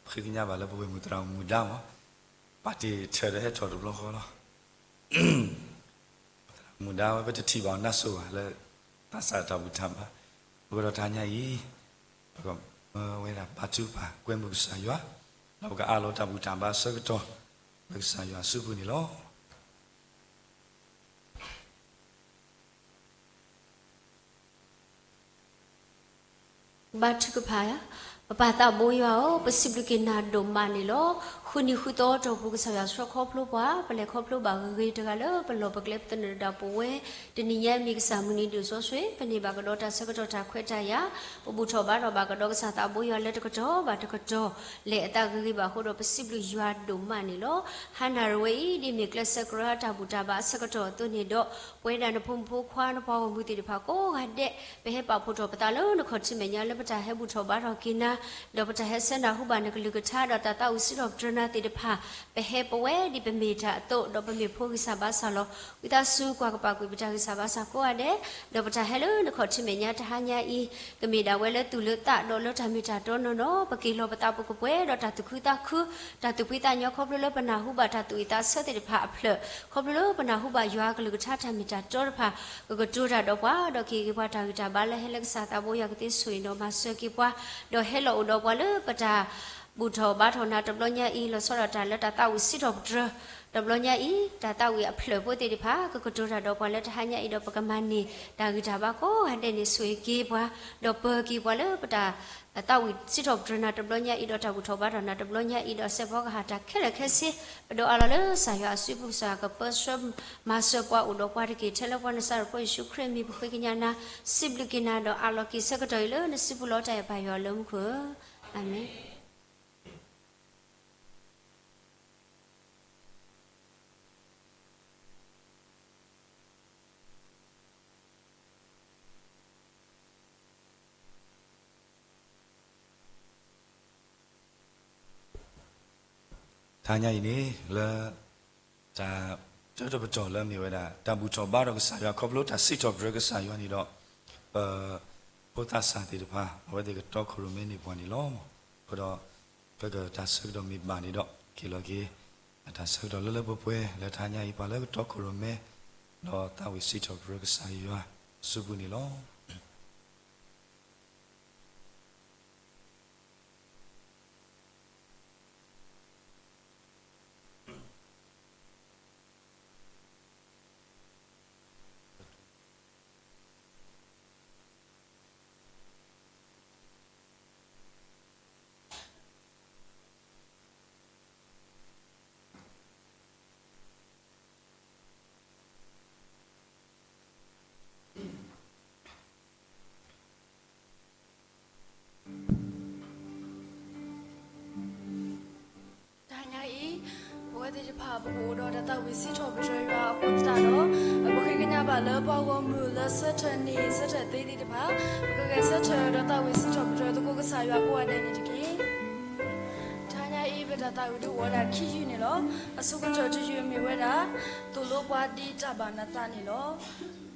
ပဃ့ကညးဘၣ်လၢပဝဲၢ်မုၢ်သရၣ်မုၣ်ဒါမး, ပာ်တ့ၢ်ထၢၣ်ဒီးဟဲထီၣ်တဘျီဃီလီၤ. မုၢ်ဒါဝဲ ပတထံၣ်ဘၣ်အီၤနၢ်စိၤဘၣ်လၢ သးစၢ်တၢ်ဘူၣ်တၢ်ဘါ, အဃိဒီးတဟါညါအံၤ ပကမၢဝဲဒၣ်ဘါထုကဖၣ် ကွဲမုာ်ကစၢ်ယွၤ, ဒီးပကအးလီၤတၢ်ဘူၣ်တၢ်ဘါအဆၢကတီၢ် လၢကစၢ်ယွၤအစုပူၤန့ၣ်လီၤ. ဘါထုကဖၣ်, ပပၢ်သးဘိယွၤဧၢ, ပစံးဘျုးက့ၤနၤဒိၣ်မးန့ၣ်လီၤ. ဃုနံၤဃုသီအတီၢ်ပူၤ ကစၢ်ယွၤဆှၢခီဖျိပှၤ, ပလဲၤခီဖျိဘၣ်ဂ့ၤဂ့ၤတဂၤလၢပလီၢ်ပကျဲပသနၢၣ်တၢ်ပဝဲ, တနံၤညါမ့ၢ်ကစၢ်မုၢ်နံၤဒိၣ်စီဆှံ, ပန့ၢ်ဘၣ်ကဒီးတၢ်ဆၢကတီၢ်တၢ်ခွဲးတၢ်ယာ်, ပဘူၣ်ထီၣ်ဘါထီၣ်ဘၣ်ကဒီးကစၢ်သးဘိယွၤလၢတကတီၢ်ဘၣ်တကတီၢ်, လဲၤအသးဂ့ၤဂ့ၤဘၣ်အဃိဒီး ပစံးဘျုးယွၤဒိၣ်မးန့ၣ်လီၤ. ဟါနၤရဝဲအံၤ ဒ်မ့ၢ်ကျဲးစၢးကြၢးတၢ်ဘူၣ်တၢ်ဘါအဆၢကတီၢ်အသိးန့ၣ်ဒီး, ပဝဲဒၣ်နဖိမုၣ်ဖိခွါ နပှၤဂီၢ်မုၢ်သ့ၣ်တဖၣ်ကိးဂၤဒဲး, ပဟဲပာ်ဖှိၣ်ထီၣ်ပသးလၢနခီၣ်ထံးမဲာ်ညါလၢပတၢ်ဟဲဘူၣ်ထီၣ်ဘါထီၣ်က့ၤနၤ, ဒီးပတၢ်ဟဲဆၢနၢ်ဟူဘၣ်နကလုၢ်ကထါ ဒီးတၢ်သးဝံၣ်စံးထီၣ်ပတြၢၤနၤသ့ၣ်တဖၣ်, ပဟဲပဝဲဒ်ပမ့ၢ်တၢ်အသိး ဒီးပမ့ၢ်ဖိဂံၢ်စၢ်ဘါစၢ်လီၤ. ဝံသးစူၤကွၢ်ကပာ်ကွံာ်ပတၢ်ဂံၢ်စၢ်ဘါစၢ်ကိးဂၤဒဲး, ဒီးပတၢ်ဟဲလၢနခီၣ်ထံးမဲာ်ညါတဟါညါအံၤ, ကမ့ၢ်ဒၣ်ဝဲလၢသူၣ်လၢသးဒီးလၢတၢ်မ့ၢ်တၢ်တီနီၢ်နီၢ်, ပက့ၤလီၤပသးပူၤကပှဲၤဒီးတၢ်သူၣ်ခုသးခု, တၢ်သူၣ်ဖှံသးညီ ခီဖျိလၢပနၢ်ဟူဘၣ်တၢ်သူၣ်အုးသးဆၢသ့ၣ်တဖၣ်အဖျၢၣ်, ခီဖျိလၢပနၢ်ဟူဘၣ်ယွၤအကလုၢ်ကထါတၢ်မ့ၢ်တၢ်တီတဖၣ်, ကကတိၤတၢ်ဒီးပှၤ, ဒီးကဟ့ၣ်က့ၤပှၤတၢ်ဂံၢ်တၢ်ဘါလၢဟဲလၢကစၢ်သးဘိယွၤကသ့ဆိၣ်ဂ့ၤဒီးမၤစၢၤက့ၤပှၤ, ဒီးဟဲလီၤအိၣ်ဒီးပှၤလၢပတၢ် ဘူၣ်ထီၣ်ဘါထီၣ်နၤတဘျီညါအံၤ, လီၤဆီဒၣ်တၢ်လၢတၢ်သးဝံၣ်စံးထီၣ်ပတြၢၤတဘျီညါအံၤ, တၢ်သးဝံၣ်အဖျၢၣ်ဖိသ့ၣ်တဖၣ် ကကတိၤတၢ်ဒီးပှၤလၢတဟါညါအံၤဒီး ပကမၤန့ၢ်တၢ်ဂံၢ်တၢ်ဘါကိးဂၤဒဲးန့ၣ် ဆိၣ်ဂ့ၤက့ၤပှၤ, ဒီးပၢၤက့ၤပှၤလၢပတၢ်သးဝံၣ်စံးထီၣ်ပတြၢၤနၤတဘျီညါအံၤ ဒီးတၢ်ဘူၣ်ထီၣ်ဘါထီၣ်နၤတဘျီညါအံၤဒီး စဲးဖီကဟၣ်တၢ်ခဲလၢာ်ခဲဆ့, ပဒိးအးလီၤလၢကစၢ်ယွၤအစုပူၤ ကစၢ်ယွၤကပၢဆှၢမၤစၢၤပှၤအိၣ်ဒီးပှၤတက့ၢ်. ထဲလၢပှၤနစၤရ့းဖိယ့ၣ်ၡူးခရံာ်အမံၤ ပဃ့ကညးနၤ, စံးဘျုးက့ၤနၤဒီးအးလီၤက့ၤဆၢကတီၢ်အံၤလၢနစုပူၤလီၤ. တၢ်အဲၣ်ပၢ်ယွၤလၢမူခိၣ်ဧၢ, အၤမ့ၣ်. တဟါညါအံၤန့ၣ် လၢ တၢ်တပတီၢ်လၢအမ့ၢ်ဝဲဒၣ် တၢ်ဘူၣ်ထီၣ်ဘါထီၣ်ကစၢ်ယွၤ ခီဖျိတၢ်စံးထီၣ်ပတြၢၤကစၢ်ယွၤန့ၣ်ဒီး ပဖိသၣ်ဆၣ်သ့ၣ်တဖၣ် အဝဲသ့ၣ်ကတီခိၣ်ရိၣ်မဲန့ၢ်ပှၤန့ၣ်လီၤ. အဃိဒီး ပကတၢ်ဆၢကတီၢ်မ့ၢ်ဘၣ်န့ၣ်ဒီး က့ၤလီၤက့ၤ အတၢ်ဆၢကတီၢ်လၢလၢပှဲၤပှဲၤ လၢတဟါညါအံၤ ပှၤလၢကတီခိၣ်ရိၣ်မဲ ဒီးသးဝံၣ်စံးထီၣ်ပတြၢၤကစၢ်ယွၤအစုပူၤန့ၣ်လီၤ. တဟါညါအံၤ ပဝဲသ့ၣ်တဖၣ် ပကအိၣ်ဒီးတၢ်သးဝံၣ်စံးထီၣ်ပတြၢၤယွၤအဃိသတးဒီး ပဃ့ကညးဘၣ်လၢပှၤဂီၢ်မုၢ်လၢဆၢထၢၣ်န့ၢ်ဆၢထၢၣ်သ့သ့ၣ်တဖၣ် ပကဂဲၤဆၢထၢၣ်ဒီးသးဝံၣ်စံးထီၣ်ပတြၢၤသကိးကစၢ်ယွၤကိးဂၤဒဲးန့ၣ်တက့ၢ်. တဟါညါအံၤ ပတၢ်သးဝံၣ်ဒုးအိၣ်ဝဲဒၣ်ခံယုၢ်န့ၣ်လီၤ. အဆိကတၢၢ်တယုၢ်မ့ၢ်ဝဲဒၣ် သိၣ်လိပှၤဒ်တၢ်ဘၣ်နသးန့ၣ်လီၤ.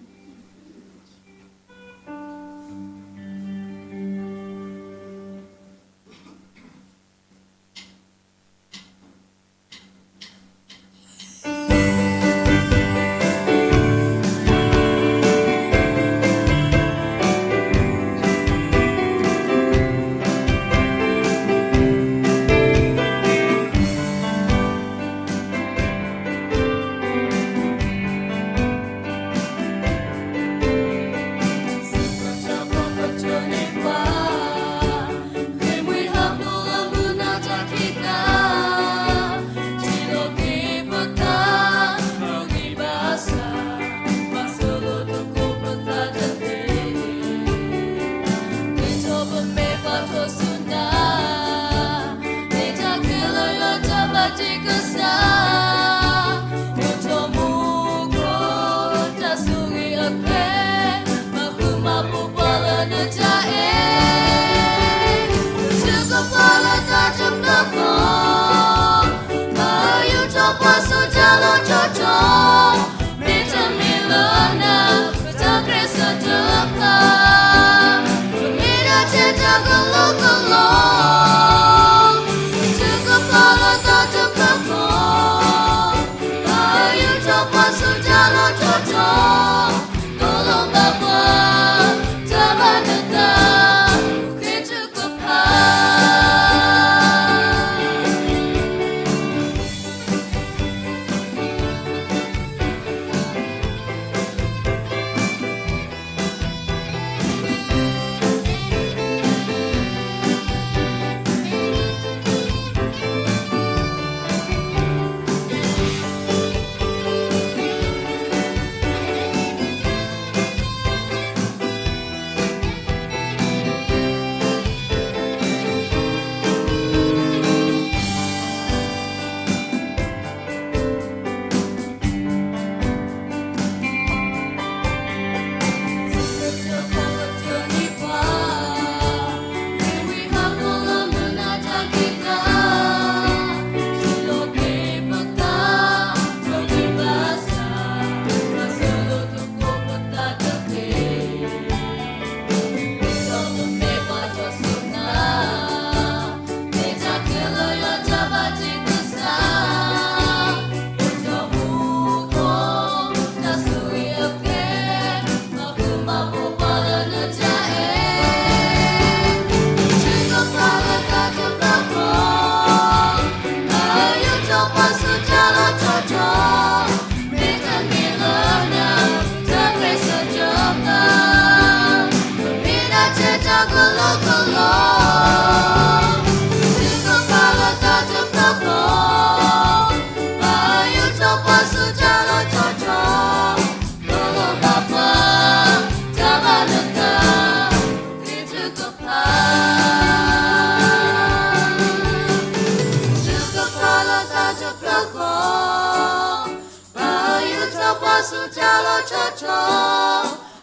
လီၤထီထီ,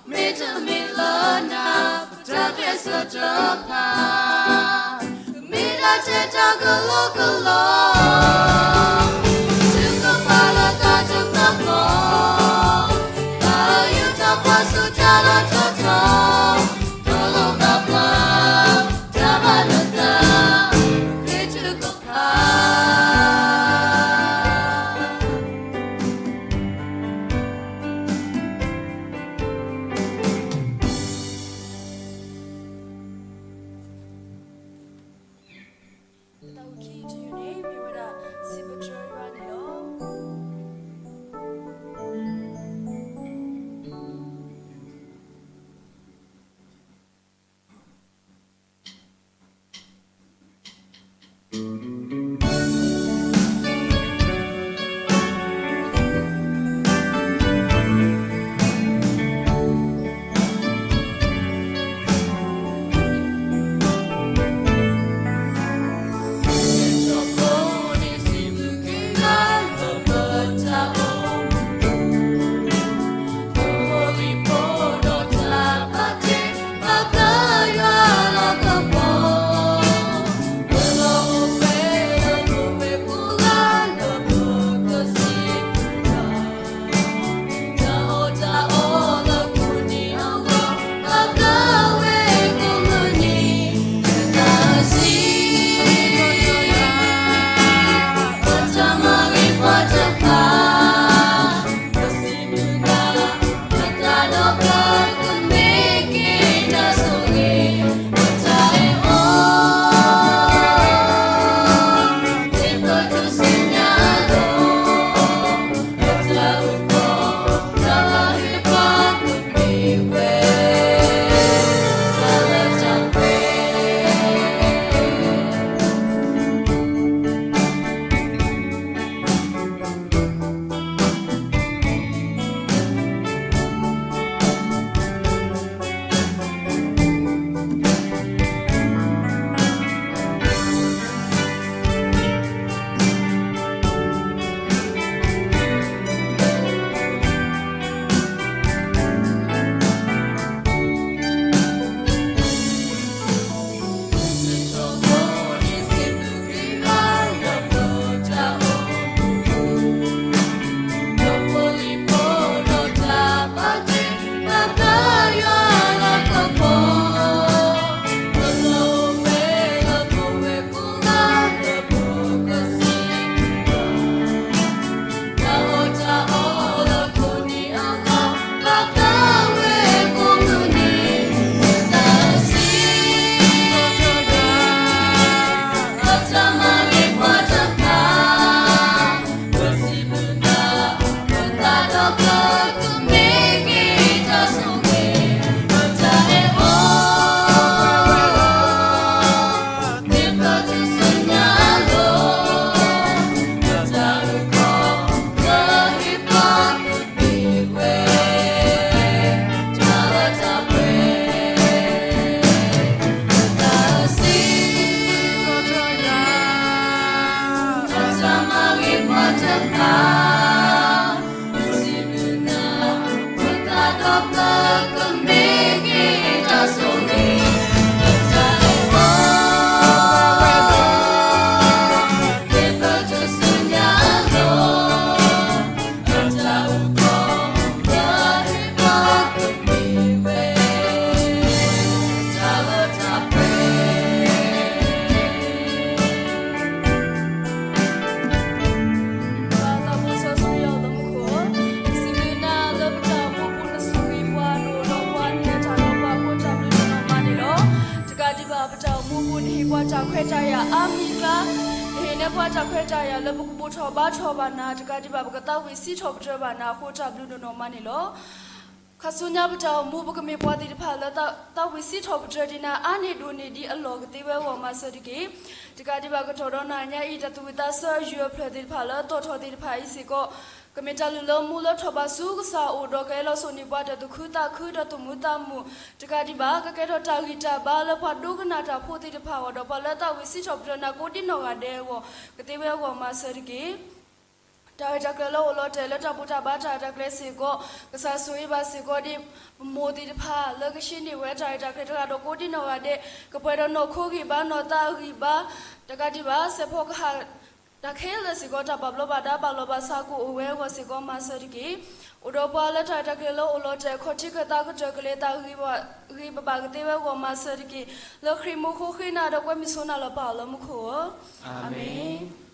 မ့တမ့ၢ်လၢနၤ ပတၢ်ဂဲၤဆၢတဖၣ်, မ့ၢ်ဒၣ်ထဲတၢ်ကလီကလီ, ထုကဖၣ်လၢတၢ်တဖၣ်ဃီ, တၢ်ယူးတၢ်ပၢ်ဆူတၢ်လီၤထီထီ, တလိၣ်ဘၣ်ပျၢ် တၢ်ဘၣ်နသး ဃ့ထုကဖၣ်. ပသးဝံၣ်ခံထံၣ်န့ၣ် မ့ၢ်ဝဲဒၣ် စံးပတြၢၤယွၤန့ၣ်လီၤ. ပသးဖိစီဆှံယွၤလၢမူခိၣ်, ပစံးဘျုးနၤလၢပတၢ်အိၣ်မူပူၤ နဆိၣ်ဂ့ၤပှၤ နအိၣ်ဒီးပှၤ နလဲၤတၢ်ဒီးပှၤအဃိ တၢ်ဘျုးဒိၣ်နီၢ်မးန့ၣ်လီၤ. တကးဒံးဘၣ် ပတၢ်အိၣ်မူပူၤ နဟ့ၣ်ပှၤတၢ်ခွဲးတၢ်ယာ်အါမံၤအကျါ, နဟ့ၣ်န့ၢ်ပှၤတၢ်ခွဲးတၢ်ယာ်လၢပကဘူၣ်ထီၣ်ဘါထီၣ်ဘၣ်နၤ, တကးဒံးဘၣ် ပကသးဝံၣ်စံးထီၣ်ပတြၢၤဘၣ်နၤအဃိ တၢ်ဘျုးဒိၣ်နီၢ်မးန့ၣ်လီၤ. ခါဆူညါပတၢ်အိၣ်မူ ပကမ့ၢ်ပှၤသ့ၣ်တဖၣ်လၢ သးဝံၣ်စံးထီၣ်ပတြၢၤဒံးနၤ အါန့ၢ်ဒိၣ်န့ၢ်ဒံးအလီၢ် ကသ့ဝဲအဂီၢ်မၤစၢၤတက့ၢ်. တကးဒံးဘၣ် ကတီၢ်ဒီးနၤညါအံၤ တၢ်သူၣ်ဝံၣ်သးဆၢ ယုၢ်အဖျၢၣ်သ့ၣ်တဖၣ်လၢအသီၣ်ထီၣ်သ့ၣ်တဖၣ်အံၤစ့ၢ်ကီး ကမ့ၢ်တၢ်လုၢ်လၢမူလၢထီၣ်ဘးဆူကစၢ်အအိၣ် ဒီးကဟဲလီၤစိာ်န့ၢ်ပှၤတၢ်သူၣ်ခုသးခု ဒီးသူၣ်မုာ်သးမုာ်, တကးဒံးဘၣ် ကကဲထီၣ်တၢ်ဂံၢ်တၢ်ဘါလၢပှၤဒိကနၣ်တၢ်ဖိသ့ၣ်တဖၣ်အဂီၢ် ဒီးပှၤလၢသးဝံၣ်စံးထီၣ်ပတြၢၤနၤကိးဒံနီၢ်ဂၤဒဲးအဂီၢ် ကသ့ဝဲအဂီၢ်မၤစၢၤတက့ၢ်. တၢ်ရဲၣ်တၢ်ကျဲၤလၢအိၣ်လီၤတဲာ်လၢတၢ်ဘူၣ်တၢ်ဘါတၢ်ရဲၣ်တၢ်ကျဲၤစ့ၢ်ကီး, ကစၢ်ဆိၣ်ဂ့ၤဘၣ်စ့ၢ်ကီးဒ်ပမိၢ်သ့ၣ်တဖၣ်လၢကဆှၢန့ၢ်ဝဲတၢ်ရဲၣ်တၢ်ကျဲၤတဂၤဒီးကိးဒံနီၢ်ဂၤဒဲး, ကပှဲၤဒီးနီၢ်ခိဂံၢ်ဘါနီၢ်သးဂံၢ်ဘါ, တကးဒံးဘၣ် စဲးဖီကဟၣ် တၢ်ခဲလၢာ်စ့ၢ်ကီး တၢ်ဘၣ်ဘျီးဘၣ်ဒါဘၣ်လီၤဘၣ်စးကအိၣ်ဝဲအဂီၢ်စ့ၢ်ကီးမၤစၢၤတက့ၢ်. အိၣ်ဒီးပှၤလၢတၢ်ရဲၣ်တၢ်ကျဲၤလၢအိၣ်လီၤတဲာ် ခီၣ်ထံးခၢၣ်သးကတၢၢ်ကလဲာ် တၢ်ဂံၢ်ဘၣ်ဂ့ၤဘၣ်ဘၣ်ကသ့ဝဲအဂီၢ်မၤစၢၤတက့ၢ်. လၢခရံာ်မိၢ်ဃိဃ့နၤဒီးကွဲမုာ်ဆိနၤလီၤပာ်အီၤလၢမူခိၣ်ဧၢ, အၤမ့ၣ်.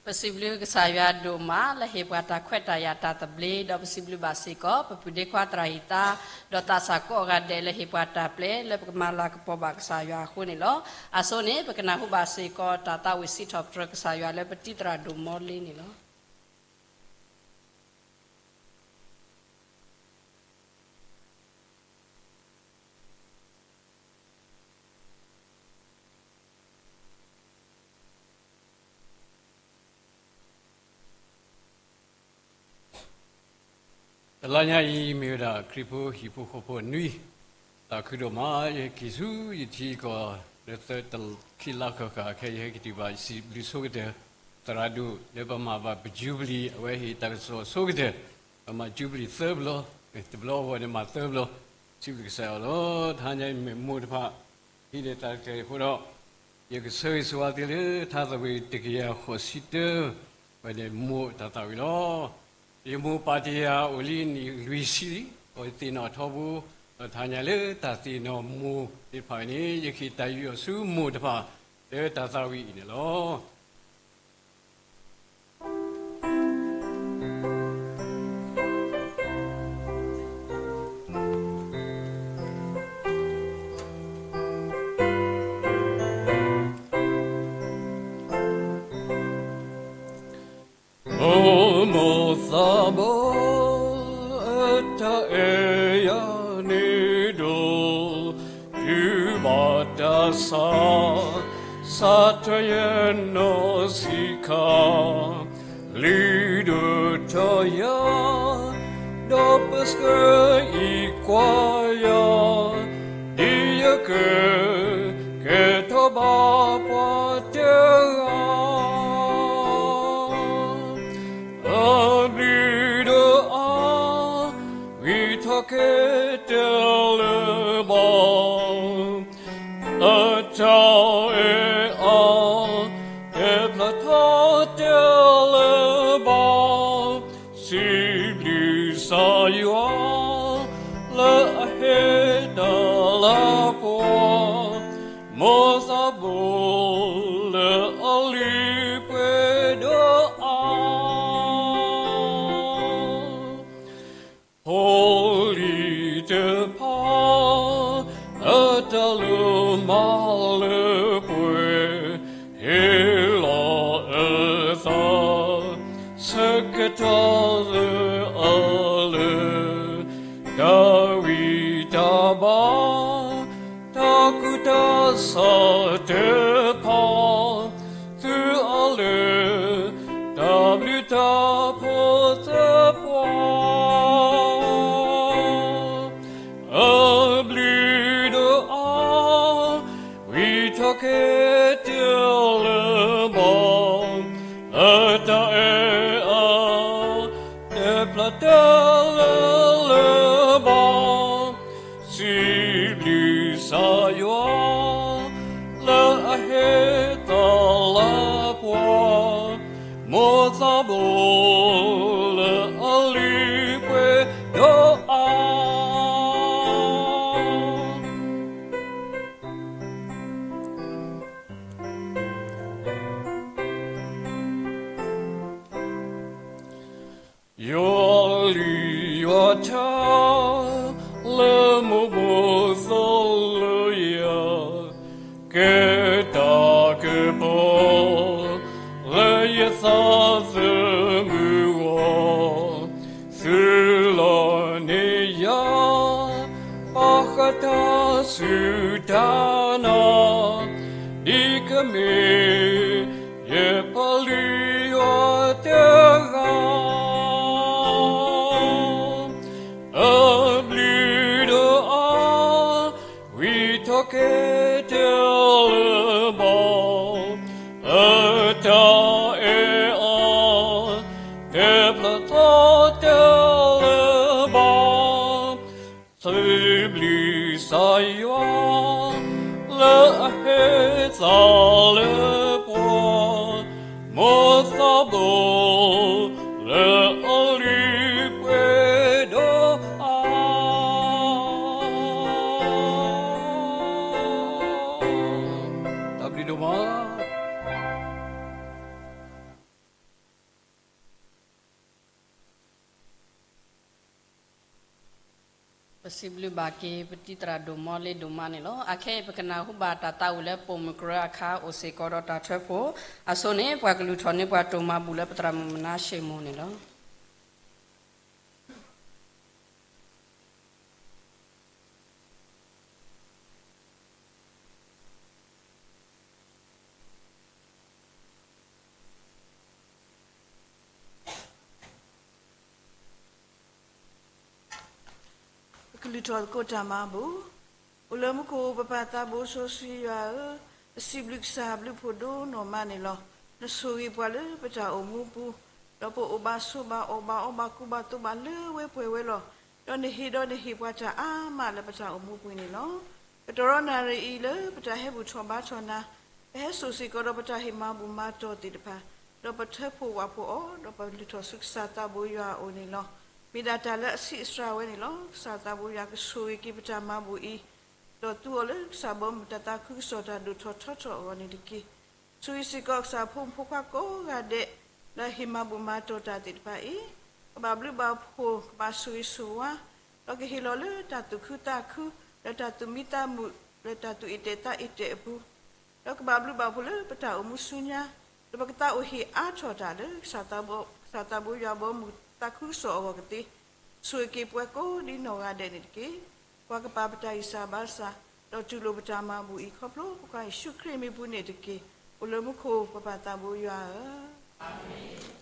ပစံးဘျုးကစၢ်ယွၤဒိၣ်မး လၢဟ့ၣ်ပှၤတၢ်ခွဲးတၢ်ယာ်တၢ်သဘျ့, ဒီးပစံးဘျုးဘၣ်စ့ၢ်ကီး ပပုၢ်ဒ့ခွါသရၣ်ဟံၣ်သါ, ဒီးသးစၢ်ကိးဂၤဒဲး လၢဟ့ၣ်ပှၤတၢ်ပျဲ လၢပကမၤလၤကပီၤဘၣ်ကစၢ်ယွၤအဃိန့ၣ်လီၤ. အဆိန့ၣ် ပကနၢ်ဟူဘၣ်စ့ၢ်ကီး တၢ်သးဝံၣ်စံးထီၣ်ပတြၢၤကစၢ်ယွၤလၢပတံၤသရၣ်ဒိၣ်မီလ့န့ၣ်လီၤ. တလါညါအံၤ မ့ၢ်ဝဲဒၣ်ခရံာ်ဖိဟံၣ်ဖိဃီဖိအနွံ, သးခုဒိၣ်မး, ယဟဲက့ၤဆူယထံကီၢ် လၢသၢတခံလါဃၣ်ဃၣ် ခဲအံၤယဟဲက့ၤတုၤဘၣ် ယစံးဘျုးဆိကတၢၢ် သရၣ်ဒိၣ်လၢပမၤဘၣ်ပယူဘလံၤ အဝဲဟ့ၣ်တၢ်ကစီၣ်ဆိကတၢၢ်, ပမၤယူဘလံၤသၢဘျီ, တဘျီအဂီၢ်န့ၣ်မၤသၢဘျီ, စံးဘျုးကစၢ်ယွၤလီၤ. တဟါညါအံၤမ့ၢ်မိၢ်တဖၣ် ဟံးန့ၢ်တၢ်တခါအံၤအဃိဒီး ယကဆၢဂ့ၤဆၢဝါသုလၢထါသးဝံၣ်တကယၤဃိးဆံတၢ ဝဲန့ၣ်မိၢ်တၢ်သးဝံၣ်လီၤ. ယမိၢ်ပၢ်တယၤအိၣ်လံနံၣ်လွံၢ်ဆံလံ, အဝဲသ့ၣ်နီၣ်ထီဘိ, ဒီးတဟါညါလၢတၢ်သ့ၣ်နီၣ်မိၢ်သ့ၣ်တဖၣ်အံၤန့ၣ် ယကဟ့ၣ်တၢ်ယူးယီၣ်ဆူမိၢ်တဖၣ် လၢတၢ်သးဝံၣ်အံၤန့ၣ်လီၤ. မိၢ်မိၢ်သးဘိ, အတၢ်အဲၣ်ယၤန့ၣ်ဒိၣ်, တုၤဘၣ်တၢ်ဆါ, ဆါထွဲယနီၢ်ဆံးခါ, လုၢ်ဒိၣ်ထီၣ်ယၤ, ဒီးပဆှၢအံၤကွၢ်ယၤ, ဒ်ယက ကဲထီၣ်ဘၣ်ပှၤတဂၤ, အဘျုးဒိၣ်အါ, ဝံထီၣ်က့ၤတလၢဘၣ်, အတၢ်အဲၣ်အါ, တဖျါထီၣ်တလၢဘၣ်, စံးဘျုးကစၢ်ယွၤ လၢအဟ့ၣ်တၢ်လၢပှၤ, မိၢ်သးဘိလၢအလုၢ်ပှ့ၤဒိၣ်အါ, ဖိလံၤတဖၣ် အတၢ်လိၣ်မၤလၢပှဲၤ, ဟ့ၣ်လီၤအသး ဆၢကတီၢ်လၢအလၢာ်, တၢ်ဂံၢ်တၢ်ဘါ တၢ်ကူၣ်တၢ်ဆးတဖၣ်, သုအလၢာ် တၢ်ဘျုးတၢ်ဖှိၣ်သပှၢ်, အဘျုးဒိၣ်အါ, ဝံထီၣ်က့ၤတလၢဘၣ်, အတၢ်အဲၣ်အါ တဖျါတလၢလၢဘၣ်, စံးဘျုးကစၢ်ယွၤ လၢအဟ့ၣ်တၢ်လၢပှၤ, မိၢ်သးဘိလၢအလုၢ်ပှ့ၤဒိၣ်အါ. ယွၤလုၢ်ယွၤထါ လၢမိၢ်မိၢ်သိၣ်လိယၤ, ကဲတၢ်ကပီၤ လၢယသးသမူအဂီၢ်, သုလီၢ်န့ၢ်ယၤ ဘၣ်ဃးတၢ်စူၢ်တၢ်နာ်, ဒ်ကမ့ၢ် ယပလုၢ်ယွၤတဂၤ, အဘျုးဒိၣ်အါ, ဝံထီၣ်က့ၤတလၢဘၣ်, အတၢ်အဲၣ်အါ တဖျါထီၣ်တလၢဘၣ်, စံးဘျုးကစၢ်ယွၤ လၢအဟ့ၣ်သးလၢပှၤ, မိၢ်သးဘိ လၢအလုၢ်ပှ့ၤဒိၣ်အါ. တၢ်ဘျုးဒိၣ်မး. ပစံးဘျုးဘၣ်က့ၤ ပတံၤသရၣ်ဒိၣ်မးလ့ဒိၣ်မးန့ၣ်လီၤ. အခဲအံၤ ပကနၢ်ဟူဘၣ်တၢ်သးဝံၣ်လၢပိာ်မုၣ်ကရၢအခါ အိၣ်စ့ၢ်ကီးဒီးတၢ်ထၢဖှိၣ်အစိန့ၣ် ပှၤကလုၢ်ထီၣ်န့ၢ်ပှၤတိၢ်မၤဘူၣ်လၢပသရၣ်မုၣ်မနါၡ့ၣ်မိၢ်န့ၣ်လီၤ. ပကလုၢ်ထီၣ်သကိးတၢ်မၤဘူၣ်. အိၣ်လၢမူခိၣ် ပပၢ်သးဘိစီဆှံယွၤဧၢ, ပစံးဘျုးကစၢ်ဘျုးဖှိၣ်ဒိၣ်နီၢ်မးန့ၣ်လီၤ. နဆိၣ်ဂ့ၤပှၤလၢပတၢ်အိၣ်မူပူၤ, ဒီးပအိၣ်ဘၣ်ဆိးဘၣ် အီၣ်ဘၣ်အီဘၣ် ကူဘၣ်သိးဘၣ် လၢဝဲပှဲၤဝဲလီၤ. ဒီးနဟ့ၣ်ဒီးနဟ့ၣ်ပှၤတၢ်အါမးလၢပတၢ်အိၣ်မူပူၤန့ၣ်လီၤ. ကတီၢ်ဒီးနၣ်ရံၣ်အံၤလၢပတၢ်ဟဲဘူၣ်ထီၣ်ဘါထီၣ်နၤ, ပဟဲစိာ်စ့ၢ်ကီးဒီးပတၢ်ဟ့ၣ်မၤဘူၣ်မၤတီၢ်သ့ၣ်တဖၣ်, ဒီးပထၢဖှိၣ်ဝၣ်ဖှိၣ်အီၤ, ဒီးပလုၢ်ထီၣ်ဆူကစၢ်သးဘိယွၤအအိၣ်န့ၣ်လီၤ. မ့ၢ်ဒၣ်တၢ်လၢအဆံးအစှၤဝဲန့ၣ်လီၤ. ကစၢ်သးဘိယွၤကဆိၣ်ဂ့ၤက့ၤပတၢ်မၤဘူၣ်အံၤ, ဒီးသူအီၤလၢကစၢ်ဘီမုၢ်တၢ်သးခုကစီၣ်တၢ်ဒိၣ်ထီၣ်ထီထီၣ်အဂီၢ်န့ၣ်တက့ၢ်. ဆိၣ်ဂ့ၤစ့ၢ်ကီးကစၢ်ဖိမုၣ်ဖိခွါကိးဂၤဒဲး လၢအဟ့ၣ်မၤဘူၣ်မၤတီၢ်တၢ်သ့ၣ်တဖၣ်အံၤ, ကဘၣ်ဘျုးဘၣ်ဖှိၣ် ကဘၣ်ဆိၣ်ဂ့ၤဆိၣ်ဝါ, ဒီးကဟ့ၣ်လီၤလၢတၢ်သူၣ်ခုသးခု, လၢတၢ်သူၣ်မံသးမုာ်, လၢတၢ်သူၣ်အ့ၣ်တဲာ်သးအ့ၣ်တဲာ်အပူၤ, ဒီးကဘၣ်ဘျုးဘၣ်ဖှိၣ်လၢပတၢ်အိၣ်မူဆူညါ, ဒီးပကသးအိၣ်ဟ့ၣ်အါထီၣ်တၢ်လၢ ကစၢ်သးဘိယွၤဘီမုၢ်သးခုကစီၣ်အဂီၢ်ကသ့, ဆိၣ်ဂ့ၤက့ၤပှၤကိးဒ်နီၢ်ဂၤဒဲးန့ၣ်တက့ၢ်. ပှၤကပာ်ပတၢ်ဂံၢ်စၢ်ဘါစၢ်, ဒီးတူၢ်လိာ်ပတၢ်မၤဘူၣ်အံၤခီဖျိ ပကစၢ်ယ့ၣ်ၡူးခရံာ်မံၤပူၤန့ၣ်တက့ၢ်. အိၣ်လၢမူခိၣ် ပပၢ်သးဘိယွၤဧၢ.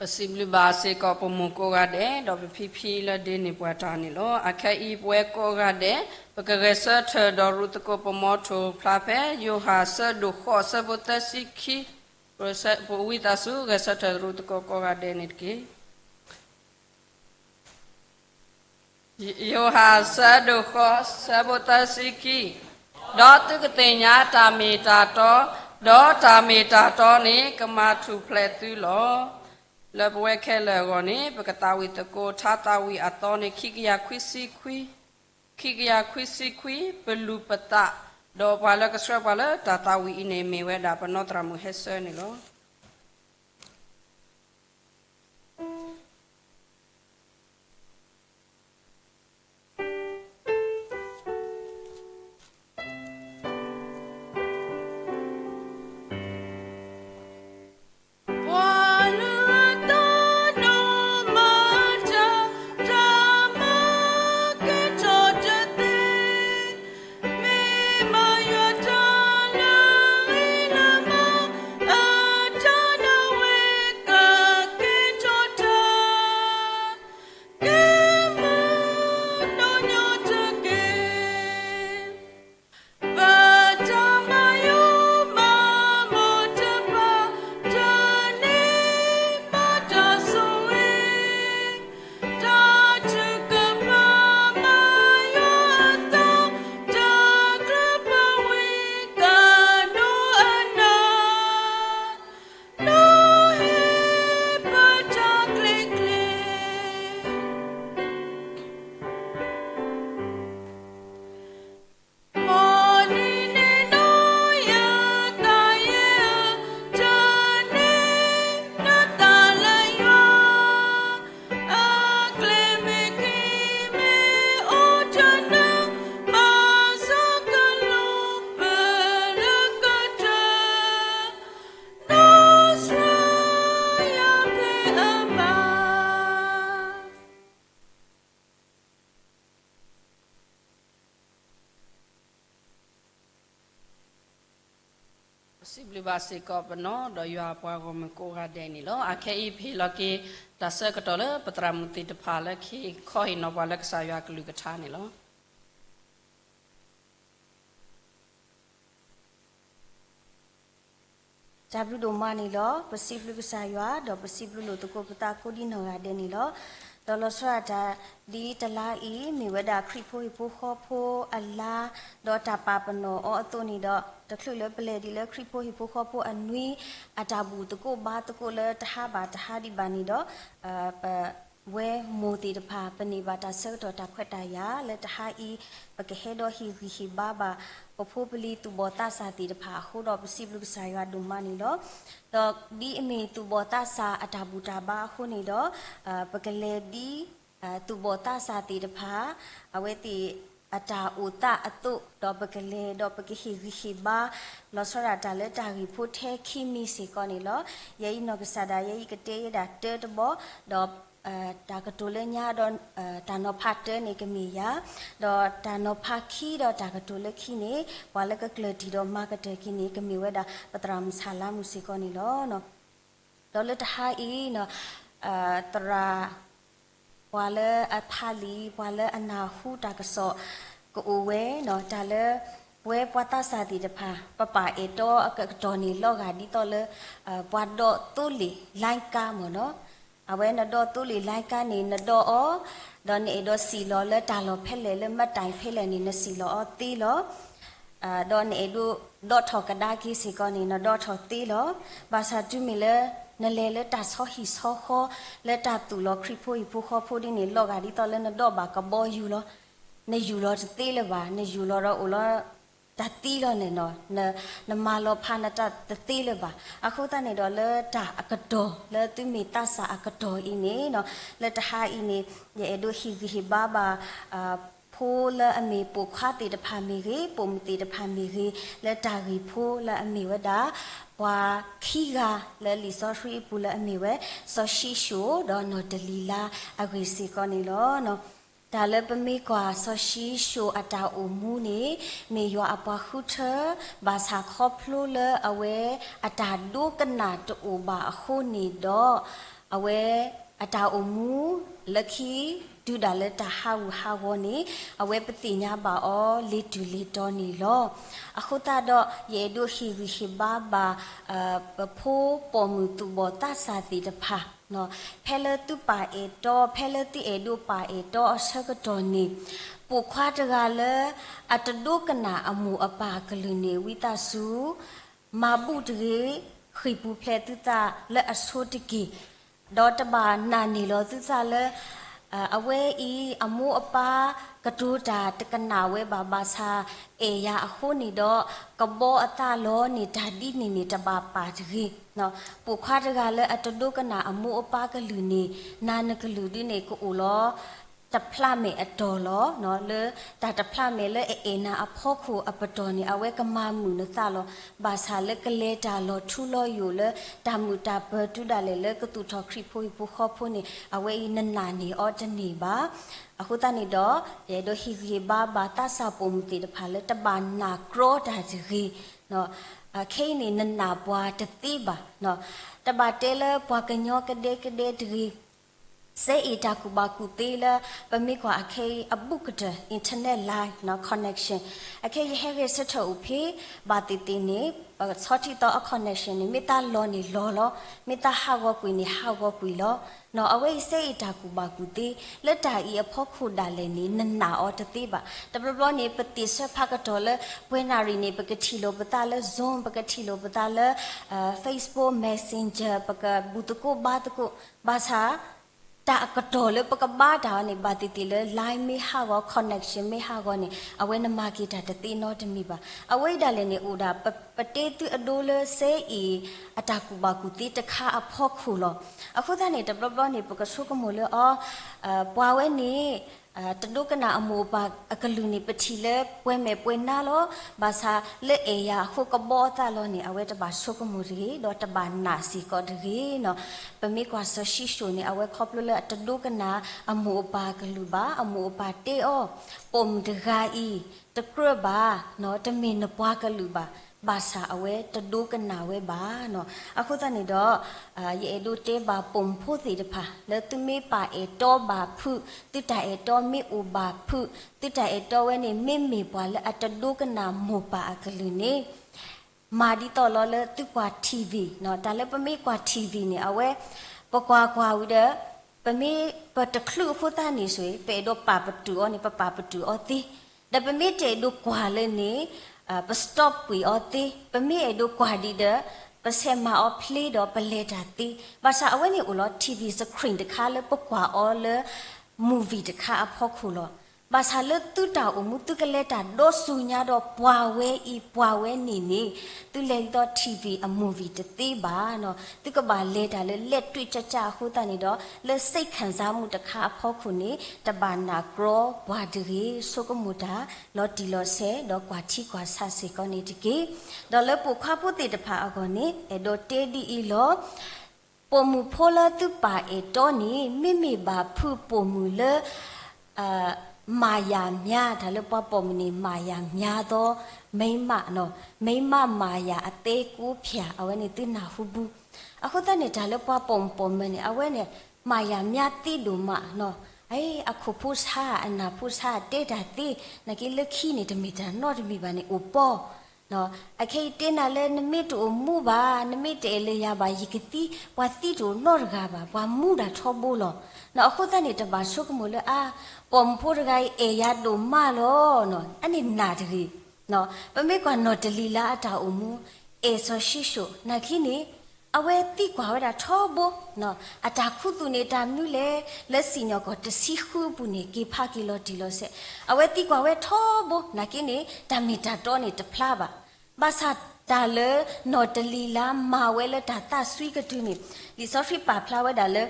ပစံးဘျုးဘၣ်စ့ၢ်ကီးပမိၢ်ကိးဂၤဒဲး ဒီးပဖံဖံလၢဒ့န့ၢ်ပှၤတၢ်န့ၣ်လီၤ. အခဲအံၤပဝဲကိးဂၤဒဲး ပကဂဲၤဆၢထၢၣ်ဒီးရူၢ်သကိးပမီထိၣ်ဖျါဖဲ ယိၤဟၣ်အဆၢဒိၣ်ဃိး အဆၢဖိသၢဆံခံ, ပဝံသးစူၤ ဂဲၤဆၢထၢၣ်ရူၢ်သကိးကိးဂၤဒဲးန့ၣ်တက့ၢ်. ယိၤဟၣ်အဆၢဒိၣ်ဃိး အဆၢဖိသၢဆံခံ, ဒီးသုကသ့ၣ်ညါတၢ်မ့ၢ်တၢ်တီ, ဒီးတၢ်မ့ၢ်တၢ်တီန့ၣ် ကမၤထူၣ်ဖျဲးသုလီၤ. လၢပဝဲခဲလၢာ်အဂီၢ်န့ၣ် ပကသးဝံၣ်သကိးထါသးဝံၣ်အသီန့ၣ် ခံကယၤခွံဆံခွံ, ခံကယၤခွံဆံခွံ ပလူၤပသး, ဒီးပှၤလၢကဆှၢပှၤလၢတၢ်သးဝံၣ်အံၤန့ၣ် မ့ၢ်ဝဲဒၣ်ပနီၢ်သရၣ်မုၣ်ဟဲဆၢန့ၣ်လီၤ. ပစံးဘျုးဘၣ်စ့ၢ်ကီးပနီၢ်ဒီးယွၤအပှၤဂီၢ်မုၢ်ကိးဂၤဒဲးန့ၣ်လီၤ. အခဲအံၤပဟ့ၣ်လီၤက့ၤတၢ်ဆၢကတီၢ်လၢပသရၣ်မုၣ်သ့ၣ်တဖၣ်လၢကဟ့ၣ်ခီဟ့ၣ်နီၤပှၤလၢကစၢ်ယွၤအကလုၢ်ကထါန့ၣ်လီၤ. တၢ်ဘျုးဒိၣ်မးန့ၣ်လီၤ. ပစံးဘျုးကစၢ်ယွၤ ဒီးပစံးဘျုးလိာ်သကိးပသးကိးဒံနီၢ်ဂၤဒဲးန့ၣ်လီၤ. ဒီးလီၤဆီဒၣ်တၢ်ဒ်တလါအံၤ မ့ၢ်ဝဲဒၣ်ခရံာ်ဖိဟံၣ်ဖိဃီဖိအလါ, ဒီးတၢ်ပာ်ပနီၣ်အီၤအသိးန့ၣ်ဒီး တချုးလၢပလဲၤဒ်လၢခရံာ်ဖိဟံၣ်ဖိဃီဖိအနွံ အတၢ်ဘူၣ်သကိးဘါသကိးလၢတဟါဘၣ်တဟါဒံးဘၣ်န့ၣ်ဒီး ပ ဝဲမိၢ်သ့ၣ်တဖၣ် ပန့ၢ်ဘၣ်တၢ်ဆၢကတီၢ်တၢ်ခွဲးတၢ်ယာ်လၢတဟါအံၤ ပကဟဲဒီးဟ့ၣ်ဂံၢ်ဟ့ၣ်ဘါဘၣ် ပဖိပလံၤသူၣ်ဘီၣ်သးစၢ်သ့ၣ်တဖၣ်အဃိဒီး ပစံးဘျုးကစၢ်ယွၤဒိၣ်မးန့ၣ်လီၤ. ဒီးဒ်အမ့ၢ်သူၣ်ဘီၣ်သးစၢ်အတၢ်ဘူၣ်တၢ်ဘါအဃိန့ၣ်ဒီး ပကလဲၤဒ် သူၣ်ဘီၣ်သးစၢ်သ့ၣ်တဖၣ် အဝဲသ့ၣ်အတၢ်အိၣ်သးအသိး ဒီးပကလဲၤဒီးပကဟ့ၣ်ဂံၢ်ဟ့ၣ်ဘါ လီၤဆီဒၣ်တၢ်လၢတၢ်ဂ့ၢ်ဖိထဲခံမံၤစ့ၢ်ကီးန့ၣ်လီၤ. ယဲအံၤနီၢ်ကစၢ်ဒၣ် ယဲအံၤကတဲယဲဒၣ်တၢတဘီ, ဒီး တၢ်ကတိၤလၢညါဒီး တၢ်နီၤဖးတၢန့ၣ်ကမ့ၢ်ယၤ, ဒီးတၢ်နီၤဖးခံဒီးတၢ်ကတိၤလၢခံန့ၣ် ပှၤလၢကကျၢၢ်တံၢ်ဒီးမၤကတၢၢ်က့ၤန့ၣ် ကမ့ၢ်ဝဲဒၣ် ပသရၣ်မုၣ်ဆၣ်လါမူးစ့ၢ်ကီးန့ၣ်လီၤ. ဒီးလၢတဟါအံၤ သရၣ် ပှၤလၢအဖးလံာ် ပှၤလၢအနၢ်ဟူတၢ်ကစီၣ် ကအိၣ်ဝဲ တၢ်လၢ ပဝဲပှၤသးစၢ်သ့ၣ်တဖၣ် ပပာ်အဲၣ်တီအကတီၢ်န့ၣ် လီၤဂာ်ဒ်သိးလၢ ပှၤဒီးသိလ့ၣ် line ကါမ့ၢ်နီၤ, အဝဲနဒီးသိလ့ၣ် line ကါန့ၣ် နဒီးအီၤ ဒီးနအဲၣ်ဒိးစံၣ်လီၤလၢတၢ်လီၢ်ဖဲလဲၣ် လၢမတၢ်ဖဲလဲၣ်န့ၣ် နစံၣ်လီၤအီၤသ့လီၤ. ဒီးနအဲၣ်ဒိးဒီးထီၣ်ကဒါက့ၤစ့ၢ်ကီးန့ၣ် နဒီးထီၣ်သ့လီၤ. ဘၣ်ဆၣ်တုၤမ့ၢ်လၢ နလဲၤလၢတၢ်ဆီဟံၣ်ဆီဃီ လၢတၢ်သူၣ်လီၤခရံာ်ဖိဟံၣ်ဖိဃီဖိဒ်န့ၣ် လီၤဂာ်ဒ်သိးလၢနဒီးဘၣ်ကဘီယူၤလီၤ. နယူၤလီၤတသ့လၢၤဘၣ်, နယူၤလီၤဒီးအိၣ်လီၤ တၢ်သံလီၤန့ၣ်နီၤ, နမၤလီၤဖးနတၢ်တသ့လၢၤဘၣ်. အဃိသတးန့ၣ်ဒီး လၢတၢ်အကတီၢ်လၢသုမ့ၢ်သးစၢ်အကတီၢ်အံၤန့ၣ်နီၤ, လၢတဟါအံၤန့ၣ် ယအဲၣ်ဒိးဟ့ၣ်ဂံၢ်ဟ့ၣ်ဘါဘၣ် ဖိလၢအမ့ၢ်ပိာ်ခွါသ့ၣ်တဖၣ်မ့ၢ်ဂ့ၤ, ပိာ်မုၣ်သ့ၣ်တဖၣ်မ့ၢ်ဂ့ၤ, လၢတၢ်ဂ့ၢ်ဖိလၢအမ့ၢ်ဝဲဒၣ် ပှၤခံဂၤလၢလံာ်စီဆှံအပူၤလၢအမ့ၢ်ဝဲ စီၤၡံၣ်ၡိၣ် ဒီးနီၢ်တလံၤလါအဂ့ၢ်စ့ၢ်ကီးန့ၣ်လီၤ. တၢ်လၢပမ့ၢ်ကွၢ်စီၤၡံၣ်ၡိၣ်အတၢ်အိၣ်မူန့ၣ် မ့ၢ်ယွၤအပှၤဃုထၢ ဘၣ်ဆၣ်ခီဖျိလၢအဝဲအတၢ်ဒိကနၣ်တအိၣ်ဘၣ်အဃိန့ၣ်ဒီး အဝဲအတၢ်အိၣ်မူလၢခံ တုၤဒၣ်လၢတၢ်ဟးဂူာ်ဟးဂီၤန့ၣ် အဝဲပသ့ၣ်ညါဘၣ်အီၤလ့ၤတုၤလ့ၤတီၤန့ၣ်လီၤ. အဃိသတးဒီး ယအဲၣ်ဒိးဟ့ၣ်ဂံၢ်ဟ့ၣ်ဘါဘၣ် ပဖိပိာ်မုၣ်သူၣ်ဘီၣ်သးစၢ်သ့ၣ်တဖၣ် ဖဲလၢသုပာ်အဲၣ်တီ ဖဲလၢသုအဲၣ်ဒိးပာ်အဲၣ်တီအဆၢကတီၢ်န့ၣ် ပိာ်ခွါတဂၤလၢ အတဒိကနၣ်အမိၢ်အပၢ်အကလုၢ်န့ၣ် ဝံသးစူၤ မၤဘူၣ်တဂ့ၤ, ဃ့ၢ်ပူၤဖျဲးသုသးလၢအဆိတက့ၢ်. ဒီးတဘၣ်နာ်န့ၢ်လီၤသုသးလၢ အဝဲအံၤအမိၢ်အပၢ်ကတိၤတၢ်တကနၣ်ဝဲဘၣ် ဘၣ်ဆၣ်အဲၣ်ယၤအဃိန့ၣ်ဒီး ကဘီအသးလီၤန့ၣ် တၢ်ဒ်န့ၣ်န့ၣ် တဘၣ်ပာ်တဂ့ၤ. ပိာ်ခွါတဂၤလၢအတဒိကနၣ်အမိၢ်အပၢ်ကလုၢ်န့ၣ် နၤနကလုၢ်ဒ်န့ၣ်ကအိၣ်လီၤ တဖျးမဲာ်အတီၢ်လီၤ. လၢတၢ်တဖျးမဲာ်လၢအအဲၣ်နၤအဖီခိၣ်အပတီၢ်န့ၣ် အဝဲကမၤမုာ်နသးလီၤ. ဘၣ်ဆၣ်လၢကလဲၤတၢ်လီၤထူလီၤယိာ်လၢ တၢ်မုာ်တၢ်ပၢၤတုၤဒၣ်လဲာ်လၢကသူၣ်ထီၣ်ခရံာ်ဖိဟံၣ်ဖိဃီဖိန့ၣ် အဝဲအံၤနနာ်န့ၢ်အီၤတန့ၢ်ဘၣ်. အဃိသတးန့ၣ်ဒီး ယအဲၣ်ဒိးဟ့ၣ်ဂံၢ်ဟ့ၣ်ဘါဘၣ်သးစၢ်ပိာ်မုၣ်သ့ၣ်တဖၣ်လၢတဘၣ်နာ်ကြီတၢ်တဂ့ၤ ခဲအံၤန့ၣ် နနာ်ပှၤတသ့ဘၣ်. တဘၣ်တဲလၢပှၤကညီကဒဲကဒဲတဂ့ၤ. စဲအ့ၣ်တၢ်ကူၣ်ဘၣ်ကူၣ်သ့လၢ ပမ့ၢ်ကွၢ်အခဲအံၤ အဘူးကတၢၢ် internet line connection အခဲအံၤ ယဟဲဂဲၤဆၢထၢၣ်အိၣ်ဖဲ ဘၣ်သ့ၣ်သ့ၣ်န့ၣ် ပဆီထံသီအ connection န့ၣ် မ့ၢ်သးလီၤန့ၣ်လီၤလီၤ, မ့ၢ်သးဟးဂီၤကွံာ်န့ၣ် ဟးဂီၤကွံာ်လီၤ. အဝဲအံၤစဲအ့ၣ်တၢ်ကူၣ်ဘၣ်ကူၣ်သ့ လၢတၢ်အံၤအဖီခိၣ်ဒၣ်လဲာ်န့ၣ် နနာ်အီၤတသ့ဘၣ်. တဘျီဘျီန့ၣ် ပသ့ၣ်ဆၢဖးကတီၢ်လၢ ပှဲၤနၣ်ရံၣ်န့ၣ် ပကထံၣ်လိာ်ပသးလၢ Zoom ပကထံၣ်လိာ်ပသးလၢ Facebook Messenger ပကဘူၣ်သကိးဘါသကိး, ဘၣ်ဆၣ် တၢ်အကတီၢ်လၢပကဘါတၢ်အီၤန့ၣ် ဘၣ်သ့ၣ်သ့ၣ်လၢ line မ့ၢ်ဟးဂီၤ connection မ့ၢ်ဟးဂီၤန့ၣ် အဝဲနမၤက့ၤတၢ်တသ့နီတမံၤဘၣ်. အဝဲအံၤဒၣ်လဲာ်န့ၣ် အိၣ်ဒၣ်ပ ပတဲသုအဒိလၢစဲအ့ၣ်အတၢ်ကူၣ်ဘၣ်ကူၣ်သ့တခါအဖီခိၣ်လီၤ. အဃိသတးန့ၣ် တဘျီဘျီန့ၣ် ပကဆိကမိၣ်လၢအီၤ ပှၤဝဲန့ၣ် တဒိကနၣ်အမိၢ်အပၢ်အကလုၢ်န့ၣ် ပထံၣ်လၢပှဲၤမဲာ်ပှဲၤနါလီၤ. ဘၣ်ဆၣ်လၢအဲၣ်ယၤအဃိကဘီအသးလီၤန့ၣ် အဝဲတဘၣ်ဆိကမိၣ်တဂ့ၤ ဒီးတဘၣ်နာ်စ့ၢ်ကီးတဂ့ၤ. ပမ့ၢ်ကွၢ်စီၤၡံၣ်ၡိၣ်န့ၣ် အဝဲခီဖျိလၢအတဒိကနၣ်အမိၢ်အပၢ်ကလုၢ်ဘၣ်, အမိၢ်အပၢ်တဲအီၤ, ပိာ်မုၣ်တဂၤအံၤ တကြၢးဘၣ်, တမ့ၢ်နပှၤကလုာ်ဘၣ်, ဘၣ်ဆၣ်အဝဲတဒိကနၣ်ဝဲဘၣ်. အဃိသတးန့ၣ်ဒီး ယအဲၣ်ဒိးတဲဘၣ်ပိာ်မုၣ်ဖိသ့ၣ်တဖၣ် လၢသုမ့ၢ်ပာ်အဲၣ်တီဘၣ်ဖုး, သုတၢ်အဲၣ်တီမ့ၢ်အိၣ်ဘၣ်ဖုး, သုတၢ်အဲၣ်တီဝဲန့ၣ် မ့မ့ၢ်ပှၤလၢအတဒိကနၣ်မိၢ်ပၢ်အကလုၢ်န့ၣ် မၤဒ်သိးလီၤလၢသုကွၢ် ထံၣ်ဝံၣ်, တၢ်လၢပမ့ၢ်ကွၢ် ထံၣ်ဝံၣ် န့ၣ် အဝဲ ပကွၢ်ကွၢ်ဝံၤဒီး ပမ့ၢ်ပတချုးအဃိသတးန့ၣ်ဆိ ပအဲၣ်ဒိးပာ်ပတုာ်အီၤန့ၣ် ပပာ်ပတုာ်အီၤသ့, ဒီးပမ့ၢ်တအဲၣ်ဒိးကွၢ်လၢန့ၣ် ပ stop ကွံာ်အီၤသ့, ပမ့ၢ်အဲၣ်ဒိးကွၢ်ဒံးဒီး ပဆဲးမၤအီၤဖျ့ဒီးပလဲၤတၢ်သ့, ဘၣ်ဆၣ်အဝဲန့ၣ်အိၣ်လီၤ ထံၣ်ဝံၣ် screen တခါလၢပကွၢ်အီၤလၢ movie တခါအဖီခိၣ်လီၤ. ဘၣ်ဆၣ်လၢသုတၢ်အိၣ်မူ သုကလဲၤတၢ်ဒီးဆူညါဒီးပှၤဝဲအံၤ ပှၤဝဲန့ၣ်န့ၣ် သုလဲၤဒ်သိး ထံၣ်ဝံၣ် အ movie တသ့ဘၣ်. သုကဘၣ်လဲၤတၢ်လၢ လက်တွေ့ကျကျ အဃိသတးန့ၣ်ဒီး လၢ စိတ်ခံစားမှု တခါအဖီခိၣ်န့ၣ် တဘၣ်နာ်ကြီပှၤတဂ့ၤ, ဆိကမိၣ်တၢ်လီၤတံၢ်လီၤဆဲး ဒီးကွၢ်ထံကွၢ်ဆးစ့ၢ်ကီးန့ၣ်တက့ၢ်. ဒီးလၢပိာ်ခွါဖိသ့ၣ်တဖၣ်အဂီၢ်န့ၣ် အဲၣ်ဒိးတဲဒ်အံၤလီၤ. ပိာ်မုၣ်ဖိလၢသုပာ်အဲၣ်တီန့ၣ် မ့မ့ၢ်ဘၣ်ဖုးပိာ်မုၣ်လၢ မၤယၤများ, တၢ်လၢပှၤပိာ်မုၣ်န့ၣ် မၤယၤများသော မိန်းမ, မိန်းမမာယာအသဲကိုးဖျၢၣ်, အဝဲန့ၣ်သုနၢ်ဟူဘၣ်. အဃိသတးန့ၣ် တၢ်လၢပှၤပိာ်မုၣ်ပိာ်မၢၤန့ၣ် အဝဲန့ၣ် မၤယၤများသ့ဒိၣ်မး, အခိၣ်ဖိဆါ အနၢ်ဖိဆါ တဲတၢ်သ့, နာ်က့လၢခံန့ၣ် တမ့ၢ်တၢ်နီတမံၤဘၣ်န့ၣ် အိၣ်ပီ အခဲအံၤတဲနၤလၢ နမ့ၢ်တအိၣ်မူဘၣ်, နမ့ၢ်တအဲၣ်လၢယၤဘၣ် ယကသံ, ပှၤသံတအိၣ်နီတဂၤဘၣ်, ပှၤမူဒၣ်ထီဘိလီၤ. အဃိသတးန့ၣ် တဘၣ်ဆိကမိၣ်လၢအါ, ပိာ်မုၣ်ဖိတဂၤအံၤ အဲၣ်ယၤဒိၣ်မးလီၤ, အန့ၣ်နာ်တဂ့ၤ. ပမ့ၢ်ကွၢ်နီၢ်တလံၤလါအတၢ်အိၣ်မူ, အဲၣ်စီၤၡံၣ်ၡိၣ်, နာ်က့န့ၣ် အဝဲသံကွၢ်ဝဲဒၣ်ထီဘိ, အတၢ်ခူသူၣ်န့ၣ် တၢ်မနုၤလဲၣ်, လၢစံၣ်ညီၣ်ကွီၢ်တဆံဃုအပူၤန့ၣ် က့ၤဖးက့ၤလီၤတံၢ်လီၤဆဲး, အဝဲသံကွၢ်ဝဲထီဘိ, နာ်က့န့ၣ် တၢ်မ့ၢ်တၢ်တီန့ၣ်တဖျါဘၣ်. ဘၣ်ဆၣ်တၢ်လၢနီၢ်တလံၤလါမၤဝဲလၢတၢ်သးစွံကတုၤန့ၣ်, လံာ်စီဆှံပာ်ဖျါဝဲဒၣ်လၢ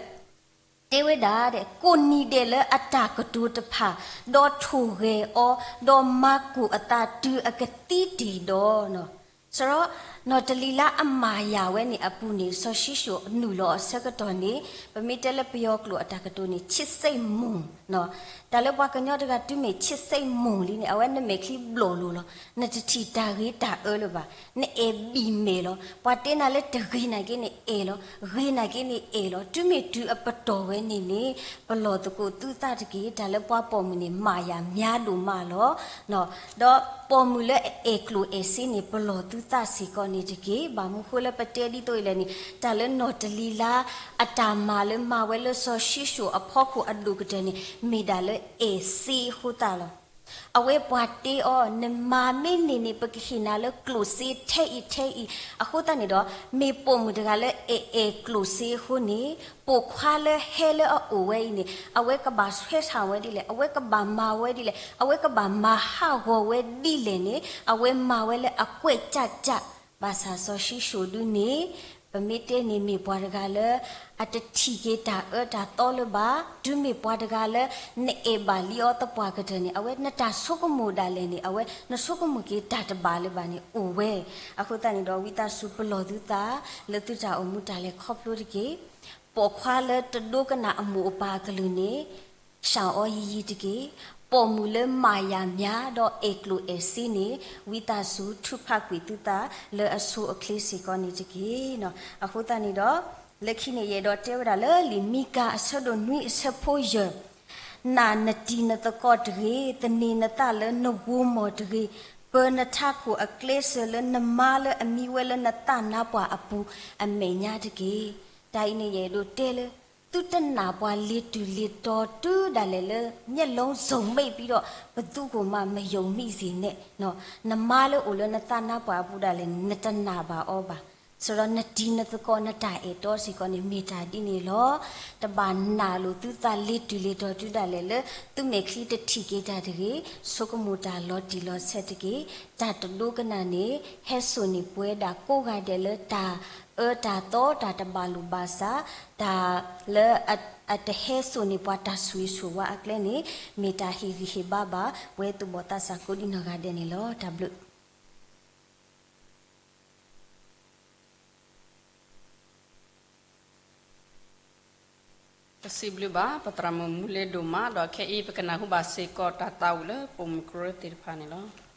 တဲဝဲဒၣ်, ကိးနံၤဒဲးလၢအတၢ်ကတိၤတဖၣ်, ဒီးထိၣ်ဂဲၤအီၤ, ဒီးမၤကိၢ်အသးတုၤအကသံတ့ၢ်ဒီး, စရီ နီၢ်တလံၤလါအမၤယၤဝဲန့ၣ်အပူၤန့ၣ် စီၤၡံၣ်ၡိၣ်နုာ်လီၤအဆၢကတီၢ်န့ၣ် ပမ့ၢ်တဲလၢပယီၤကျိာ်အတၢ်ကတိၤန့ၣ် ချစ်စိတ်မုန် တၢ်လၢပှၤကညီတဂၤ တုၤမ့ၢ်ချစ်စိတ်မုန်လံန့ၣ် အဝဲနမဲာ်ချံဘျီၣ်လိၤလီၤ. နတထံၣ်တၢ်ဂ့ၤတၢ်အၢလၢၤဘၣ်. နအဲၣ်ဘံၣ်မဲာ်လီၤ. ပှၤတဲနၤလၢတဂ့ၤနာ်က့န့ၣ်အဲၣ်လီၤ, ဂ့ၤနာ်က့န့ၣ်အဲၣ်လီၤ. တုၤမ့ၢ်တုၤအပတီၢ်ဝဲန့ၣ်န့ၣ် ပလီၢ်သကိးသုသးတက့ၢ်. တၢ်လၢပှၤပိာ်မုၣ်န့ၣ် မၤယၤများဒိၣ်မးလီၤ. ဒီးပိာ်မုၣ်လၢအအဲၣ်ကျိၣ်အဲၣ်စ့န့ၣ် ပလီၢ်သုသးစ့ၢ်ကီးန့ၣ်တက့ၢ်. ဘၣ်မနုၤဃိလၢပတဲဒ်သိးအံၤလဲၣ်န့ၣ် တၢ်လၢနီၢ်တလံၤလါ အတၢ်မၤလၢမၤဝဲလၢစီၤၡံၣ်ၡိၣ်အဖီခိၣ်အဒိၣ်ကတၢၢ်န့ၣ် မ့ၢ်ဒၣ်လၢအဲၣ်စ့အဃိသတးလီၤ. အဝဲပှၤတဲအီၤ နမၤမ့ၢ်န့ၢ်န့ၣ် ပကဟ့ၣ်နၤလၢကျိၣ်စ့ထဲအံၤထဲအံၤ. အဃိသတးန့ၣ်ဒီး မ့ၢ်ပိာ်မုၣ်တဂၤလၢအအဲၣ်ကျိၣ်စ့အဃိန့ၣ် ပိာ်ခွါလၢဟဲလၢအအိၣ်ဝဲအံၤန့ၣ် အဝဲကဘၣ်ဆှဲထၣ်ဝဲဒ်လဲၣ်, အဝဲကဘၣ်မၤဝဲဒ်လဲၣ်, အဝဲကဘၣ်မၤဟးဂီၤဝဲဒ်လဲၣ်န့ၣ် အဝဲမၤဝဲလၢအကွဲးကၢ်ကၢ်. ဘၣ်ဆၣ်စီၤၡံၣ်ၡိၣ်ဒုန့ၣ် ပမ့ၢ်တဲန့ၣ်မ့ၢ်ပှၤတဂၤလၢ အတထံၣ်က့ၤတၢ်အၢတၢ်သီလၢၤဘၣ်. တုၤမ့ၢ်ပှၤတဂၤလၢ နအဲၣ်ဘၣ်လံအီၤသပှၢ်ကတၢၢ်န့ၣ် အဝဲနတၢ်ဆိကမိၣ်ဒၣ်လဲာ်န့ၣ် အဝဲနဆိကမိၣ်က့ၤတၢ်တဘၣ်လၢၤဘၣ်န့ၣ်အိၣ်ဝဲ. အဃိသတးန့ၣ်ဒီး ဝံသးစူၤပလီၢ်သုသး လၢသုတၢ်အိၣ်မူတၢ်လဲၤခီဖျိတက့ၢ်. ပိာ်ခွါလၢတဒိကနၣ်အမိၢ်အပၢ်အကလုၢ်န့ၣ် ဆၢအီၤယံာ်ယံာ်တက့ၢ်. ပိာ်မုၣ်လၢမၤယၤများဒီးအဲၣ်ကျိၣ်အဲၣ်စ့န့ၣ် ဝံသးစူၤထုးဖးကွံာ်သုသးလၢအဆိအချ့စ့ၢ်ကီးန့ၣ်တက့ၢ်. အဃိသတးန့ၣ်ဒီး လၢခံန့ၣ်ယအဲၣ်ဒိးတဲဝဲဒၣ်လၢလံာ်မံကၤအဆၢဒိၣ်နွံအဆၢဖိယဲၢ် နနတံၤနသကိးတဂ့ၤ, သန့ၤနသးလၢနဂိၤမီၢ်တဂ့ၤ, ပၢၤနထးခိၣ်အကျဲစၢၤလၢနမါလၢအမံဝဲလၢနသးနါပှၢ်အပူၤအမဲာ်ညါတက့ၢ်. တၢ်အံၤန့ၣ်ယအဲၣ်ဒိးတဲလၢ သုတနာ်ပှၤလ့ၤတုၤလ့ၤတီၤတုၤဒၣ်လဲာ်လၢ မျက်လုံးစုံမှိတ်ပြီးတော့ ဘယ်သူ့ကိုမှမယုံမိစေနဲ့. နမါလၢအိၣ်လၢနသးနါပှၢ်အပူၤဒၣ်လဲာ်န့ၣ် နတနာ်ဘၣ်အီၤဘၣ်. စးဒီးနတံၤနသကိးနတၢ်အဲၣ်တီစ့ၢ်ကီးန့ၣ် မ့ၢ်တၢ်ဒ်န့ၣ်လီၤ. တဘၣ်နာ်လိာ်သုသးလ့ၤတုၤလ့ၤတီၤတုၤဒၣ်လဲာ်လၢ သုမဲာ်ချံတထံၣ်က့ၤတၢ်တဂ့ၤ, ဆိကမိၣ်တၢ်လီၤတံၢ်လီၤဆဲးတက့ၢ်. တၢ်တဒိကနၣ်န့ၣ် ဟဲစိာ်န့ၢ်ပဝဲဒၣ်ကိးဂၤဒဲးလၢတၢ်အၢတၢ်သီ တၢ်တဘၣ်လိာ်ဘၣ်စး တၢ်လၢအတဟဲစိာ်န့ၢ်ပှၤတၢ်ဆိၣ်ဂ့ၤဆိၣ်ဝါအကျဲန့ၣ် မ့ၢ်တၢ်ဟ့ၣ်ဂံၢ်ဟ့ၣ်ဘါဘၣ် ပဝဲသူၣ်ဘီၣ်သးစၢ်ကိးဒံနီၢ်ဂၤဒဲးန့ၣ်လီၤ. တၢ်ဘျုး ပစံးဘျုးဘၣ် ပသရၣ်မုၣ်မူလ့ဒိၣ်မး ဒီးခဲအံၤ ပကနၢ်ဟူဘၣ်စ့ၢ်ကီးတၢ်သးဝံၣ်လၢပိာ်မုၣ်ကရၢသ့ၣ်တဖၣ်န့ၣ်လီၤ.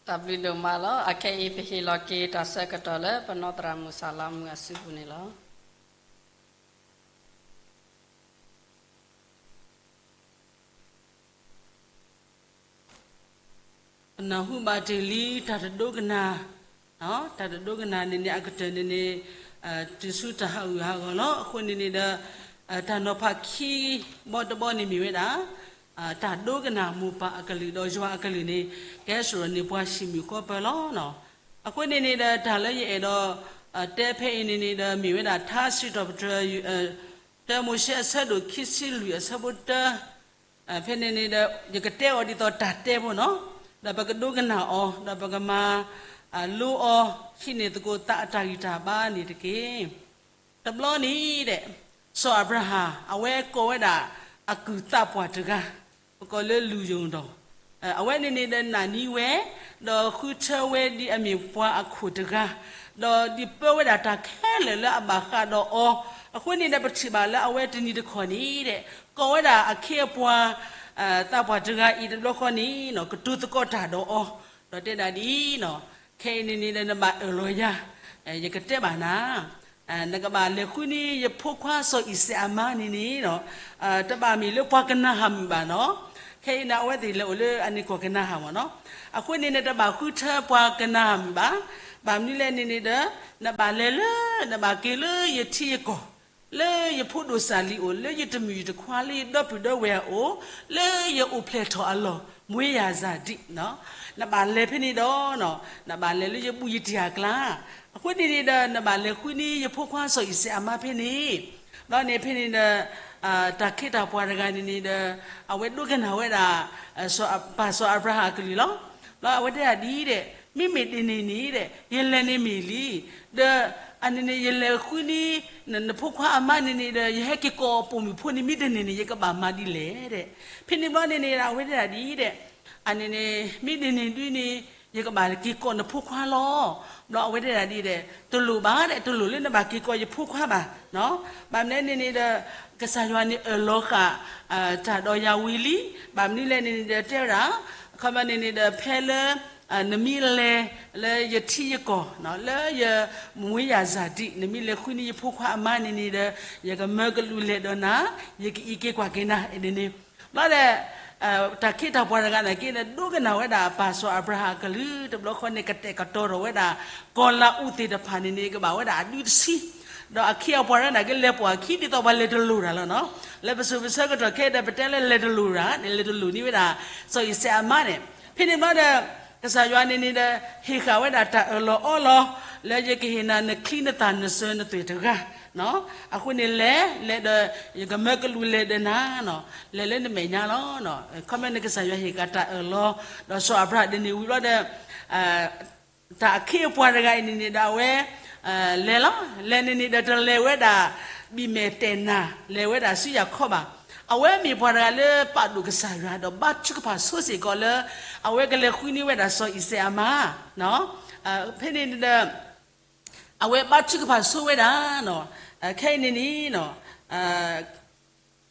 တၢ်ဘျုးဒိၣ်မးလီၤ. အခဲအံၤပဟ့ၣ်လီၤက့ၤတၢ်ဆၢကတီၢ်လၢပနီၢ်သရၣ်မုၣ်စၢ်လါမုၢ်အစုပူၤန့ၣ်လီၤ. ပနၢ်ဟူဘၣ်တ့ၢ်လံတၢ်တဒိကနၣ်, တၢ်တဒိကနၣ်န့ၣ်န့ၣ် အကတၢၢ်န့ၣ်န့ၣ် တုၤဆူတၢ်ဟးဂူာ်ဟးဂီၤလီၤ. အဃိန့ၣ်န့ၣ်ဒီး တၢ်နီၤဖးခံဘီတဘီန့ၣ်မ့ၢ်ဝဲဒၣ် တၢ်ဒိကနၣ်မိၢ်ပၢ်အကလုၢ်ဒီးယွၤအကလုၢ်န့ၣ် ကဟဲဆှၢန့ၢ်ပှၤဆံးမုၢ်ဃီပၢၤလီၤ. အဃိန့ၣ်န့ၣ်ဒီး တၢ်လၢယအဲၣ်ဒိး တဲဖဲအံၤန့ၣ်န့ၣ်ဒီး မ့ၢ်ဝဲဒၣ်ထါစံးထီၣ်ပတြၢၤ တၢမိၤၡ့အဆၢဒိၣ်ခံဆံလွံၢ်အဆၢဖိတၢ ဖဲန့ၣ်န့ၣ်ဒီး ယကတဲအီၤဒ်သိးတၢ်တဲဖိနီၤ, ဒီးပကဒိကနၣ်အီၤ ဒီးပကမၤလိအီၤ ဟံးန့ၢ်သကိးသးအတၢ်ဂံၢ်တၢ်ဘါန့ၣ်တက့ၢ်. တဘျီန့ၣ်ဒီး စီၤအၤဘြၤဟၣ် အဝဲကိးဝဲဒၣ်အကုၢ်သးပှၢ်တဂၤ, ပကိးလၢလူၢ်ယိၣ်ဒီး အဝဲန့ၣ်န့ၣ်ဒီးနာ်န့ၢ်ဝဲ ဒီးဃုထၢဝဲဒ်အမ့ၢ်ပှၤအခိၣ်တဂၤ, ဒီးဒုးပၢဝဲဒၣ်တၢ်ခဲလၢာ်လၢအဘၣ်ဃးဒီးအီၤ, အဃိန့ၣ်ဒီးပထံၣ်ဘၣ်လၢအဝဲတနံၤတခီန့ၣ်ဒီး ကိးဝဲဒၣ်အခ့အပှၤ သးပှၢ်တဂၤအံၤတဘျီဃီန့ၣ် ကတိၤသကိးတၢ်ဒီးအီၤ, ဒီးတဲဒၣ်ဒ်အံၤ, ခဲအံၤန့ၣ်န့ၣ်ဒီးနဘၣ်အၢၣ်လီၤယၤ, ယကတဲဘၣ်နၤ နကဘၣ်လဲၤဃုန့ၢ်ယဖိခွါစီၤအံၤစဲးအမါန့ၣ်န့ၣ်, တဘၣ်မ့ၢ်လၢပှၤကနၤဧၣ်မုၣ်ဘၣ်နီၤ, ခဲအံၤန့ၣ် အဝဲသ့ၣ်လဲၤအိၣ်လၢအန့ၣ်ကီၢ်ကနၤဧၣ်မ့ၢ်နီၤ, အဃိန့ၣ်န့ၣ် တဘၣ်ဃုထၢပှၤကနၤဧၣ်မုၣ်ဘၣ်, ဘၣ်မနုၤလဲၣ်န့ၣ်န့ၣ်ဒီး နဘၣ်လဲၤလၢ နဘၣ်က့ၤလၢယထံယကီၢ် လၢယဖိဒိၣ်စၢ်လံၤအိၣ် လၢယတမုၢ်ယတခွါ လၢယဒီပုၢ်ဒီဝဲၢ်အအိၣ် လၢယအိၣ်ဖျဲၣ်ထီၣ်အလီၢ် မွေးရာဇာတိ နဘၣ်လဲၤဖဲန့ၣ်ဒီး နဘၣ်လဲၤလၢယဘူၣ်ယတံၢ်အကျါ, အဃိန့ၣ်န့ၣ်ဒီး နဘၣ်လဲၤဃုန့ၢ်ယဖိခွါစီၤအံၤစဲးအမါဖဲန့ၣ်, ဘျီန့ၣ်ဖဲန့ၣ်ဒီး တၢ်ခ့တၢ်ပှၤတဂၤန့ၣ်န့ၣ်ဒီး အဝဲဒိကနၣ်ဝဲဒၣ် ပၢ်စီၤအၤဘြၤဟၣ်အကလုၢ်လီၤ. ဘျီအဝဲတဲဒၣ်ဒ်အံၤဒီး မ့မ့ၢ်ဒ်န့ၣ်န့ၣ်ဒီး ယလဲၤန့ၣ်မ့ၢ်လံ, ဒီး အန့ၣ်န့ၣ် ယလဲၤဃုန့ၢ် နဖိခွါအမါန့ၣ်န့ၣ်ဒီး ယဟဲက့ၤကိးပိာ်မုၣ်ဖိန့ၣ် မ့ၢ်တန့ၢ်န့ၣ် ယကဘၣ်မၤဒ်လဲၣ်ဒီး, ဖဲန့ၣ်ဘျီန့ၣ်န့ၣ် အဝဲတဲဒၣ်ဒ်အံၤဒီး အန့ၣ်န့ၣ် မ့ၢ်ဒ်န့ၣ်ဒ်န့ၣ် ယကဘၣ်က့ၤကိးနဖိခွါလီၤ. ဘျီအဝဲတဲဒၣ်ဒ်အံၤဒီး တလိၣ်ဘၣ်ဒီး တလိၣ်လၢနဘၣ်က့ၤကိးယဖိခွါဘၣ်, ဘၣ်မနုၤလဲၣ်န့ၣ်န့ၣ်ဒီး ကစၢ်ယွၤန့ၣ်အၢၣ်လီၤဃာ် တၢ်ဒီးယၤဝံၤလံ, ဘၣ်မနုၤလဲၣ်န့ၣ်န့ၣ်ဒီး တဲဝဲဒၣ် ခီမ့ၢ်န့ၣ်န့ၣ်ဒီး ဖဲလၢ နမ့ၢ်လဲၤလၢယထံယကီၢ် လၢယ မွေးရာဇာတိ နမ့ၢ်လဲၤဃုန့ၢ်ယဖိခွါအမါန့ၣ်န့ၣ်ဒီး ယကမၢကလူးလဲၤဒီးနၤ, ယကအံးက့ၤကွၢ်က့ၤနၤဒ်န့ၣ်, ဘျီဒီး တၢ်ခ့တၢ်ပှၤတဂၤန့ၣ်က့န့ၣ် ဒိကနၣ်ဝဲဒၣ်ပၢ်စီၤအၤဘြၤဟၣ်အကလုၢ် တဘျီဃီန့ၣ် ကတဲာ်ကတီၤထီၣ်ဝဲဒၣ် ကီၤလၤအူးသ့ၣ်တဖၣ်န့ၣ်န့ၣ် ကဘၣ်ဝဲဒၣ်အဒုတဆံ, ဒီးအခ့အပှၤတဂၤန့ၣ်ကလဲၤပိာ်အခံ ဒ်သိးပှၤလဲၤတလိၣ်တၢ်လီၤနီၤ, လၢပစိၤပဆၢကတီၢ်ခဲအံၤဒီး ပတဲလၢလဲၤတလိၣ်တၢ်န့ၣ် လဲၤတလိၣ်န့ၢ်ဝဲဒၣ် စီၤအံၤစဲးအမါန့ၣ်, ဖဲန့ၣ်ဘျီဒီး ကစၢ်ယွၤန့ၣ်န့ၣ်ဒီး ဟ့ၣ်ဃာ်ဝဲဒၣ်တၢ်အၢၣ်လီၤအီလီၤ လၢယကဟ့ၣ်နၤနချံနသၣ်နစၢၤနသွဲၣ်တဂၤ အဃိန့ၣ်လဲၤ လဲၤဒီး ယကမၢကလူးလဲၤဒီးနၤ, လဲၤလၢနမဲာ်ညါလီၤ. ခီမ့ၢ်န့ၣ်ကစၢ်ယွၤဟ့ၣ်ဃာ်တၢ်အၢၣ်လီၤ ဒီးစီၤအၤဘြၤဟၣ်ဒ်န့ၣ်ဝံၤဘျီဒီး တၢ်အခ့အပှၤတဂၤအံၤန့ၣ်န့ၣ်ဒီးအဝဲ လဲၤလီၤ, လဲၤန့ၣ်န့ၣ်ဒီးတလဲၤဝဲဒၣ် ဘံၣ်မဲာ်တဲၢ်နၤ လဲၤဝဲဒၣ်ဆူယၤခီဘၣ်. အဝဲမ့ၢ်ပှၤတဂၤလၢပာ်ဒိၣ်ကစၢ်ယွၤ ဒီးဘါထုကဖၣ်ဆိစ့ၢ်ကီးလၢ အဝဲကလဲၤဃုန့ၢ်ဝဲဒၣ်စီၤအံၤစဲးအမါ ဖဲန့ၣ်န့ၣ်ဒီး အဝဲဘါထုကဖၣ်ဆိဝဲဒၣ် ခဲအံၤန့ၣ်န့ၣ်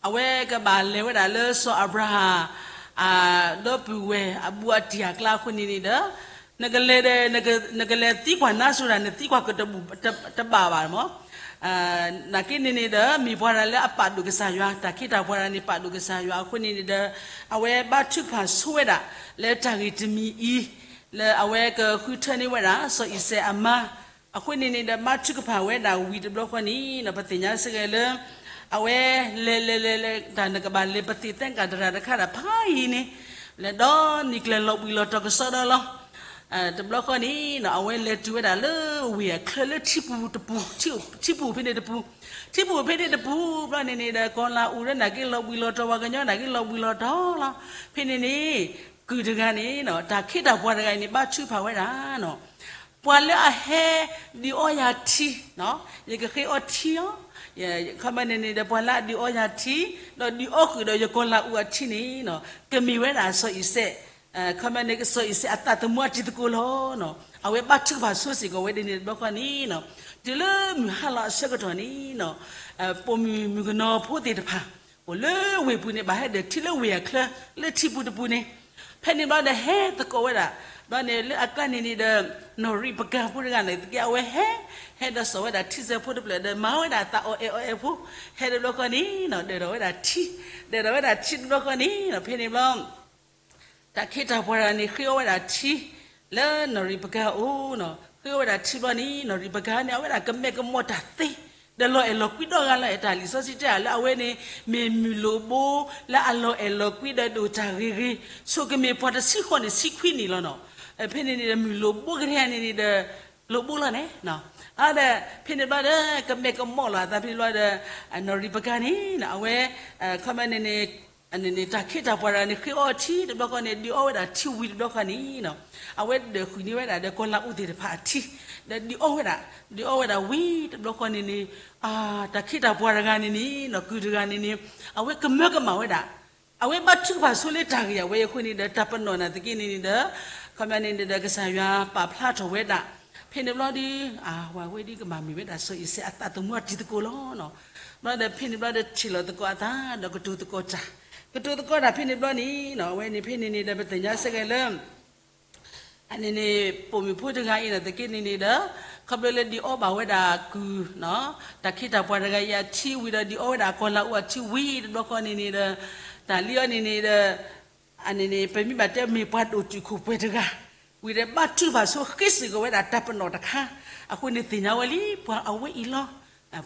အဝဲကဘၣ်လဲၤဝဲဒၣ်လၢစီၤအၤဘြၤဟၣ် ဒီပုၢ်ဝဲၢ်အဘူးအတံၢ်အကျါအဃိန့ၣ်န့ၣ်ဒီး နကလဲၤဒီး နကလဲၤသံကွၢ်နါစိၤဒၣ် နသံကွၢ်ကတဘူၣ် တဘၣ်ဘၣ်မး. နာ်က့န့ၣ်န့ၣ်ဒီး မ့ၢ်ပှၤတဂၤလၢအပာ်ဒိၣ်ကစၢ်ယွၤ တၢ်ခ့တၢ်ပှၤတဂၤန့ၣ် ပာ်ဒိၣ်ကစၢ်ယွၤအဃိန့ၣ်န့ၣ်ဒီး အဝဲဘါထုကဖၣ်ဆိဝဲဒၣ် လၢတၢ်ဂ့ၢ်တမံၤအံၤ လၢအဝဲကဃုထၢန့ၢ်ဝဲဒၣ် စီၤအံၤစဲးအမါ အဃိန့ၣ်န့ၣ်ဒီး ဘါထုကဖၣ်ဝဲဒၣ်ဝံၤတဘျီဃီန့ၣ် ပသ့ၣ်ညါစ့ၢ်ကီးလၢ အဝဲလဲၤလဲၤလဲၤလဲၤ တၢ်နကဘၣ်လဲၤပသ့ၣ်သဲကၤတရၣ်တခါဒၣ်ဖးယံၤန့ၣ် လဲၤဒီးနံၣ်ကျၢၤလီၤဘှံးလီၤတီၤကစီဒီလီၤ. တဘျီဃီန့ၣ် အဝဲလဲၤတုၤဝဲဒၣ်လၢဝ့ၢ်အချၢလၢထံပူၤတပူၤ ထံပူၤဖဲန့ၣ်တပူၤ ထံပူၤဖဲန့ၣ်တပူၤ ဘျီန့ၣ်န့ၣ်ဒီး ကီၤလၤအူးဒီးနာ်က့လီၤဘှံးလီၤတီၤ ပှၤကညီနာ်က့လီၤဘှံးလီၤတီၤလီၤ. ဖဲန့ၣ်န့ၣ် ကုၢ်တဂၤန့ၣ် တၢ်ခ့တၢ်ပှၤတဂၤအံၤန့ၣ် ဘါထုကဖၣ်ဝဲဒၣ် ပှၤလၢအဟဲဒုးအီယၤထံ ယကဃ့အီထံလီၤ. ခီမ့ၢ်န့ၣ်န့ၣ်ဒီး ပှၤလၢအဒုးအီယၤထံ ဒီးဒုးအီဃုာ်ဒီးယကီၤလၤအူးအထံန့ၣ် ကမ့ၢ်ဝဲဒၣ်စီၤအံၤစဲး ခီမ့ၢ်န့ၣ် စီၤအံၤစဲးအသးသမူအတံၤသကိးလီၤ. အဝဲဘါထုကဖၣ်ဆိစ့ၢ်ကီးဝဲဒ်န့ၣ်တဘျီဃီန့ၣ် တုၤလၢမုၢ်ဟါလီၤအဆၢကတီၢ်န့ၣ် ပိာ်မုၣ်မုၣ်ကနီၤဖိသ့ၣ်တဖၣ် အိၣ်လၢဝ့ၢ်ပူၤန့ၣ် ဘၣ်ဟဲဒၢးထံလၢဝ့ၢ်အချၢ လၢထံပူၤတပူၤန့ၣ် ဖဲန့ၣ်ဘျီဒီးဟဲသကိးဝဲဒၣ် ဘျီန့ၣ်လၢအကျါန့ၣ်န့ၣ်ဒီး နီၣ်ရံးပကၤဖိတဂၤန့ၣ်သက့ အဝဲဟဲ, ဟဲဒီးစိာ်ဝဲဒၣ်ထံစၢၤဖိတဖျၢၣ်ဒီး မၤဝဲဒၣ်သးအီၣ်အဲၣ်အီၣ်အဲၣ်ဖိ, ဟဲတဘျီဃီန့ၣ်နီၤ ဒၢးထီၣ်ဝဲဒၣ်ထံ, ဒၢးထီၣ်ဝဲဒၣ်ထံတဘျီဃီန့ၣ်နီၤ ဖဲန့ၣ်ဘျီ တၢ်ခ့တၢ်ပှၤတဂၤန့ၣ် ဃ့အီၣ်ဝဲဒၣ်ထံ လၢနီၣ်ရံးပကၤအအိၣ်နီၤ, ဃ့အီၣ်ဝဲဒၣ်ထံဘျီန့ၣ် နီၣ်ရံးပကၤန့ၣ် အဝဲဒၣ်ကမဲာ်ကမီၤတၢ်သ့, ဒီးလီၤအဲၣ်လီၤကွံဒီဂၤလီၤ. တၢ်လံာ်စီဆှံတဲလၢအဝဲန့ၣ် မ့ၢ်မုၣ်လိၣ်ဘိ လၢအလီၤအဲၣ်လီၤကွံဒီးဒိၣ်တၢ်ဂ့ၤဂ့ၤ, ဆိကမိၣ်ပှၤတဆံဃီန့ၣ်ဆံခွံနံၣ်လီၤနီၤ. ဖဲန့ၣ်န့ၣ်ဒီး မုၣ်လိၣ်ဘိကရၢန့ၣ်န့ၣ်ဒီး လိၣ်ဘိလီၤန့ၣ်, ဒီးဖဲန့ၣ်ဘျီဒီး ကမဲာ်ကမီၤလီၤအသးဖဲန့ၣ်ဘျီဒီး နီၣ်ရံးပကၤန့ၣ် အဝဲ ခီမန့ၣ်န့ၣ် န့ၣ်န့ၣ် တၢ်ခ့တၢ်ပှၤတဂၤန့ၣ် ဃ့အီၣ်ထံတဘျီဃီန့ၣ် ဒုးအီဝဲဒၣ်ထံဝံၤတဘျီဃီန့ၣ်နီၤ, အဝဲဒၢးဃုာ်န့ၢ်ဝဲဒၣ်ဒီးကီၤလၤအူသ့ၣ်တဖၣ်အထံ, ဒီးဒုးအီဝဲဒၣ်, ဒုးအီဝဲဒၣ်ဝံၤတဘျီဃီန့ၣ်န့ၣ် တၢ်ခ့တၢ်ပှၤတဂၤန့ၣ်န့ၣ်နီၤ ကုၢ်တဂၤန့ၣ်န့ၣ် အဝဲကမၢကမၣ်ဝဲဒၣ်, အဝဲဘါထုကဖၣ်ဆိလၢတၢ်ဂ့ၢ်အဝဲအံၤအဃိန့ၣ်ဒီး တၢ်ပနီၣ်နာ်သက့န့ၣ်န့ၣ်ဒီး ခီမန့ၣ်န့ၣ်ဒီး ကစၢ်ယွၤပာ်ဖျါထီၣ်ဝဲဒၣ်, ဖဲန့ၣ်ဘျီဒီး အဝဲဒ်ကဘၣ်မ့ၢ်ဝဲဒၣ်စီၤအံၤစဲးအသးသမူအတံၤသကိးလီၤနီၤ. ဘျီဒီးဖဲန့ၣ်ဘျီဒီးထံၣ်လိာ်သကိးအသး ဒီးကတိၤသကိးတၢ်, ကတိၤသကိးတၢ်ဖဲန့ၣ်ဘျီန့ၣ်နီၤ အဝဲန့ၣ်ဖဲန့ၣ်န့ၣ်ဒီး ပသ့ၣ်ညါစ့ၢ်ကီးလၢ အန့ၣ်န့ၣ် ပိာ်မုၣ်ဖိတဂၤအံၤနာ်သက့န့ၣ်န့ၣ်ဒီး ခီဖျိလၢဒုးအီဘၣ်ဝဲဒၣ်ကုၢ် တၢ်ခ့တၢ်ပှၤတဂၤအံၤအထံဝံၤဒီး ဒုးအီဝဲဒၣ်ကီၤလၤအူအထံဝံၤတဘျီဃီန့ၣ်န့ၣ်ဒီး တၢ်လံအီၤန့ၣ်န့ၣ်ဒီး အန့ၣ်န့ၣ် ပမ့ၢ်ဘၣ်တဲမ့ၢ်ပှၤဒိၣ်တုာ်ခိၣ်ပှဲၤတဂၤ ဝံၤဒီးဘါထုကဖၣ်ဆိဃ့စ့ၢ်ကီးဝဲဒၣ်တၢ်ပနီၣ်တခါ, အဃိန့ၣ်သ့ၣ်ညါဝဲလံ ပှၤအဝဲအံၤလီၤ.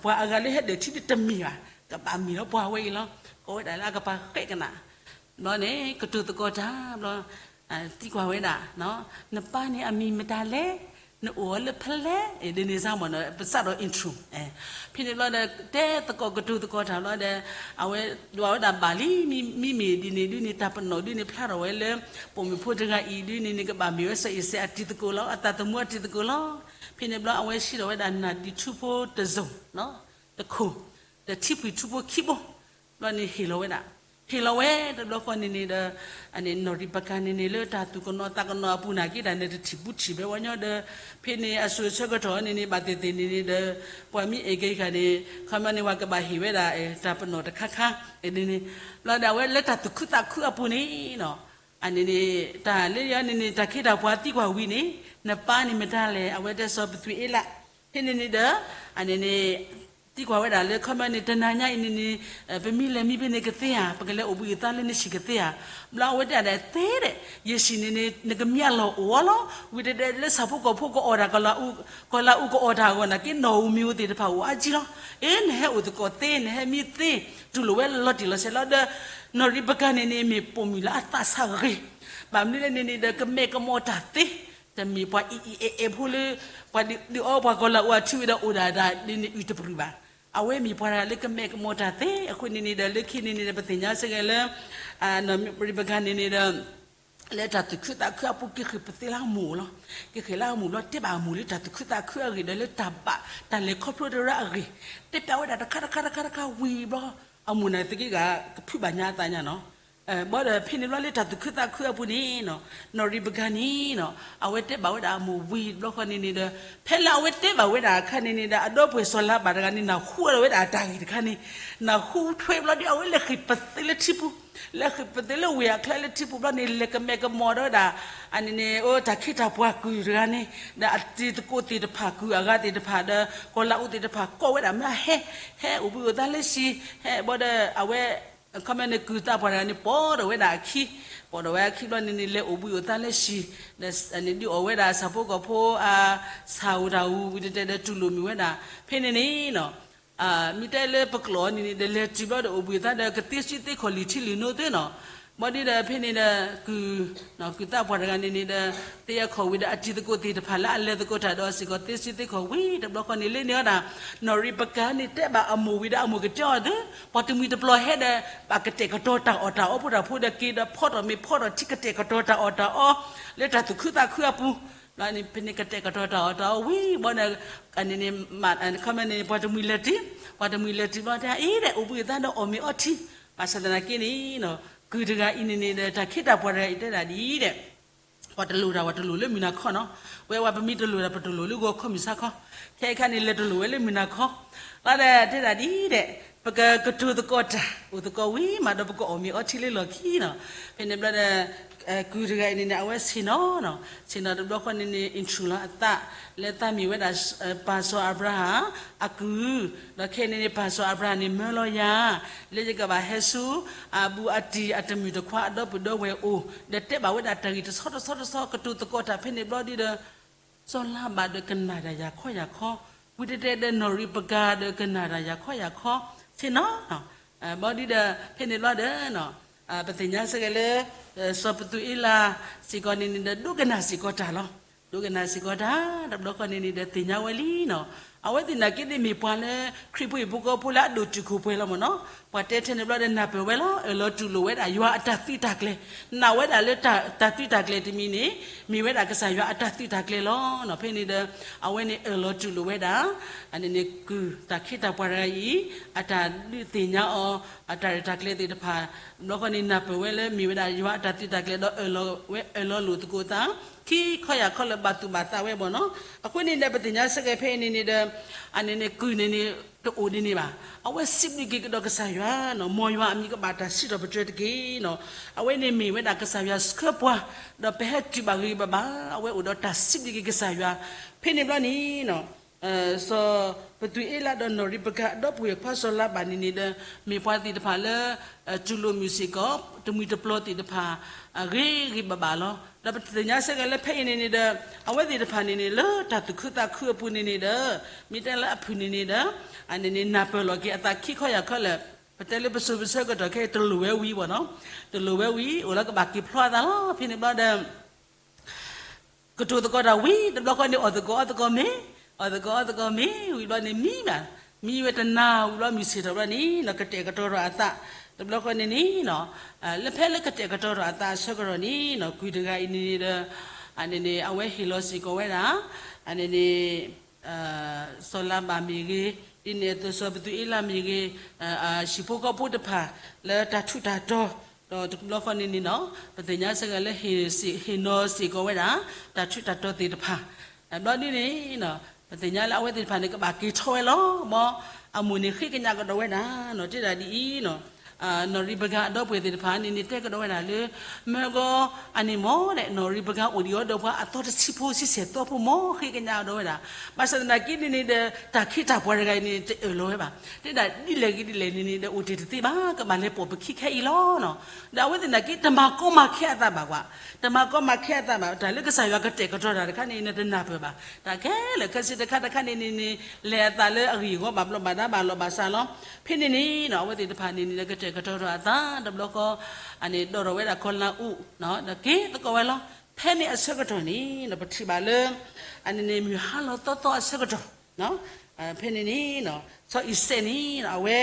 ပှၤအဂၤလၢဟဲဒၢးထံဒ်တမ့ၢ်ဘၣ်, ကဘၣ်မ့ၢ်လီၤပှၤအဝဲအံၤလီၤ. ကိးဝဲဒၣ်လၢအကပၤဃဲးကနၣ် ဘျီန့ၣ် ကတိၤသကိးတၢ်ဘျီ သံကွၢ်ဝဲဒၣ်, နပၢ်န့ၣ်အမံၤမတၤလဲၣ်, နအိၣ်အီၤလၢဖဲလဲၣ်, ဒ်န့ၣ်စၢ်မ့ၢ်နီၤ ပစးဒီး intro, ဖဲန့ၣ်ဘျီဒီး တဲသကိးကတိၤသကိးတၢ်ဘျီဒီး အဝဲဒွးဝဲဒၣ်ဘၣ်လံ, မ့မ့ၢ်ဒ်န့ၣ်ဒ်န့ၣ် တၢ်ပနီၣ်ဒ်န့ၣ်ဖျါထီၣ်ဝဲလၢ ပိာ်မုၣ်ဖိတဂၤအံၤဒ်န့ၣ်န့ၣ် ကဘၣ်မ့ၢ်ဝဲစီၤအံၤစဲးအတံၤသကိးလီၤ, အသးသမူအတံၤသကိးလီၤ. ဖဲန့ၣ်ဘျီအဝဲဟံးထီၣ်ဝဲဒၣ်နၢ်ဒံးထူဖိတစိၢ် တခိၣ်, ဒီးထံဖှံၣ်ထူဖိခံဘိ, ဘျီန့ၣ်ဟ့ၣ်လီၤဝဲဒၣ်, ဟ့ၣ်လီၤဝဲတဘျီဃီန့ၣ်န့ၣ်ဒီး အန့ၣ်နီၣ်ရံးပကၤန့ၣ်န့ၣ် လၢတၢ်သူၣ်ကနိးသးကနိးအပူၤနာ်က့တၢ်န့ၣ် တထံၣ်ဘူးထံၣ်ဘၣ်ဝဲညီဒီး ဖဲန့ၣ်အစိၤဆၢကတီၢ်န့ၣ်န့ၣ် ဘၣ်သ့ၣ်သ့ၣ်န့ၣ်န့ၣ်ဒီး ပှၤမ့ၢ်အဲၣ်က့ၤဃာ်န့ၣ် ခီမန့ၣ် ပှၤကဘၣ်ဟ့ၣ်ဝဲဒၣ် တၢ်ပနီၣ်တခါခါ, ဒ်န့ၣ်န့ၣ် ဘျီဒီးအဝဲလၢတၢ်သူၣ်ခုသးခုအပူၤန့ၣ်နီၤ အန့ၣ်န့ၣ် တၢ်လၢယၤန့ၣ်န့ၣ် တၢ်ခ့တၢ်ပှၤသံကွၢ်ဝံၤန့ၣ် နပၢ်န့ၣ်မတၤလဲၣ်, အဝဲတဲစီၤပသွံၣ်အ့လး, ဖဲန့ၣ်န့ၣ်ဒီး အန့ၣ်န့ၣ် သံကွၢ်ဝဲဒၣ်လၢ ခီမန့ၣ် တနၤညါအံၤန့ၣ်န့ၣ် ပမ့ၢ်လဲၤမံဖဲန့ၣ်ကသ့ဧါ, ပကလဲၤအိၣ်ဘှံးအိၣ်သါလၢနဟံၣ်ကသ့ဧါ. ဘျီအဝဲတဲဒၣ်သ့ဒီး ယဟံၣ်န့ၣ်န့ၣ် နကမံအလီၢ်အိၣ်အီၤလီၤ. ဝံၤတဒဲးလၢဆၣ်ဖိကီၢ်ဖိကအီၣ်တၢ် ကီၤလၤအူကအီၣ်တၢ်အဂီၢ်နာ်က့ နီၣ်ဧိၤမံၤဧိၤသ့ၣ်တဖၣ်အိၣ်အါကံလီၤ. အ့ နဟဲအိၣ်သကိးသ့ နဟဲမံသ့ တူၢ်လိာ်ဝဲလီၤတံၢ်လီၤဆဲးလီၤဒီး နီၣ်ရံးပကၤန့ၣ်န့ၣ် မ့ၢ်ပိာ်မုၣ်လၢအသးဆးဂ့ၤ, ဘၣ်မနုၤလဲၣ်န့ၣ်န့ၣ်ဒီး ကမဲာ်ကမီၤတၢ်သ့, တမ့ၢ်ပှၤအံၤအံၤအဲၣ်အဲၣ်ဖိလၢ ပှၤဒုးအီပှၤကီၤလၤအူအထံဝံၤဒီးအိၣ်ဒၣ်ဒၣ်ဒ်န့ၣ်အုၣ်တပျုာ်ဘၣ်. အဝဲမ့ၢ်ပှၤတဂၤလၢကမဲာ်ကမီၤတၢ်သ့အဃိန့ၣ်န့ၣ်ဒီး လၢခံန့ၣ်န့ၣ်ဒီး ပသ့ၣ်ညါစ့ၢ်ကီးလၢ နီၣ်ရံးပကၤန့ၣ်န့ၣ်ဒီး လၢတၢ်သူၣ်ခုသးခုအပူၤ က့ၤဃ့ၢ်ပသ့လၢအမိၢ်လီၤ. က့ၤဃ့ၢ်လၢအမိၢ်ဘျီ တဲဘၣ်အမိၢ်လၢတၢ်သူၣ်ခုသးခုအဂ့ၢ်ဒီးလၢတၢ်ဘၣ် တၢ်လဲၤခီဖျိတရၢအဂ့ၢ် တဲပျးဝဲဒၣ်တခါတခါတခါတခါဝံၤဘျီ အမိၢ်န့ၣ်သက့ဂၤ ကဖုးဘၣ်ညါအသးညါနီၤ. ဘၣ်ဒီးဖဲန့ၣ်ဘျီလၢတၢ်သူၣ်ခုသးခုအပူၤန့ၣ်နီၤ နီၣ်ရံးပကၤန့ၣ်နီၤ အဝဲတဲဘၣ်ဝဲဒၣ်အမိၢ်ဝံၤတဘျီဃီန့ၣ်န့ၣ်ဒီး ဖဲလၢအဝဲတဲဘၣ်ဝဲဒၣ်အခါန့ၣ်န့ၣ်ဒီး အဒီပုၢ်ဝဲၢ်စီၤလါဘၣ်တဂၤန့ၣ် နၢ်ဟူဒီးဝဲဒၣ်အတၢ်ဂ့ၢ်တခါန့ၣ် နၢ်ဟူထွဲဘျီဒီး အဝဲလဲၤဃ့ၢ်ပသ့လၢထံပူၤ လဲၤဃ့ၢ်ပသ့လၢဝ့ၢ်အချၢလၢထံပူၤဘျီန့ၣ် လဲၤကမဲာ်ကမီၤဒီးဝဲဒၣ် အန့ၣ်န့ၣ် အိၣ်တၢ်ခ့တၢ်ပှၤကုၢ်တဂၤန့ၣ် ဒီးအတံၤသကိးသ့ၣ်တဖၣ် ကုၢ်အဂၤသ့ၣ်တဖၣ်ဒီး ကီၤလၤအူသ့ၣ်တဖၣ် ကိးဝဲဒၣ်မ့ၢ်ဟဲ ဟဲအိၣ်ဘှံးအိၣ်သါလၢဟံၣ် ဟဲဘၣ်ဒီး အဝဲ ခီမန့ၣ် ကုၢ်သးပှၢ်တဂၤန့ၣ် ပိာ်ထီၣ်ဝဲဒၣ်အခံ ပိာ်ထီၣ်ဝဲအခံဘျီန့ၣ်န့ၣ် လဲၤအိၣ်ဘှံးအိၣ်သါလၢဟံၣ် ဒီးဒုးအီၣ်ဝဲဒၣ်ဆၣ်ဖိကီၢ်ဖိအ ဆၣ်ဧိၤတၢ်ဧိၤဝံၤတတဲဒီး တူၢ်လိာ်မုာ်ဝဲဒၣ် ဖဲန့ၣ်န့ၣ်နီၤ မ့ၢ်တဲလၢပကျိာ်န့ၣ်န့ၣ်ဒီး လဲၤတုၤဘျီဒီး အိၣ်ဘှံးအိၣ်သါဒီး ကသ့စုသ့ခီၣ်လံာ်ထံလံာ်နိသ့နီၤ ဘၣ်ဒီးဖဲန့ၣ်ဒီး ကုၢ် ကုၢ်သးပှၢ်တဂၤန့ၣ်န့ၣ်ဒီး သ့အခိၣ်ဝံၤဒီး အတံၤသကိးသ့ၣ်တဖၣ်လၢအလဲၤသကိးတၢ်ဒီးအီၤစ့ၢ်ကီး သ့စုသ့ခီၣ်ဝံၤတဘျီဃီန့ၣ် လၢန့ၣ်ဝဲဒၣ် နီၣ်ရံးပကၤန့ၣ် တဲဘၣ်အမိၢ်ဝံၤဒီး အမိၢ်ကတဲအီၤဒီး ပှၤတမှံၤတပျီၤဟဲဒီး ဘၣ်ကတဲာ်ကတီၤတၢ်အီၣ်တၢ်အီ ဖိတၢ်ဖိဒီး က့ၤဒီးဖီထီၣ်မ့ၤဖီထီၣ်ထံ ကတဲာ်ကတီၤတၢ်အီၣ်တၢ်အီ လၢတၢ်သူၣ်ခုသးခုအပူၤ ဖဲန့ၣ်ကတဲာ်ကတီၤတၢ်အီၣ်တၢ်အီဝံၤဘၣ်ဒီး န့ၣ်န့ၣ် ခီမန့ၣ် ပှၤတမှံၤလဲၤတုၤ ပှၤတမှံၤလဲၤတုၤဘျီတဲအံၤဒီး အိၣ်ဘှံးအိၣ်သါဒီးအီၣ်မ့ၤအီထံ ဘၣ်ဆၣ်သနာ်က့န့ၣ် ကုၢ်တဂၤအံၤန့ၣ်န့ၣ်ဒီး တၢ်ခ့တၢ်ပှၤတဂၤအံၤတဲဒၣ်ဒ်အံၤဒီး ပှၤတလိၣ်တၢ် ပှၤတလိၣ်လၢမုၢ်နၤခီနီၤ ဝဲဝဲပမ့ၢ်တလိၣ်တၢ် ပတလိၣ်လၢဂီၤခီမုၢ်ဆါခီ ခဲအံၤခါန့ၣ် လဲၤတလိၣ်ဝဲလၢမုၢ်နၤခီ ဘၣ်ဒီးတဲဒၣ်ဒ်အံၤဒီး ပကကတိၤသကိးတၢ် အိၣ်သကိးဝံၤမးဒီး ပကအီၣ်မ့ၤအီထံလၢလီၢ်ခံနီၤ. ဖဲန့ၣ်ဘျီဒီး ကုၢ်တဂၤအံၤန့ၣ်န့ၣ် အဝဲဆ့ၣ်နီၤနီၤ, ဆ့ၣ်နီၤတဘျီဃီန့ၣ်န့ၣ် intro လီၤအသး လၢသးမ့ၢ်ဝဲဒၣ် ပၢ်စီၤအၤဘြၤဟၣ်အကုၢ်, ဒီးခဲအံၤန့ၣ်န့ၣ် ပၢ်စီၤအၤဘြၤဟၣ်န့ၣ် မၢလီၤယၤ လၢယကဘၣ်ဟဲဆူ အဘူးအတံၢ် အတမုၣ်တခွါအဒီပုၢ်ဒီဝဲၢ်အိၣ်, ဒီးတဲဘၣ်ဝဲဒၣ်တၢ်ဂ့ၢ်တဆီတဆီတဆီ ကတိၤသကိးတၢ်ဖဲန့ၣ်ဘျီဒီး စီၤလၤဘၣ်ဒီးကနၣ်တၢ်ယၤခီယၤခီ, ဝံၤတဲတဲဒီးနီၢ်ရံးပကၤဒီးကနၣ်တၢ်ယၤခီယၤခီ, ဆ့ၣ်နီၤနီၤ, ဘျီဒီး ဖဲန့ၣ်ဘျီဒီး ပသ့ၣ်ညါစ့ၢ်ကီးလၢ စီၤပသူၤအ့လးစ့ၢ်ကီးန့ၣ်န့ၣ်ဒီး ဒိကနၣ်စ့ၢ်ကီးတၢ်လီၤ. ဒိကနၣ်စ့ၢ်ကီးတၢ် တဘျီဃီန့ၣ်န့ၣ်ဒီး သ့ၣ်ညါဝဲလံနီၤ. အဝဲသ့ၣ်နာ်က့န့ၣ်မ့ၢ်ပှၤလၢ ခရံာ်ဖိဟံၣ်ဖိဃီဖိလၢအဒိၣ်တုာ်ခိၣ်ပှဲၤလီၤမ့ၢ်နီၤ. ပှၤတဲထဲန့ၣ်ဘျီဒီးနၢ်ပၢၢ်ဝဲလီၤ, အၢၣ်လီၤတူၢ်လိာ်ဝဲဒၣ်ယွၤအတၢ်သုးတၢ်ကျဲၤ, နာ်ဝဲဒၣ်လၢတၢ်သုးတၢ်ကျဲၤတမံၤန့ၣ် မ့ၢ်ဝဲဒၣ်ကစၢ်ယွၤအတၢ်သုးတၢ်ကျဲၤလီၤ. ဖဲန့ၣ်ဒီး အဝဲန့ၣ်အၢၣ်လီၤတူၢ်လိာ်ဝဲဒၣ် အန့ၣ်န့ၣ်ကုၢ်တၢ်ခ့တၢ်ပှၤတဂၤအံၤ အတၢ်ဒုးသ့ၣ်ညါအီၤ အတၢ်ရဲၣ်တၢ်ကျဲၤသ့ၣ်တဖၣ်, ဘျီဃီန့ၣ်နၢ်ပၢၢ်ဝဲလၢမ့ၢ်ဝဲဒၣ်ယွၤအတၢ်သုးတၢ်ကျဲၤဒီး အၢၣ်လီၤလိာ်သကိးသး ခံခီယၢ်ခီလၢဘၣ်သူၣ်ဘၣ်သးဝဲဘၣ်နီၤ. အဃိန့ၣ်ဒီး ပသ့ၣ်ညါစ့ၢ်ကီးဖဲအံၤန့ၣ်န့ၣ်ဒီး အန့ၣ်န့ၣ်ကုၢ်န့ၣ်န့ၣ် တအိၣ်ဒ်န့ၣ်ဘၣ်. အဝဲစံးဘျုးက့ၤကဒီးကစၢ်ယွၤနီၤ, မ်ယွၤအမံၤကဘၣ်တၢ်စံးထီၣ်ပတြၢၤတက့ၢ်နီၤ. အဝဲန့ၣ်မ့ၢ်ဝဲဒၣ်ကစၢ်ယွၤဆှၢပှၤ, ဒီးပဟဲတုၤဘၣ်ဂ့ၤဂ့ၤဘၣ်ဘၣ်, အဝဲအိၣ်ဒီးတၢ်စံးဘျုးက့ၤကစၢ်ယွၤ. ဖဲန့ၣ်ဘျီန့ၣ် စီၤပသူၤအ့လးဒီးနီၢ်ရံးပကၤအဒီပုၢ်ဝဲၢ်ခွါစီၤလၤဘၣ်န့ၣ်န့ၣ်ဒီး မ့ၢ်ပှၤသ့ၣ်တဖၣ်လၢ တူၢ်လိာ်မုာ်စ့ၢ်ကီး တမှံၤတပျီၤသ့ၣ်တဖၣ် ဂ့ၤဂ့ၤဘၣ်ဘၣ်လီၤ. ဒီးပသ့ၣ်ညါစ့ၢ်ကီးလၢဖဲအံၤန့ၣ်န့ၣ်ဒီး အဝဲသ့ၣ်တဖၣ်န့ၣ်န့ၣ် လၢတၢ်သူၣ်ခုသးခုအပူၤန့ၣ်န့ၣ်ဒီး မ့ၢ်တဲလၢအဖုၣ်န့ၣ်န့ၣ်ဒီး အန့ၣ်န့ၣ်နၢ်ပၢၢ်လီၤက့ၤအသးခံခီယၢ်ခီလၢ ပတဲလၢပစိၤပဆၢကတီၢ်ခဲအံၤ တလိၣ်ဝဲဝံၤဘၣ်နီၤ, တလိၣ်ဝဲဝံၤ အိၣ်လၢကဘၣ်က့ၤဖျီအသးလီၤ. ဖဲန့ၣ်ဘျီဒီး ကတိၤသကိးတၢ်ဝံၤ တဘျီဃီန့ၣ် အီၣ်သကိးအီသကိးမ့ၤ, အီၣ်သကိးအီသကိးမ့ၤဝံၤဘျီန့ၣ်မံဘၣ်, မံဝဲတနၤဝံၤဘျီ မုၢ်ဆ့ၣ်ထီၣ်ဘျီန့ၣ်နီၤ ကတဲာ်ကတီၤထီၣ်အသး, တဘျီဃီန့ၣ်န့ၣ်နီၤ လၢဖဲလၢကတဲာ်ကတီၤထီၣ်အသးအဆၢကတီၢ်န့ၣ်နီၤ ကုၢ်တဂၤအံၤန့ၣ်န့ၣ်ဒီး အန့ၣ်န့ၣ် အဝဲဟ့ၣ်လီၤစ့ၢ်ကီးဝဲဒၣ် အန့ၣ်န့ၣ် စီၤလၤဘၣ်မ့ၢ်ဂ့ၤ, ဒ်န့ၣ်အသိးစီၤပသူၤအ့လးမ့ၢ်ဂ့ၤ, ဟံၣ်ဖိဃီဖိတဖၣ် လၢတၢ်ထူးတၢ်တီၤ, ဒီးတဘျီဃီန့ၣ်န့ၣ်နီၤ ပသ့ၣ်ညါစ့ၢ်ကီးလၢ ဟ့ၣ်နီၤစ့ၢ်ကီးဝဲဒၣ် တၢ်ထူးတၢ်တီၤသ့ၣ်တဖၣ်, ဘျီဒ်န့ၣ်နီၤ ပသ့ၣ်ညါလၢအဝဲသ့ၣ်တဖၣ်န့ၣ် ကဘၣ်က့ၤထီၣ်ဝဲလီၤ. မ်အမိၢ်န့ၣ်ဃ့ကညးကဒီးဝဲဒၣ်နီၤ တဲဒၣ်ဒ်အံၤနီၤ နီၢ်ရံးပကၤအဒီပုၢ်ဝဲၢ်သ့ၣ်တဖၣ်န့ၣ်န့ၣ် တဲကဒီးဝဲဒၣ်လၢ မၢကီ အန့ၣ်မ့ၢ်ဒီး နီၢ်ရံးပကၤအိၣ်ဒံးအီၤဒီးပှၤအသီတဆံဖိဆံဆဲၣ်သီဖိ မ်ဃ့ကညးကဒီးဝဲဒၣ်, ဘၣ်ဆၣ်သနာ်က့န့ၣ်န့ၣ်ဒီး တၢ်ခ့တၢ်ပှၤတဂၤအံၤန့ၣ် တအၢၣ်လီၤဝဲဘၣ်, တဲဒၣ်ဒ်လဲၣ်ဂ့ၤဒ်လဲၣ်န့ၣ်န့ၣ်ဒီး အိၣ်တ့ၢ်တသ့ဘၣ် ကဘၣ်လဲၤပိာ်ပခံခဲအံၤလီၤနီၤ. ဒီးအဝဲသ့ၣ်နာ်က့ တမၤကီမၤခဲအသးဘၣ်ကွၢ်, တမၤကီမၤခဲအသးဘၣ်, တၢ်လၢကစၢ်ယွၤကတဲာ်ကတီၤတၢ်တခါန့ၣ် နတနၢ်ပၢၢ်ဘၣ်, တၢ်ခဲလၢာ်ခဲဆ့တခါတခါန့ၣ်န့ၣ်န့ၣ် လဲၤအသးလၢအဂ့ၢ်အဂီၢ်ဘၣ်ဘျီးဘၣ်ဒါဘၣ်လီၤဘၣ်စးလီၤ. ဖဲန့ၣ်န့ၣ်နီၤ အဝဲသ့ၣ်တဖၣ်န့ၣ်န့ၣ်ဒီး ကတဲာ်ကတီၤထီၣ်အသးတဘျီဃီ အန့ၣ်ဒိးထီၣ်ဝဲဒၣ်ကီၤလၤအူး ဒီးက့ၤသကိးဝဲလီၤ. ဖဲန့ၣ်အဆၢကတီၢ်န့ၣ်နီၤ ပထံၣ်ဘၣ်လၢ အန့ၣ်န့ၣ် မုၢ်ဟါလီၤသီသီအဆၢကတီၢ် ဖဲန့ၣ်န့ၣ်နီၤ စီၤအံၤစဲးန့ၣ်နီၤ အဝဲ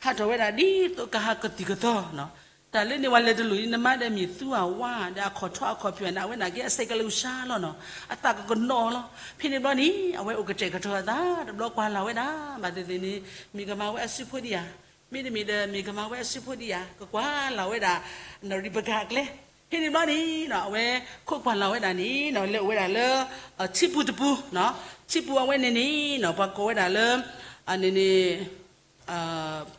ဟးထီၣ်ဝဲဒၣ်ဒ်သိးကဟးကသံၣ်ကသီနီၤ, တၢ်လၢန့ၣ် ပှၤလဲၤတလိၣ်န့ၣ်နမါဒီးမ့ၢ်သူအဝါဒီး အခီၣ်ထီၣ်အခီၣ်ဖံးန့ၣ် အဝဲနာ်က့အစဲးကလၢကဆါလီၤနီၤ, အသးကကနီၤလီၤ. ဖဲန့ၣ်ဘျီန့ၣ် အဝဲအိၣ်ကတဲာ်ကတီၤအသး တဘျီကွၢ်လၢ်ဝဲဒၣ် ဘၣ်သ့ၣ်သ့ၣ်န့ၣ် မ့ၢ်ကမၤဝဲအစုဖိဒံးဧါ, မ့တမ့ၢ်ဒီး မ့ၢ်ကမၤဝဲအစုဖိဒံးဧါ, ကကွၢ်လၢ်ဝဲဒၣ် နီၢ်ရံးပကၤအကျဲ. ဖဲန့ၣ်ဘျီန့ၣ်နီၤ အဝဲခိးကွၢ်လၢ်ဝဲဒၣ်န့ၣ်နီၤ လဲၤအိၣ်ဝဲဒၣ်လၢ ထံပူၤတပူၤ, ထံပူၤအဝဲန့ၣ်န့ၣ်နီၤ ပှၤကိးဝဲဒၣ်လၢ အန့ၣ်န့ၣ်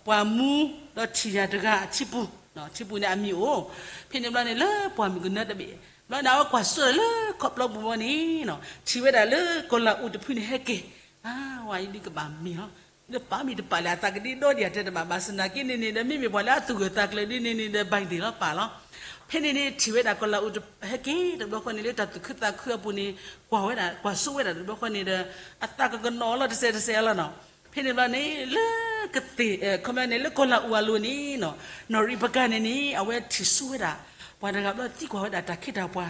ပှၤမူဒီးထံၣ်ယၤတဂၤအထံပူၤ, ထံပူၤန့ၣ်အမံၤအိၣ်. ဖဲန့ၣ်ဘျီန့ၣ် လၢပှၢ်မုၢ်ကနၢတဘ့ၣ်ဘျီန့ၣ် အဝဲကွၢ်စိလၢခီၣ်ပျီပူၤဘျီန့ၣ်နီၤ ထံၣ်ဝဲဒၣ်လၢကီၤလၤအူးတဖုန့ၣ်ဟဲက့ၤ, အဝဲအံၤဒ်ကဘၣ်မ့ၢ်လီၤ ဒီးပာ်မ့ၢ်တပာ်လဲၣ် အသးကဒံဒီဒံးအတဲတဘၣ် ဘၣ်ဆၣ်သနာ်က့န့ၣ်န့ၣ်ဒီး မ့မ့ၢ်ပှၤလၢအသူၣ်ဂၢၢ်သးကျၢၤဒ်န့ၣ်န့ၣ်ဒီး ဘၣ်ဒ့ၣ်လီၤပာ်လီၤ. ဖဲန့ၣ်န့ၣ် ထံၣ်ဝဲဒၣ်ကီၤလၤအူးတဟဲက့ၤ တဘျီဃီန့ၣ်လၢတၢ်သူၣ်ခုသးခုအပူၤန့ၣ် ကွၢ်ဝဲဒၣ် ကွၢ်စိဝဲဒၣ်တဘျီဃီန့ၣ်ဒီး အသးကကနီၤလီၤတစဲးတစဲးလီၤနီၤ. ဖဲန့ၣ်ဘျီန့ၣ် လၢကသ့ၣ် ခီပညီန့ၣ် လၢကီၤလၤအူးအလိၤန့ၣ်နီၤ နီၢ်ရံးပကၤန့ၣ်န့ၣ် အဝဲထံၣ်စိဝဲဒၣ် ပှၤတဂၤဘျီသံကွၢ်ဝဲဒၣ်တၢ်ခ့တၢ်ပှၤ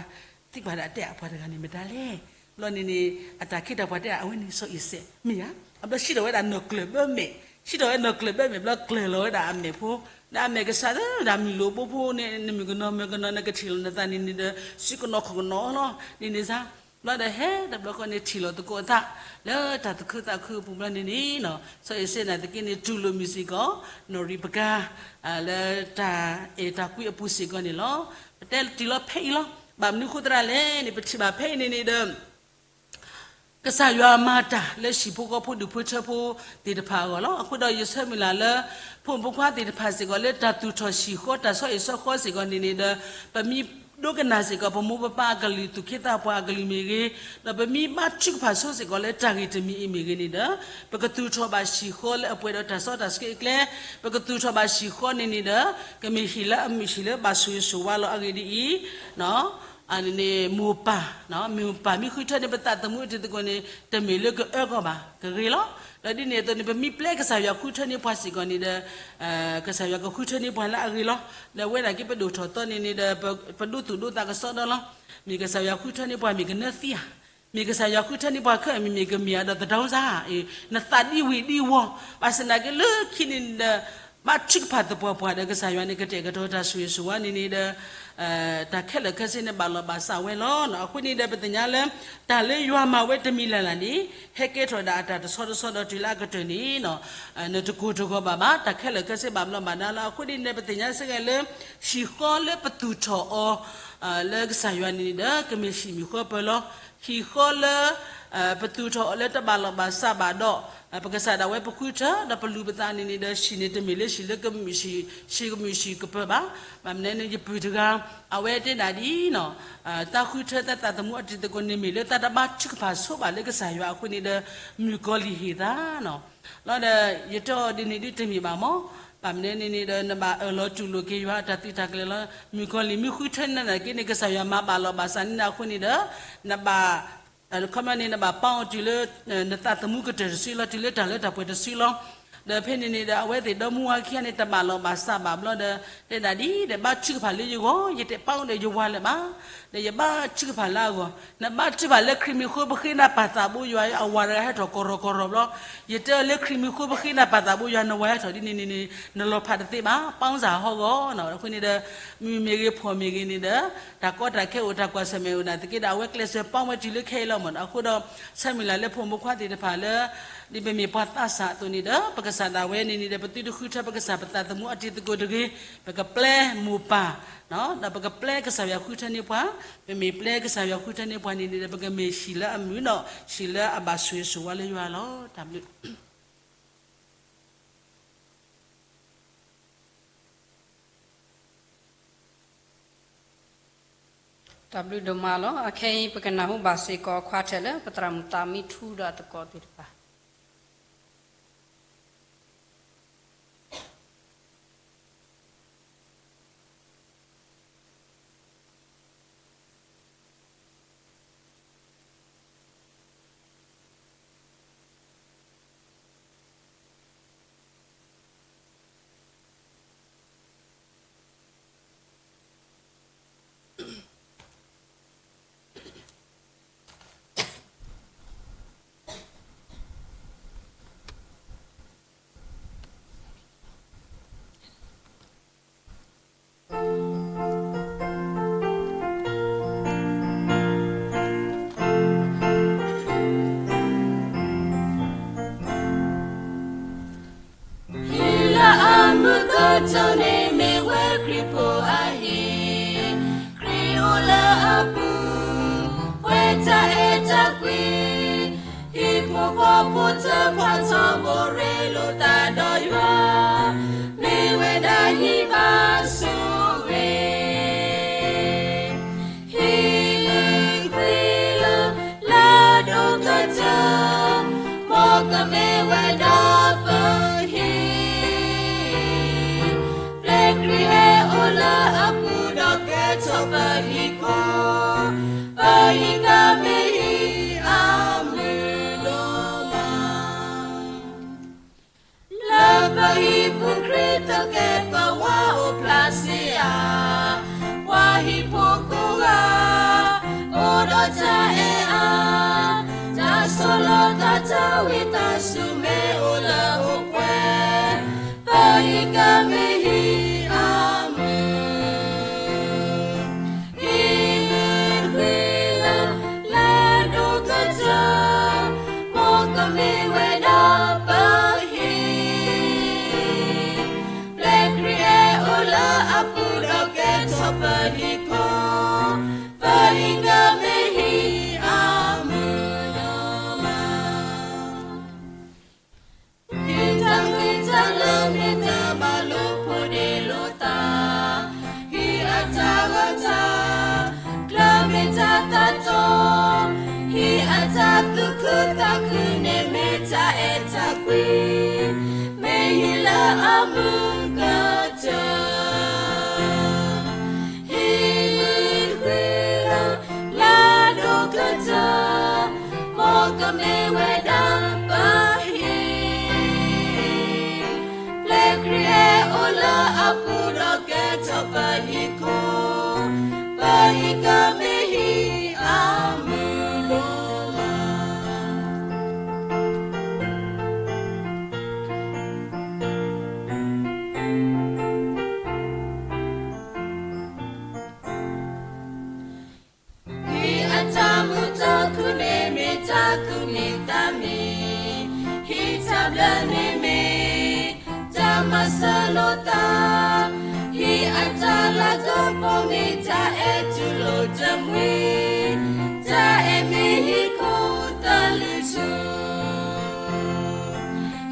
သံကွၢ်ဒၣ်တဲအပှၤတဂၤန့ၣ်မတၤလဲၣ်. ဘျီန့ၣ်န့ၣ် အတၢ်ခ့တၢ်ပှၤတဲအဝဲန့ၣ်စီၤအံၤစဲး မ့ၢ်ဧါ. အဘျီစံးထီၣ်ဝဲဒၣ်နီၢ်ကျၢၢ်ဘၢမဲာ်, စံးထီၣ်ဝဲနီၢ်ကျၢၢ်ဘၢမဲာ် ဘျီကျၢၢ်လီၤဝဲဒၣ်အမဲာ်ဖိ, ဒီးအမဲာ်ကစၢ်သၢဒၣ်မုၢ်လိၤဘိဖိန့ၣ် နမုၢ်ကနီၤမုၢ်ကနီၤ နကထံၣ်လီၤနသးန့ၣ်န့ၣ်ဒီး စံးကနီၤခီၣ်ကနီၤလီၤ ဒ်န့ၣ်စါ. ဘျီဒီးဟဲတဘျီဃီန့ၣ် ထံၣ်လီၤသကိးအသး လၢတၢ်သူၣ်ခုသးခုအပူၤဘျီန့ၣ်န့ၣ်နီၤ စီၤအံၤစဲးနာ်သက့န့ၣ် တူၢ်လိာ်မုာ်စ့ၢ်ကီး နီၢ်ရံးပကၤ လၢတၢ်အဲၣ်တၢ်ကွံအပူၤစ့ၢ်ကီးန့ၣ်လီၤ. ပတဲတ့ၢ်လီၤဖဲအံၤလီၤ. ဘၣ်မနုၤဃိသရၣ်လဲၣ်န့ၣ် ပထံၣ်ဘၣ်ဖဲအံၤန့ၣ်န့ၣ်ဒီး ကစၢ်ယွၤမၤတၢ်လၢဟံၣ်ဖိဃီဖိဒူၣ်ဖိထၢဖိသ့ၣ်တဖၣ်အဂီၢ်လီၤ. အဃိဒီးယဆၢမုၢ်လၢ်လၢ ဖိမုၣ်ဖိခွါသ့ၣ်တဖၣ်စ့ၢ်ကီးလၢတၢ်သူၣ်ထီၣ်ဟံၣ်ဃီ တၢ်ဆီဟံၣ်ဆီဃီစ့ၢ်ကီးန့ၣ်န့ၣ်ဒီး ပမ့ၢ်ဒိကနၣ်စ့ၢ်ကီး ပမိၢ်ပပၢ်အကလုၢ် သူၣ်က့သးပှၢ်အကလုၢ်မ့ၢ်ဂ့ၤ, ဒီးပမ့ၢ်ဘါထုကဖၣ်ဆိစ့ၢ်ကီးလၢတၢ်ဂ့ၢ်တမံၤအံၤမ့ၢ်ဂ့ၤန့ၣ်ဒီး ပကသူၣ်ထီၣ်ဘၣ်ဟံၣ်ဃီလၢအပှဲၤဒီးတၢ်စီတၢ်ဆှံအကျဲ, ပကသူၣ်ထီၣ်ဘၣ်ဟံၣ်ဃီန့ၣ်န့ၣ်ဒီး ကမ့ၢ်ဟံၣ်လၢအမုာ်ဟံၣ်လၢဘၣ်ဆိၣ်ဂ့ၤဆိၣ်ဝါလီၤ. အဂ့ၢ်ဒ်အံၤ မိၢ်ပၢ်, မိၢ်ပၢ်မ့ၢ်ဃုထၢန့ၢ်ပသးသမူအတံၤသကိးန့ၣ် တမ့ၢ်လၢကအၢကီၢ်ဘၣ်, ကဂ့ၤလီၤ. ဒီးဒ်န့ၣ်အသိးန့ၣ် ပမ့ၢ်ပျဲကစၢ်ယွၤဃုထၢန့ၢ်ပှၤစ့ၢ်ကီးန့ၣ်ဒီး ကစၢ်ယွၤကဃုထၢန့ၢ်ပှၤလၢအဂ့ၤလီၤ. ဒီးအဝဲဒၣ်က့ပဒိၣ်ထီၣ်သီန့ၣ်န့ၣ်ဒီး ပဒိသူၣ်ဒိသးကစီဒီလီၤ. မ့ၢ်ကစၢ်ယွၤဃုထၢန့ၢ်ပှၤမ့ၢ်ကနၢသံဧါ, မ့ၢ်ကစၢ်ယွၤဃုထၢန့ၢ်ပှၤခဲအံၤမ့ၢ်မ့ၢ်ကမ့ၢ်အဒီးသဒၢစါဧါ, နသးဒံဝံၤဒံဝီၤ, ဘၣ်ဆၣ်သနာ်က့လၢခံန့ၣ်ဒီး ဘါထုကဖၣ်သပှၢ်ပှၢ်ဒီးကစၢ်ယွၤန့ၣ် ကတဲာ်ကတီၤတၢ်ဆိၣ်ဂ့ၤဆိၣ်ဝါန့ၣ်န့ၣ်ဒီး တၢ်ခဲလၢာ်ခဲဆ့န့ၣ်ဘၣ်လီၤဘၣ်စးဝဲလီၤ. အဃိန့ၣ်ဒီးပသ့ၣ်ညါလၢ တၢ်လၢယွၤမၤဝဲတမံၤလၢ်လၢ်န့ၣ် ဟဲကဲထီၣ်ဒၣ်အတၢ်တဆီတဆီဒီးတုၤလၢအကတၢၢ်န့ၣ် နတကိၢ်တဂီၤဘၣ်ဘၣ်, တၢ်ခဲလၢာ်ခဲဆ့ဘၣ်ဘျီးဘၣ်ဒါလီၤ. အဃိန့ၣ်ဒီးပသ့ၣ်ညါစ့ၢ်ကီးလၢ ဟံၣ်ဃီလၢပသူၣ်ထီၣ်အီၤ လၢကစၢ်ယွၤန့ၣ်န့ၣ်ဒီး ကမ့ၢ်ဟံၣ်မုၢ်ဃီပၢၤလီၤ. ဟံၣ်ဃီလၢ ပသူၣ်ထီၣ်အီၤလၢတဘၣ်လီၤဘၣ်စးဘၣ်ဒီး ပကစၢ်ဒၣ်ဝဲပဃုထၢဒီးပလူၤပသးန့ၣ်န့ၣ်ဒီး ဟံၣ်န့ၣ်တမ့ၢ်လၢဟံၣ်လၢကမုာ်ဟံၣ် ဟံၣ်ကမုာ်ဟံၣ်ကပၢၤဘၣ်. ဘၣ်မနုၤန့ၣ် ယပုၢ်တဂၤ အဝဲတဲဒၣ်ဒ်အံၤ တၢ်ဃုထၢတၢ်သးသမူအတံၤသကိးန့ၣ်မ့ၢ်လၢ တၢ်တဘါထုကဖၣ်ဆိဘၣ်လၢကစၢ်ယွၤအဃိန့ၣ်ဒီး မုၣ်ကီၤလံၢ်ဟ့ၣ်သး လီၤဒီး ယတဲအီၤဒ်န့ၣ်ဒ်တမ့ၢ်ဘၣ်မး, ဘၣ်မနုၤန့ၣ်န့ၣ်ဒီး နဘၣ်အၢၣ်လီၤတူၢ်လိာ်က့ၤယွၤအတၢ်သုးတၢ်ကျဲၤလီၤ. မုၣ်ကီၤလံၢ်မ့ၢ်ဃုထၢန့ၢ်နၤနာ်က့န့ၣ် ကစၢ်ယွၤမၤဘၣ်လီၤဘၣ်စးန့ၢ်နၤအဃိန့ၣ်ဒီး နဘၣ် ခီပညီန့ၣ် နဘၣ်ပာ်အီၤတုၤလၢ နသးသမူကတၢၢ်တစုလီၤ, တုၤလၢတၢ်လၢတၢ်ပှဲၤတစုလီၤ. ဒီးဖဲန့ၣ်န့ၣ်ဒီး အဝဲသ့ၣ်ဒီမါဝၤခံဂၤန့ၣ် တဘၣ်လီၤဘၣ်စးဘၣ်ဘျီဒီး တဲဒၣ်ဒ်အံၤ ဒီးဘါထုကဖၣ်လၢယဂီၢ်, ယတပာ်အီၤဒီးယဝၤလၢၤဘၣ်, ဒီးယဘါထုကဖၣ်လၢအဂီၢ်, နဘါထုကဖၣ်လၢခရံာ်မ့ၢ်ဃိပဃ့နၤပၢ်သးဘိယွၤ အဝၤတဂၤဟဲထီၣ်ကီၢ်ရီၢ်ကီၢ်ရီၢ်ဘျီ, ယတဲအီၤလၢခရံာ်မ့ၢ်ဃိပဃ့နၤပၢ်သးဘိယွၤ နဝၤဟဲထီၣ်ဒ်န့ၣ်န့ၣ်န့ၣ် နလီၤဖးတသ့ဘၣ်, ပာ်စၢ်ဟီဂီၢ်နီၤ. အဃိန့ၣ်ဒီး မုၢ်မ့ၢ်ဂ့ၤဖှီၣ်မ့ၢ်ဂ့ၤန့ၣ်ဒီး တၢ်ကီတၢ်ခဲအိၣ် တၢ်ကွၢ်ဆၢၣ်မဲာ်အိၣ်နာ်သက့ဒီး အဝဲကျဲးစၢးပာ်ဝဲတုၤလၢခဲအံၤလီၤမး. အဃိဒီး ဆၢမုၢ်လၢ်လၢဖိမုၣ်ဖိခွါသ့ၣ်တဖၣ်လၢ ဒ်ပမ့ၢ်ပှၤသးစၢ်အသိးန့ၣ်ဒီး ပကစၢ်ဒၣ်ဝဲန့ၣ်န့ၣ်ဒီး ပသုတဃုထၢပကစၢ်ပသးသမူအတံၤသကိးတဂ့ၤ, ပကပျဲမိၢ်ပၢ် ဒီးပကပျဲကစၢ်ယွၤဃုထၢန့ၢ်ပှၤ, ပမ့ၢ်ပျဲကစၢ်ယွၤဃုထၢန့ၢ်ပှၤန့ၣ်န့ၣ်ဒီး ပကမ့ၢ်ဟံၣ်လၢအမုာ်ဒီး ဟံၣ်လၢအဘၣ်ဆိၣ်ဂ့ၤဆိၣ်ဝါလၢယွၤလီၤ. တၢ်ဘျုး တၢ်ဘျုးဒိၣ်မးလီၤ. အခဲအံၤ ပကနၢ်ဟူဘၣ်စ့ၢ်ကီး ခွါထဲလၢပသရၣ်မုၣ်သးမံထူဒီးအသကိးသ့ၣ်တဖၣ်. ဟံၣ်လၢအမုာ်ကတီၢ်န့ၣ် မ့ၢ်ဝဲခရံာ်ဖိအဟံၣ်, ခရံာ်အိၣ်လၢအပူၤ, ပှဲၤတၢ်အဲၣ်တၢ်ကွံ, ဟံၣ်ဖိဃီဖိတဖၣ်ထီဘိရ့လိာ်သးဒီးယွၤ, မ့ၢ်ဝဲဒၣ်ဟံၣ်ဘၣ်ဆိၣ်ဂ့ၤ ဟံၣ်မ့ၢ်ဃံလၢလၢဒိၣ်ကတၢၢ်, မ်ကမ့ၢ်ဝဲဒၣ်ပဟံၣ်, ပျဲခရံာ်ဟဲအိၣ်လၢအပူၤ ဒီးကဲထီၣ်ပဟံၣ်ခိၣ်, ပဟံၣ်ကမ့ၢ်ဟံၣ်အမုာ်ဒိၣ်မး လၢပဟံၣ်ပူၤခရံာ်သကဲးပဝးအိၣ်ဖျါစ့ၢ်ဧါ, ပှၤဟံၣ်ဖိကိးဂၤ အိၣ်ဒီးတၢ်အဲၣ်အါ, တၢ်ဆီၣ်လီၤသး တၢ်ဝံသးစူၤမ့ၢ်အိၣ်လၢအိၣ်ပှဲၤ, ပဟံၣ်ကမ့ၢ်ဟံၣ်အမုာ် ဟံၣ်မ့ၢ်ဃံလၢလၢဒိၣ်ကတၢၢ်, မ်ကမ့ၢ်ဝဲဒၣ်ပဟံၣ်, ပျဲခရံာ်ဟဲအိၣ်လၢအပူၤ ဒီးကဲထီၣ်ပဟံၣ်ခိၣ်, ပဟံၣ်ကမ့ၢ်ဟံၣ်အမုာ်ဒိၣ် တၢ်သူၣ်ခုသးခုန့ၣ်မ့ၢ်တၢ်အဲၣ်တၢ်ကွံ, မ့ၢ်ဟံၣ်လၢအမုာ်ကတၢၢ်, ဟံၣ်မုၢ်ဃံလၤလၢဒိၣ်ကတၢၢ်, မ်ကမ့ၢ်ဝဲဒၣ်ပဟံၣ် ပျဲခရံာ်ဟဲအိၣ်လၢအပူၤဒီးကဲထီၣ်ပဟံၣ်ခိၣ်, ပဟံၣ်ကမ့ၢ်ဟံၣ်အမုာ်ဒိၣ်မး. ဟံၣ်အတၢ်မုာ်တၢ်ခုၣ်န့ၣ်မ့ၢ်တၢ်သူၣ်မံသးမံ, ဟံၣ်တၢ်ဘျၢန့ၣ်မ့ၢ်တၢ်မၤစၢၤလိာ်သး, ဟံၣ်အတၢ်လၤကပီၤမ့ၢ်တၢ်အဲၣ်တူၢ်လိာ်တမှံၤ, တၢ်အဲၣ်မ့ၢ်ဟံၣ်ခိၣ်သလုးထူ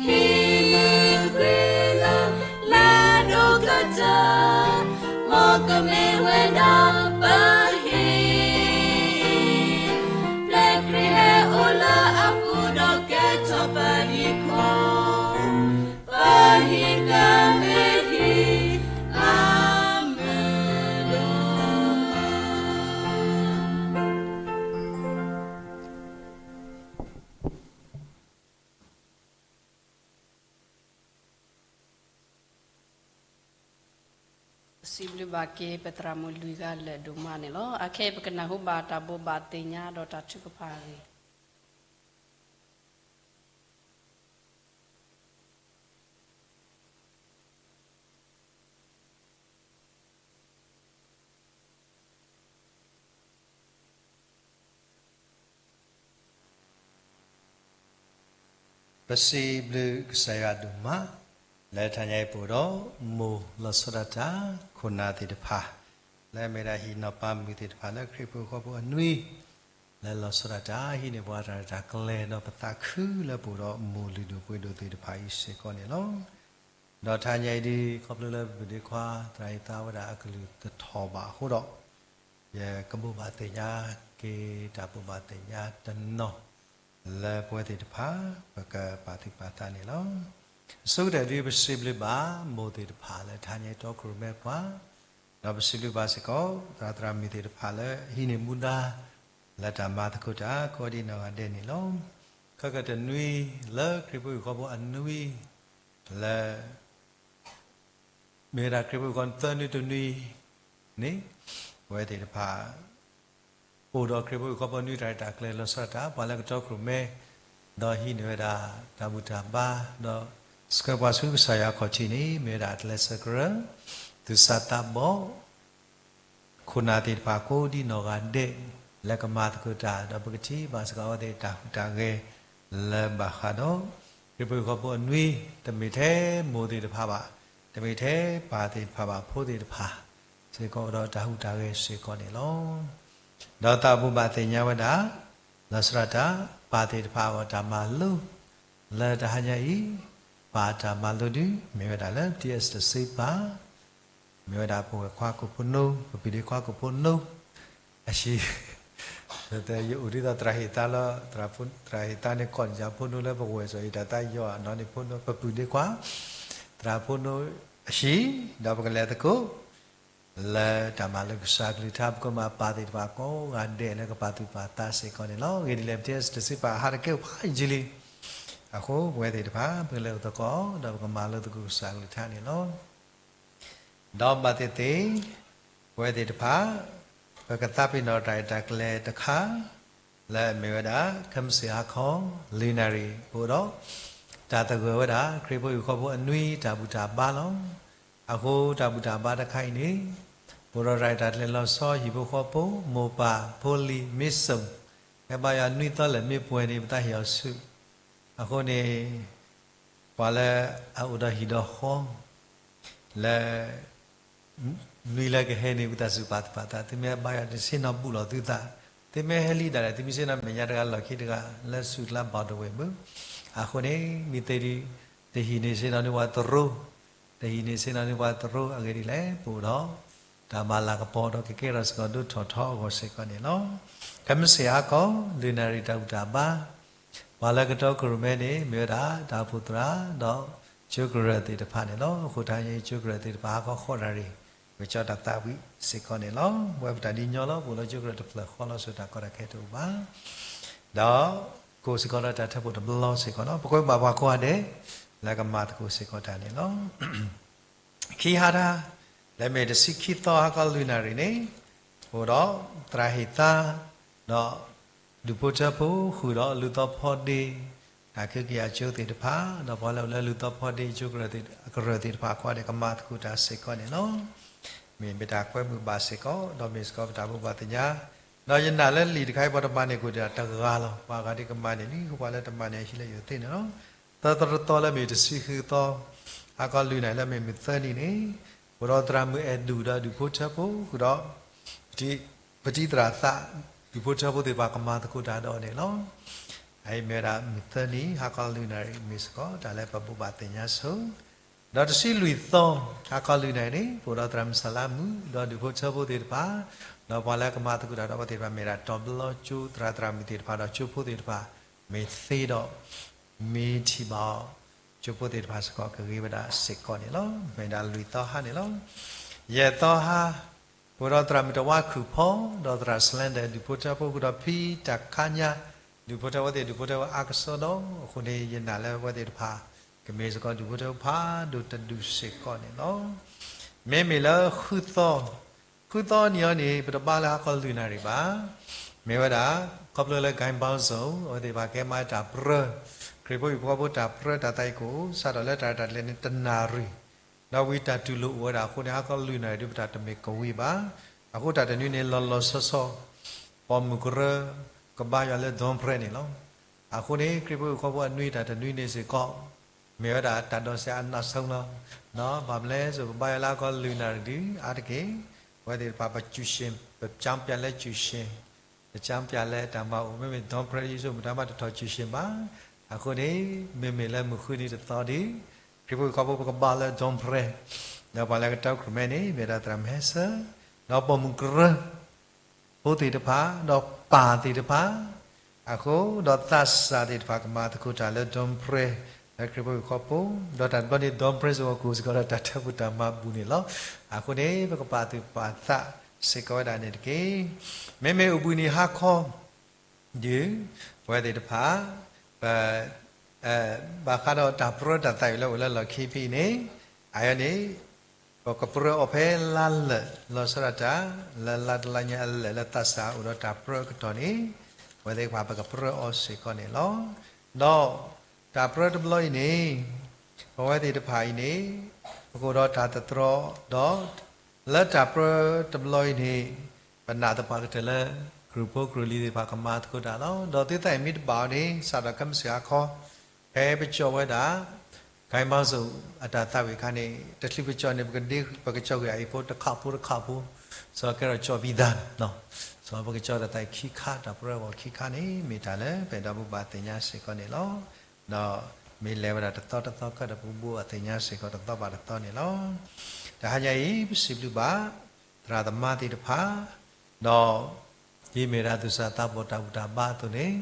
ဟံၣ်မုၢ်ဃံလၤလၢဒိၣ်ကတၢၢ်, မ်ကမ့ၢ်ဝဲဒၣ်ပဟံၣ်, ပျဲခရံာ်ဟဲအိၣ်လၢအပူၤဒီးကဲထီၣ်ပဟံၣ်ခိၣ်, ပဟံၣ်ကမ့ၢ်ဟံၣ်အမုာ်ဒိၣ်မး. စံးဘျုးဘၣ်က့ၤ ပသရၣ်မုၣ်လွံၢ်ဂၤလၢာ်ဒိၣ်မးန့ၣ်လီၤ. အခဲအံၤပကနၢ်ဟူဘၣ်တၢ်ဘိးဘၣ်သ့ၣ်ညါဒီးတၢ်ထုကဖၣ်အဂ့ၢ် ပစံးဘျုးကစၢ်ယွၤဒိၣ်မး လၢတဟါညါအံၤပအိၣ်ဒီး မိၢ်လီၤဆီဒၣ်တၢ် ခိၣ်နၢ်သ့ၣ်တဖၣ် လၢအမ့ၢ်ဒၣ်ဟံၣ်နီၢ်ပၤမုၣ်သ့ၣ်တဖၣ်လၢခရံာ်ဖိအဃိဖိအနွံ လၢလီၤဆီဒၣ်တၢ်ဟံးန့ၢ်ပှၤတၢ်ရဲၣ်တၢ်ကျဲၤ ဒီးပသးခုလၢပအိၣ်ဒီးမိၢ်လုၢ်ဒိၣ်ပှ့ၤဒိၣ်သ့ၣ်တဖၣ်အံၤစ့ၢ်ကီးန့ၣ်လီၤ. ဒီးတဟါညါအံၤဒ်ခီဖျိလၢပပုၢ်ဒ့ခွါ သရၣ်ဟံးသါဝဲဒၣ်အကလုၢ်တထီၣ်ဘၣ်အဃိဒီး ယကဘိးဘၣ်သ့ၣ်ညါက့ၤတၢ်ဘိးဘၣ်သ့ၣ်ညါတနီၤ လၢပဝဲသ့ၣ်တဖၣ် ပကပာ်သူၣ်ပာ်သးန့ၣ်လီၤ. အဆိကတၢၢ်ဒ်ပစံးဘျုးဘၣ်မိၢ်သ့ၣ်တဖၣ်လၢတဟါညါအံၤတီခိၣ်ရိၣ်မဲပှၤ, ဒီးပစံးဘျုးဘၣ်စ့ၢ်ကီး သရၣ်သရၣ်မုၣ်သ့ၣ်တဖၣ်လၢဟံးန့ၢ်မူဒါ လၢတၢ်မၤသကိးတၢ်ကိးဒံးနီၢ်ဂၤဒဲးန့ၣ်လီၤ. ခဲကတနွံ လၢခရံာ်ဖိဟံၣ်ဃီဖိအနွံ လၢ မ့ၢ်ဝဲဒၣ်ခရံာ်ဖိဟံၣ်ဃီသၢနွံတနွံန့ၣ် ပဝဲသ့ၣ်တဖၣ် အိၣ်ဒီးခရံာ်ဖိဟံၣ်ဃီဖိနွံတၢ်ရဲၣ်တၢ်ကျဲၤလီၤဆီဒၣ်တၢ် ပှၤလၢကတီခိၣ်ရိၣ်မဲ ဒီးဟံးန့ၢ်ဝဲဒၣ်တၢ်ဘူၣ်တၢ်ဘါ ဒီးဆှၢပှၤဆူကစၢ်ယွၤအခီၣ်ထံးန့ၣ် မ့ၢ်ဝဲဒၣ်အတလၢဆၢကရၢ သူၣ်စၢ်သးဘီၣ် ခိၣ်နၢ်သ့ၣ်တဖၣ်ကိးဒံးနီၢ်ဂၤဒဲး လၢကမၤသကိးတၢ် ဒီးပကထံၣ်ဘၣ်စ့ၢ်ကီးအဝဲသ့ၣ်တၢ်ဟူးတၢ်ဂဲၤလၢဘၣ်ဃးဒီး ခရံာ်ဖိဟံၣ်ဃီဖိအနွံ တမ့ၢ်ထဲမိၢ်သ့ၣ်တဖၣ်ဘၣ်, တမ့ၢ်ထဲပၢ်သ့ၣ်တဖၣ်ဘၣ်, ဖိသ့ၣ်တဖၣ်စ့ၢ်ကီးဒီးတၢ်ဟူးတၢ်ဂဲၤစ့ၢ်ကီးန့ၣ်လီၤ. ဒီးသးဘိးဘၣ်သ့ၣ်ညါဝဲဒၣ် လီၤဆီဒၣ်တၢ် ပၢ်သ့ၣ်တဖၣ်အဂီၢ်တၢ်မၤလိ လၢတဟါညါအံၤ ပၢ်တၢ်မၤလိဒုး မ့ၢ်ဝဲဒၣ်လၢ ပတံအ့ၣ်စတၢၣ်စ့ပၢ် မ့ၢ်ဝဲဒၣ်ပဝဲၢ်ခွါကိးဖိနိ ပပုၢ်ဒ့ခွါကိးဖိနိ အဟံၣ်, ယအိၣ်ဒ်သိးသရၣ်ဟ့ၣ်သါလီၤ, သရၣ်ဟ့ၣ်သါန့ၣ် ကိးန့ၢ်ယၤဖိနိလၢပကဝဲၢ်စီၤအံၤ တၢ်သးယီၤအနီၢ်န့ၣ်ဖိနိ ပပုၢ်ဒ့ခွါ, သရၣ်ဖိနိအဟံၣ်, ဒီးပကလဲၤသကိး လၢတၢ်မၤလိကစၢ်ကလုၢ်ကထါ ပကမၤပၢ်သ့ၣ်တဖၣ်ကိးဂၤဒဲးလၢကပာ်သူၣ်ပာ်သးစ့ၢ်ကီးန့ၣ်လီၤ. အဂ့ၢ်ဒ်လဲၣ် ပတံအ့ၣ်စတၢၣ်စ့ပၢ်ဟးတကဲအိၣ်ဖးယံာ်လံ. အဃိပဝဲသ့ၣ်တဖၣ် ပကလဲၤအိၣ်သကိး ဒီးပကမၤလိသကိးကစၢ်ကလုၢ်ကထါန့ၣ်လီၤ. ဒီးဘၣ်သ့ၣ်သ့ၣ် ပဝဲသ့ၣ်တဖၣ် ပကသးပ့ၤနီၣ်တၢ်ရဲၣ်တၢ်ကျဲၤတခါ လၢအမ့ၢ်ဝဲဒၣ် ခဲမုၢ်ဆ့ၣ်ဟါခီ လွံၢ်နၣ်ရံၣ် ပအိၣ်ဒီး တၢ်သဂၢၢ်ဝဲဒၣ် ခရံာ်ဖိဟံၣ်ဃီဖိအနွံတၢ်ဘူၣ်တၢ်ဘါလီၤ. အဃိတၢ်ဘူၣ်တၢ်ဘါတခါအံၤန့ၣ် ပအိၣ်ဒီးတၢ်ရဲၣ်တၢ်ကျဲၤလီၤဆီဟံၣ်ဖိဃီဖိ မိၢ်ပၢ်ဖိလံၤမ့ၢ်စိာ် ဟဲဘါယွၤနွံသီလၢာ်မ့ၢ်ပှဲၤန့ၣ် ပတၢ်ဟ့ၣ်အီၤဆူ အဃိန့ၣ် ပှၤလၢအအိၣ်ဒီးဟံၣ်ဒီးဃီ လၢ နွံလၢကဟဲန့ၣ် ပတၢ်စူၢ်ပာ်သူၣ်ပာ်သး သုမ့ၢ်ဘါယွၤတဆ့ၣ်နီၤဘူၣ်လီၤသုသး, သုမ့ၢ်ဟဲလံဒၣ်လဲာ် သုမ့ၢ်ဆ့ၣ်နီၤမဲာ်ညါတဂၤလီၢ်ခံတဂၤ လၢဆူၣ်ကျါဘၣ်ဒိဝဲၢ်မုၢ်, အဃိန့ၣ် မ့ၢ်သ့ဒ် တဟံၣ်န့ၣ်ဆ့ၣ်နီၤန့ၢ်ပှၤသရိာ်, တဟံၣ်န့ၣ်ဆ့ၣ်နီၤန့ၢ်ပှၤသရိာ်အဂ့ၢ်ဒ်လဲၣ် ပအိၣ်ဒီး တၢ်မၤလၤကပီၤဒီးကကဲထီၣ်စ့ၢ်ကီးဒိၣ်ထီၣ်ထီအဂီၢ်စ့ၢ်ကီးန့ၣ်လီၤ. ခဲမုၢ်ဆ့ၣ်ဟါခီ လွံၢ်နၣ်ရံၣ်တၢ်ဘူၣ်တၢ်ဘါ ပှၤလၢကတီခိၣ်ရိၣ်မဲန့ၣ် မ့ၢ်ဝဲဒၣ်တၢ်အိၣ်ဖှိၣ်သရၣ် ဒီးကၠိကရၢၢ်သ့ၣ်တဖၣ်န့ၣ်လီၤ. အဃိတနံၤအံၤ ကၠိကရၢၢ်သ့ၣ်တဖၣ်ဟါခီဃိးနၣ်ရံၣ် ကကၠီတၢ်သးဝံၣ်စ့ၢ်ကီးန့ၣ်လီၤ. ပဝဲပတၢ်ဒ်ညီလီၤ ပအိၣ်လၢကၠိကရၢၢ်တဖျၢၣ်ဃီလီၤ စိၤတၢ်ကီတၢ်ခဲတအိၣ်ဘၣ် ဒီးကအိၣ်စ့ၢ်ကီးဒီးတၢ်ထၢဖှိၣ်တဘျီစ့ၢ်ကီးလီၤ. ပကွဲမုာ်ဘၣ်ပှၤကိးဂၤဒဲး လၢကမၤသကိးစ့ၢ်ကီးတၢ်န့ၣ်လီၤ. ခံဟါတဟါ လၢမ့ၢ်တဆံခံသီဟါခီလွံၢ်နၣ်ရံၣ်န့ၣ် အိၣ်ဒီးသရၣ်ဟ့ၣ်သါ ဒီးဒူၣ်ဖိထၢဖိ ဃုာ်ဒီးလူၢ်သီဖီဒ့ တၢ်က့ကယၤကၠိသ့ၣ်တဖၣ် ဒီးပှၤလၢအိၣ်လၢလူၢ်သီဖီဒ့ကၠိကရၢၢ်သ့ၣ်တဖၣ်အဃိန့ၣ် ကမၤသကိးတၢ်စ့ၢ်ကီးန့ၣ်လီၤ. မ့ၢ်မ့ၢ်တၢ်ကွဲမုာ်ဘၣ်စ့ၢ်ကီး ဒီးမ့ၢ်စ့ၢ်ကီးပတၢ်ဘိးဘၣ်သ့ၣ်ညါ ဒီးယနာ်လၢလံာ်တခါအံၤ ပှၤတမၤန့ၢ်ကွံာ်တၢ်တဂၤလီၤ. ပှၤဂၤဒ်ကမၤန့ၢ်လံ ပှၤလၢတမၤန့ၢ်ဟံးလၢယိာ်သ့ၣ်န့ၣ်လီၤ. သၢသီတသီလၢမ့ၢ်တဆံဃုသီ ဟါခီလွံၢ်နၣ်ရံၣ်လၢမ့ၢ်မုၢ်သၢနံၤန့ၣ် အိၣ်ဒီးသရၣ်မုၣ်အဲၣ်ဒူၣ်ဒီးဒူၣ်ဖိထၢဖိ ဃုာ်ဒီး ပတံၤသရၣ်သး ဒူၣ်ဖိထၢဖိသ့ၣ်တဖၣ်ကမၤသကိးတၢ်ဒီးန့ၣ်လီၤ. အအံၤမ့ၢ်ဝဲဒၣ်မုၢ်သၢနံၤ ဟါခီလွံၢ်နၣ်ရံၣ် မ့ၢ်စ့ၢ်ကီးတၢ်လၢပဘိးဘၣ်သ့ၣ်ညါဆိ ဒီးတဆံလွံၢ်သီ ဟါခီလွံၢ်နၣ်ရံၣ်န့ၣ် ပအိၣ်ဒီးသရၣ်မုၣ်စလါမုၣ် ဒီးဒူၣ်ဖိထၢဖိသ့ၣ်တဖၣ် ဒီးပှၤလၢကမၤသကိးတၢ်ဒီးအဝဲသ့ၣ်တဖၣ် မ့ၢ်ဒၣ်တီၤဘျီကၠိသရၣ်သရၣ်မုၣ်သ့ၣ်တဖၣ်ဒီးကၠိဖိသ့ၣ်တဖၣ် မ့ၢ်သ့ဒီး မ့ၢ်ထံၣ်ဘၣ်အီၤ ကၠိဖိသ့ၣ်တဖၣ်စ့ၢ်ကီးကဂ့ၤဝဲဒၣ်စ့ၢ်ကီးန့ၣ်လီၤ. မ့ၢ်ဒၣ်လွံၢ်သီဟါန့ၣ်လီၤ. ယဲၢ်သီဟါ ပအိၣ်ဒီးသရၣ်မုၣ်တဝါခုၣ်ဖီ ဒီးသရၣ်စလဲဒၢၣ် ဒူၣ်ဖိထၢဖိ ဃုာ်ဒီးဖံတၢ်ခါညါ ဒူၣ်ဖိထၢဖိသ့ၣ် ဒူၣ်ဖိထၢဖိအါကစီဒီ အဃိန့ၣ် ယနာ်လၢအဝဲသ့ၣ်တဖၣ် ကမ့ၢ်စ့ၢ်ကီးဒူၣ်ဖိထၢဖိဖးဒိၣ်တဒူၣ်စ့ၢ်ကီးန့ၣ်လီၤ. မ့မ့ၢ်လၢဃုသီ ဃုသီနံၤအံၤန့ၣ် ပတဘါလၢဟါခီလွံၢ်နၣ်ရံၣ်ဘၣ်. မ့ၢ်ဝဲဒၣ် ခီဖျိလၢ ကၠဲဘၣ်စိၤ အဝဲသ့ၣ်တဖၣ်ကဲမၤတၢ်ပြၢ ခရံာ်ဖိဟံၣ်ဖိဃီဖိတၢ်ပြၢတၢ်သးအံၤကအိၣ် စးထီၣ်လၢတၢ်ရဲၣ်တၢ်ကျဲၤန့ၣ် တနၣ်ရံၣ် ဒီးဝံၤတၢ်တူၢ်လိာ်အိၣ်ဝဲဒၣ်အဃိန့ၣ် ဟါခီလွံၢ်နၣ်ရံၣ်ဒ် ပတၢ်တမ့ၢ်ကဝံၤဘၣ်. အဃိတၢ်တနွံန့ၣ် လီၤလီၤဆီဆီ ပိာ်မုၣ်ကရၢ ကဘါယွၤလၢ ဒွန်ပြဲ န့ၣ်လီၤ. အဃိန့ၣ် ခရံာ်ဖိဟံၣ်ဖိဃီဖိအနွံတၢ်တနွံန့ၣ်စ့ၢ်ကီး မ့ၢ်ဝဲဒၣ်တၢ်ဒိးစဲးအနးဆုံးလီၤ. ဘၣ်မနုၤလဲၣ် ပဘါယွၤလၢဟါခီလွံၢ်နၣ်ရံၣ်ဒ်အါတက့ၢ် အဝဲသ့ၣ်တဖၣ် ပကျဉ်းပျံးလၢကျဉ်း ပကျဉ်းပျံးလၢတၢ်မၤအိၣ် မ့မ့ၢ် ဒွန်ပြဲ ယဆိကမိၣ်တၢ်မၤတထီၣ်ကျဉ်းဘၣ်. အဃိန့ၣ် မ့မ့ၢ်လၢမုၢ်ဃုနံၤတသီဒီး ခရံာ်ဖိဟံၣ်ဖိဃီဖိပကဘါလၢ ဒွန်ပြဲ ဒီးပှၤလၢကတီခိၣ်ရိၣ်မဲန့ၣ် မ့ၢ်ဒၣ်သရၣ်မုၣ်ဟဲဆၢ ဒီးပိာ်မုၣ်ကရၢ ဖိသ့ၣ်တဖၣ် ဒီးပၢ်သ့ၣ်တဖၣ် အဃိ ဒီးသးစၢ်သ့ၣ်တဖၣ်ကမၤသကိးတၢ်လၢ ဒွန်ပြဲ လၢခရံာ်ဖိဟံၣ်ဖိဃီဖိ ဒီးတၢ်တဘျီန့ၣ် ဒွန်ပြဲ စ့ၢ်ကီးကအိၣ်စ့ၢ်ကီးဒီးတၢ်ထၢဖှိၣ်တၢ်မၤဘူၣ်န့ၣ်လီၤ. အဃိန့ၣ် ပကပာ်သူၣ်ပာ်သးစ့ၢ်ကီးဝဲဒၣ်န့ၣ်တက့ၢ်. မ့မ့ၢ်အိၣ်ဘှံးနံၤဟါခီ ဒ် ပဝဲသ့ၣ်တဖၣ် ပ ဘၣ်ဃးဒီးတၢ်ပြၢတၢ်သးဝံၣ်လၢအိၣ်လၢလီၢ်ခံဖဲအံၤန့ၣ် အအံၤန့ၣ် ပကပြၢအီၤဖဲလါလၢာ် လီၤဆီဒၣ်တၢ် လၢလါတလါညါအလၢာ်လၢသးစၢ်အိၣ်ဒီးတၢ်ပြၢအကတီၢ်န့ၣ် ပဝဲသ့ၣ်တဖၣ်ပကပြၢအီၤစ့ၢ်ကီးန့ၣ်လီၤ. ဒီးတၢ်ပြၢတဘျီအံၤန့ၣ် ပဝဲသ့ၣ်တဖၣ်အံၤန့ၣ် ပကအိၣ်ဒီးတၢ်သတြီၤဒီး လၢတၢ်ပြၢတဘျီအံၤန့ၣ် ပနာ်သပှၢ်ကတၢၢ်လၢ ကရူၢ်ဖိကရူၢ်လံၤသ့ၣ်တဖၣ်ကမၤသကိးတၢ်လီၤ. ဒီးသုသးအံၤမ့ၢ်တဘၣ်အီၤန့ၣ် စးထီၣ်ခဲမုၢ်ဆ့ၣ်ဟါခီ ဖဲပကၠီဝဲဒၣ် ကၠဲဘၣ်စိၤအတၢ်သးဝံၣ်အခါန့ၣ် တချုးပကၠီန့ၣ် ပကဒ့ ပကကၠီကွံာ်အံၤဖိတခါဖိတခါဖိ စီၤကဲထီၣ်ကၠီဘံသးန့ၣ် စီၤပကၠီတၢ်သးဝံၣ်ခံခါ တၢ်ပြၢအဂီၢ်ခံခါန့ၣ် မ့ၢ်တၢ်လၢပအဲၣ်ဒိးဘိးဘၣ်သ့ၣ်ညါစ့ၢ်ကီးန့ၣ်လီၤ. ဒီးမ့ၢ်လဲၤဝဲဒၣ်တသီတသီခၢၣ်ဒီး ပကဘိးဘၣ်သ့ၣ်ညါစ့ၢ်ကီးတသီဘၣ်တသီန့ၣ်လီၤ. တဟါညါအံၤ ပစံးဘျုးဘၣ် သရၣ်သမါသ့ၣ်တဖၣ် ဒီး ဒ်မ့ၢ်ဒၣ်သူၣ်စၢ်သးဘီၣ်တၢ်ဘူၣ်တၢ်ဘါအသိးန့ၣ်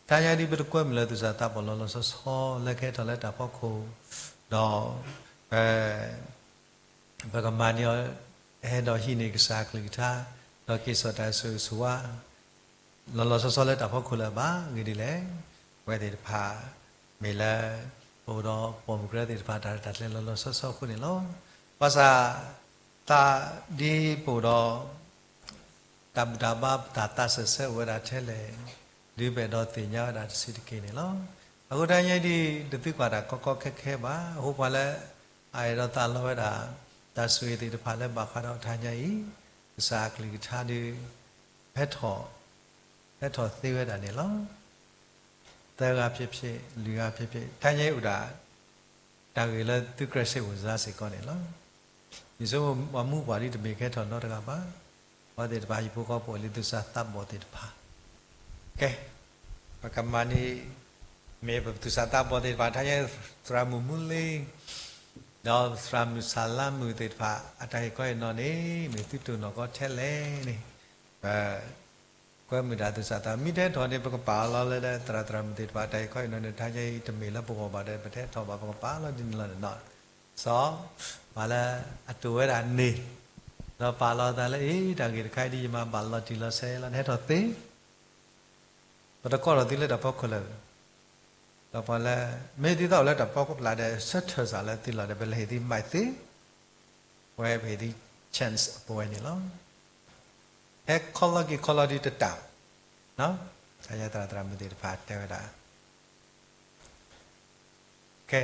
တဟါညါဒ်ပတကွဲမုာ်လၢသူၣ်စၢ်သးဘီၣ်လီၤလီၤဆီဆီ လၢကဟဲထီၣ်လၢတၢ်ဖီခိၣ် ဒီး ပ ပကမၤန့ၢ်အီၤ ဟဲဒီးဟံးန့ၢ်ကစၢ်အကလုၢ်ကထါ ဒီးက့ၤစိာ်တၢ်ဆိၣ်ဂ့ၤဆိၣ်ဝါ လီၤလီၤဆီဆီလၢတၢ်ဖီခိၣ်လၢၤဘၣ်. အဂ့ၢ်ဒ်လဲၣ်, ပဝဲသ့ၣ်တဖၣ် မ့ၢ်လၢ ပအိၣ်ဒီးပိာ်မုၣ်ကရၢသ့ၣ်တဖၣ် တၢ်ရဲၣ်တၢ်ကျဲၤလီၤလီၤဆီဆီအဃိန့ၣ်လီၤ. ဘၣ်ဆၣ် သးဒ်ပအိၣ်ဒီး တၢ်ဘူၣ်တၢ်ဘါ တၢ်သးစၢၢ်ဆၢအိၣ်ဝဲဒၣ်ထဲလဲၣ်, ဒ်ပအဲၣ်ဒိးသ့ၣ်ညါဝဲဒၣ်တဆံးတက့ၢ်န့ၣ်လီၤ. အဃိတဟါညါအံၤဒ် တသုကွၢ်တၢ်ကီကီခဲခဲဘၣ်. အဃိပှၤလၢ အအဲၣ်ဒိးသးလီဝဲဒၣ် တၢ်ဆိၣ်ဂ့ၤသ့ၣ်တဖၣ်လၢဘၣ်ဃးဒီးတဟါညါအံၤ ကစၢ်အကလုၢ်ကထါဒ် ဟဲထီၣ် ဟဲထီၣ်သ့ဝဲဒၣ်န့ၣ်လီၤ. သၢဂၤဖြစ်ဖြစ် လွံၢ်ဂၤဖြစ်ဖြစ် တဟါညါအံၤအိၣ်ဒၣ် တၢ်ဂ့ၢ်လၢသုကြၢးစိတ်ဝင်စားစ့ၢ်ကီးန့ၣ်လီၤ. ယဆိကမိၣ်ပှၤမူပှၤဒ်တမ့ၢ်ကဟဲထီၣ်နီတဂၤဘၣ်. ပဝဲသ့ၣ်တဖၣ်ဟံၣ်ဖိဃီဖိလၢသူၣ်စၢ်သးဘီၣ်သ့ၣ်တဖၣ် ကဲ ပကမၤန့ၢ် မ့ၢ်ပသူၣ်စၢ်သးဘီၣ်သ့ၣ်တဖၣ် တဟါညါ သရၣ်မုၣ်မူလ့ ဒီးသရၣ်မုၣ်ဆၣ်လါမုၣ်သ့ၣ်တဖၣ် အတၢ်ဟ့ၣ်ခီဟ့ၣ်နီၤန့ၣ် မ့ၢ်သုတိၢ်နီၣ်ကီထဲလဲၣ်န့ၣ် ပကွဲမုာ်တၢ်သူၣ်စၢ်သး မ့ၢ်တဲထီၣ်န့ၣ် ပကပာ်လီၤလၢသရၣ်သရၣ်မုၣ်သ့ၣ်တဖၣ် တၢ်ဟ့ၣ်ခီဟ့ၣ်နီၤန့ၣ် တဟါညါအံၤတမ့ၢ်လၢပဂီၢ်ဘၣ်ဒီး ပတဲထီၣ်ဘၣ် ပကပာ်လီၤဒ်န့ၣ်လီၤန့ၣ်နီၤ. စီၤ ပှၤလၢအတိၢ်ဝဲဒၣ်န့ၣ် ဒီးပာ်လီၤသးလၢအံၤ တၢ်ဂ့ၢ်တခါအံၤဒ်ယမၤဘၣ်လီၤတံၢ်လီၤဆဲးလီၤ နဟဲထီၣ်သ့ ပတကိးထီၣ်သုလၢတၢ်ဖီခိၣ်လၢာ် ဒီးပှၤလၢ မ့ၢ်သုသးအိၣ်လၢတၢ်ဖီခိၣ်လၢ်ဒီး ဆၢထၢၣ်စၢ်လၢသုလီၢ်ဒီး ပလဲၤဟ့ၣ်သု mic သ့, ပဝဲပဟ့ၣ်သု chance အပဝဲန့ၣ်လီၤ. ဟဲခီလီၤက့ၤခီလီၤဒံးတတၢ်, တၢ်ယဲသရၣ်သရၣ်မုၣ်သ့ၣ်တဖၣ်တဲဝဲဒၣ် ကဲ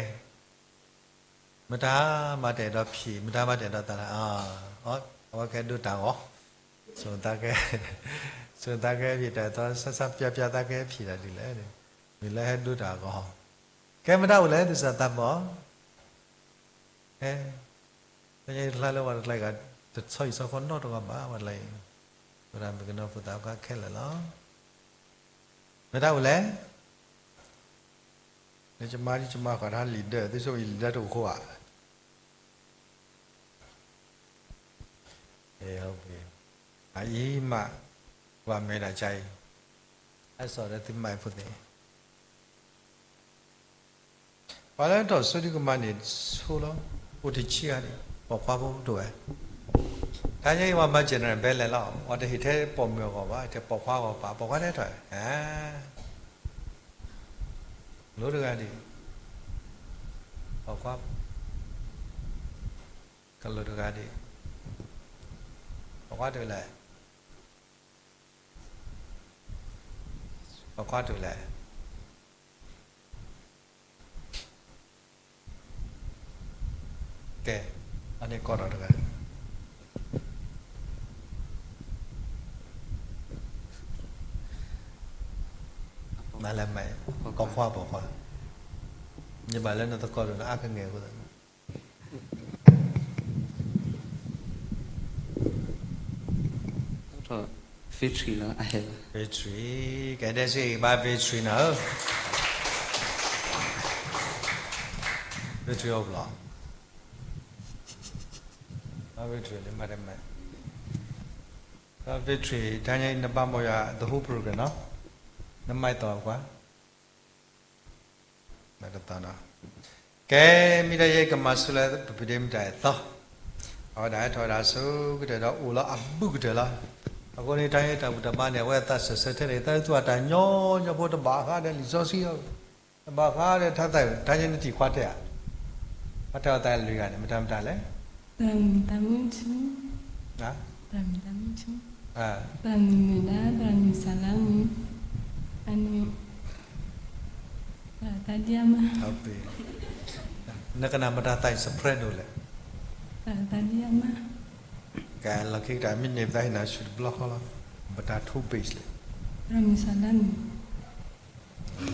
မတၤမၤတအဲၣ်ဒိးဖံး မတၤမၤတအဲၣ်ဒိးသးလၢ အဝဲကဲဒိတၢ်ဂီၤ, စိၤသးကဲ စိၤသးကဲဖံးတၢ်သီ စၢ်စၢ်ပျၢ်ပျၢ်သးကဲဖံးတၢ်ဒ်လဲၣ်, မ့ၢ်လၢဟဲဒိတၢ်ဂီၤ, ကဲမတၤအိၣ်လဲၣ် သုစၢ်သးမီၤ, ဟဲ တၢ်ယဲတကျါလၢဝဲတကျါဂၤ တဆီဟံၣ်ဆီဃီနီတဂၤဘၣ် ဝဲတကျါအံၤ, ဝဲဒၣ်မုၣ်ကနီၤဖိသၣ်အခါခဲလၢာ်လီၤ. မတၤအိၣ်လဲၣ် နကမါဒ်ကမါဃီတၢ်လံာ်ဒၢ သုဆိယလံာ်ဒၢတအိၣ်ခိၣ်ဧါ. အအံၤမး ကွၢ်မဲာ်ဒၣ်ကါအံၤ အစီၣ်ဒီးသုမၤအဖိသ့ၣ် ပှၤလၢထီၣ်စိဒုကမၤန့ၣ် ဆိလီၤ, အိၣ်တဆံဂၤန့ၣ် ပိာ်ခွါဖိတအိၣ်ဝဲ, တၢ်ညါအံၤပှၤမၤ general ဘဲလဲၣ်လီၤ, ပှၤတဟ့ၣ်ထဲပိာ်မုၣ်အဂီၢ်ဘၣ်, ထဲပိာ်ခွါအဂီၢ်ဘၣ်, ပိာ်ခွါထဲထီၣ် ကလိတဂၤဒံး, ပိာ်ခွါ ကလိတဂၤဒံး, ပိာ်ခွါတလဲၣ်, ပိာ်ခွါတလဲၣ်, ကဲ, အန့ၣ်ကိးထီၣ်တဂၤ နလဲၤမၤ ပိာ်ခွါ ပိာ်ခွါ, ယဘၣ်လၢနသကိးဒိၣ်န့ၣ် အါကငဲၢ်အဃိသတး Victory လီၤ, အဟဲလီၤ, Victory, ကဲဒဲးစ့ၢ်ကီးဘၣ် Victory နီၤဧၢ, Victory အိၣ်ဘျီ, ဘၣ် Victory လၢမၤတမၤ, ဘၣ် Victory တၢ်ညါအံၤနဘၣ်မီၢ်ယွၤ the whole program နီၤ, နမၤအသီကွၢ် ကဲ မ့ၢ်တၢ်ယဲကမၤဆူလၢပပဒ့မတၤအသီ, အဝဲဒၣ်ဟဲထီၣ်ဝဲဒၣ်ဆူကတၢၢ်ဒီးအိၣ်လီၤအဘူးကတၢၢ်လီၤ. အဃိန့ၣ် တၢ်ဟဲတၢ်ဘူၣ်တၢ်ဘါန့ၣ် အဝဲသးစၢၢ်ဆၢထဲန့ၣ် သးသူၣ်အတၢ်ညီညီဖိတဘၣ်ဃးဒီးလံာ်စီဆှံ, တဘၣ်ဃးဒီးထါသး, တၢ်ညါနထံၣ်ခွါတဲဧါ, ခွါတဲအီၤသးလွံၢ်ဂၤန့ၣ် မတၤမတၤလဲၣ် သရၣ်မုၣ်သးမုၣ်ဆူ, သရၣ်မုၣ်သးမုၣ်ဆူ, သရၣ်မုၣ်မုၢ်ဒါ, သရၣ်မုၣ်စၢ်လါမုၣ်, အန့ၣ် သရၣ်သးဒံအမါ, နကနၣ်မတၤသးအံၤ soprano လဲၣ်, သရၣ်သးဒံအမါ, ကဲလီၤခံကတၢၢ် မ့ၢ်န့ၢ်ပသးဟ့ၣ်နၤဆူတဘျီဃီလီၤ, မတၤထိ bass လဲၣ်, သရၣ်မုၣ်စၢ်လါမုၣ်,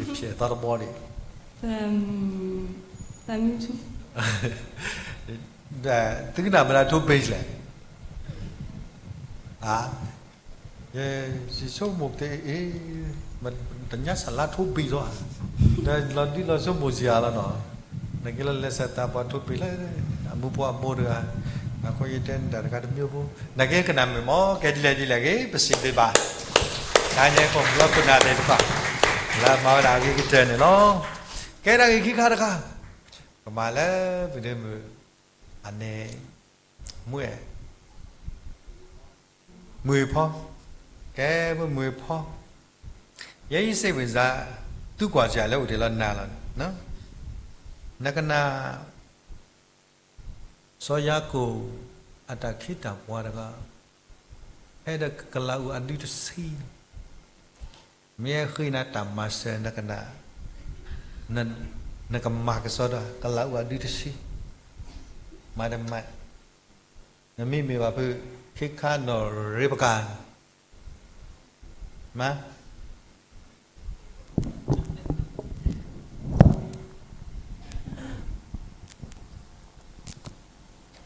ဖျဲးသီတဘီဒံး, သရၣ်မုၣ်, သရၣ်မုၣ်ဆူ သုကနၣ်မတၤထိ bass လဲၣ်, ယဆိကမိၣ်သ့အ့ၣ်, တညါစၢ်လါထိ bass လီၤ, ဒီးလီၤဒ်လီၤဆိကမိၣ်စ့ၢ်ဧါလီၤနီၤ, နက့လီၤလဲၤစၢ်သးပှၤထိ bass လၢ အမူဖိအမိၢ်တဂၤ, အဃိယတဲနတၢ်တခါတမံၤဖိ, နက့ကနၣ်မ့ၢ်မ့ၢ် ကဲဒ်လဲၣ်ဒ်လဲၣ်ဂ့ၤ ပစံးဘျုးဘၣ် တၢ်ညါကိးမုၢ်လီၤခိၣ်နၢ်သ့ၣ်တဖၣ် လၢအမၤဝဲဒၣ်အဂ့ၤကတၢၢ်န့ၣ်လီၤ. ကဲဒၣ်ဂ့ၢ်ခံခါတခါ, ကမၤလၢပဒ့မုၣ် အန့ၣ် မုၢ်အဲၣ် မုၢ်ဖီ, ကဲမုၢ်မုၢ်ဖီ, ယဲယစ့ၢ်ဝံၤစါ, သုကွၢ်စၢ်လၢအိၣ်တ့ၢ်လီၤနၤလီၤ, နကနၣ် စီၤယၤကိာ် အတၢ်ခ့တၢ်ပှၤတဂၤ, ဖဲဒီးကလးအူအဒုတဆံ, မ့ၢ်ဃ့နၤတၢ်မၤစၢၤ နကနၣ်, နကမၤကစီဒီ, ကလးအူအဒုတဆံ, မၤတမၤ, နမံၤမ့ၢ်ဘၣ်ဖုး ခ့ခါနီၢ်ရ့ပကၤ, မၤ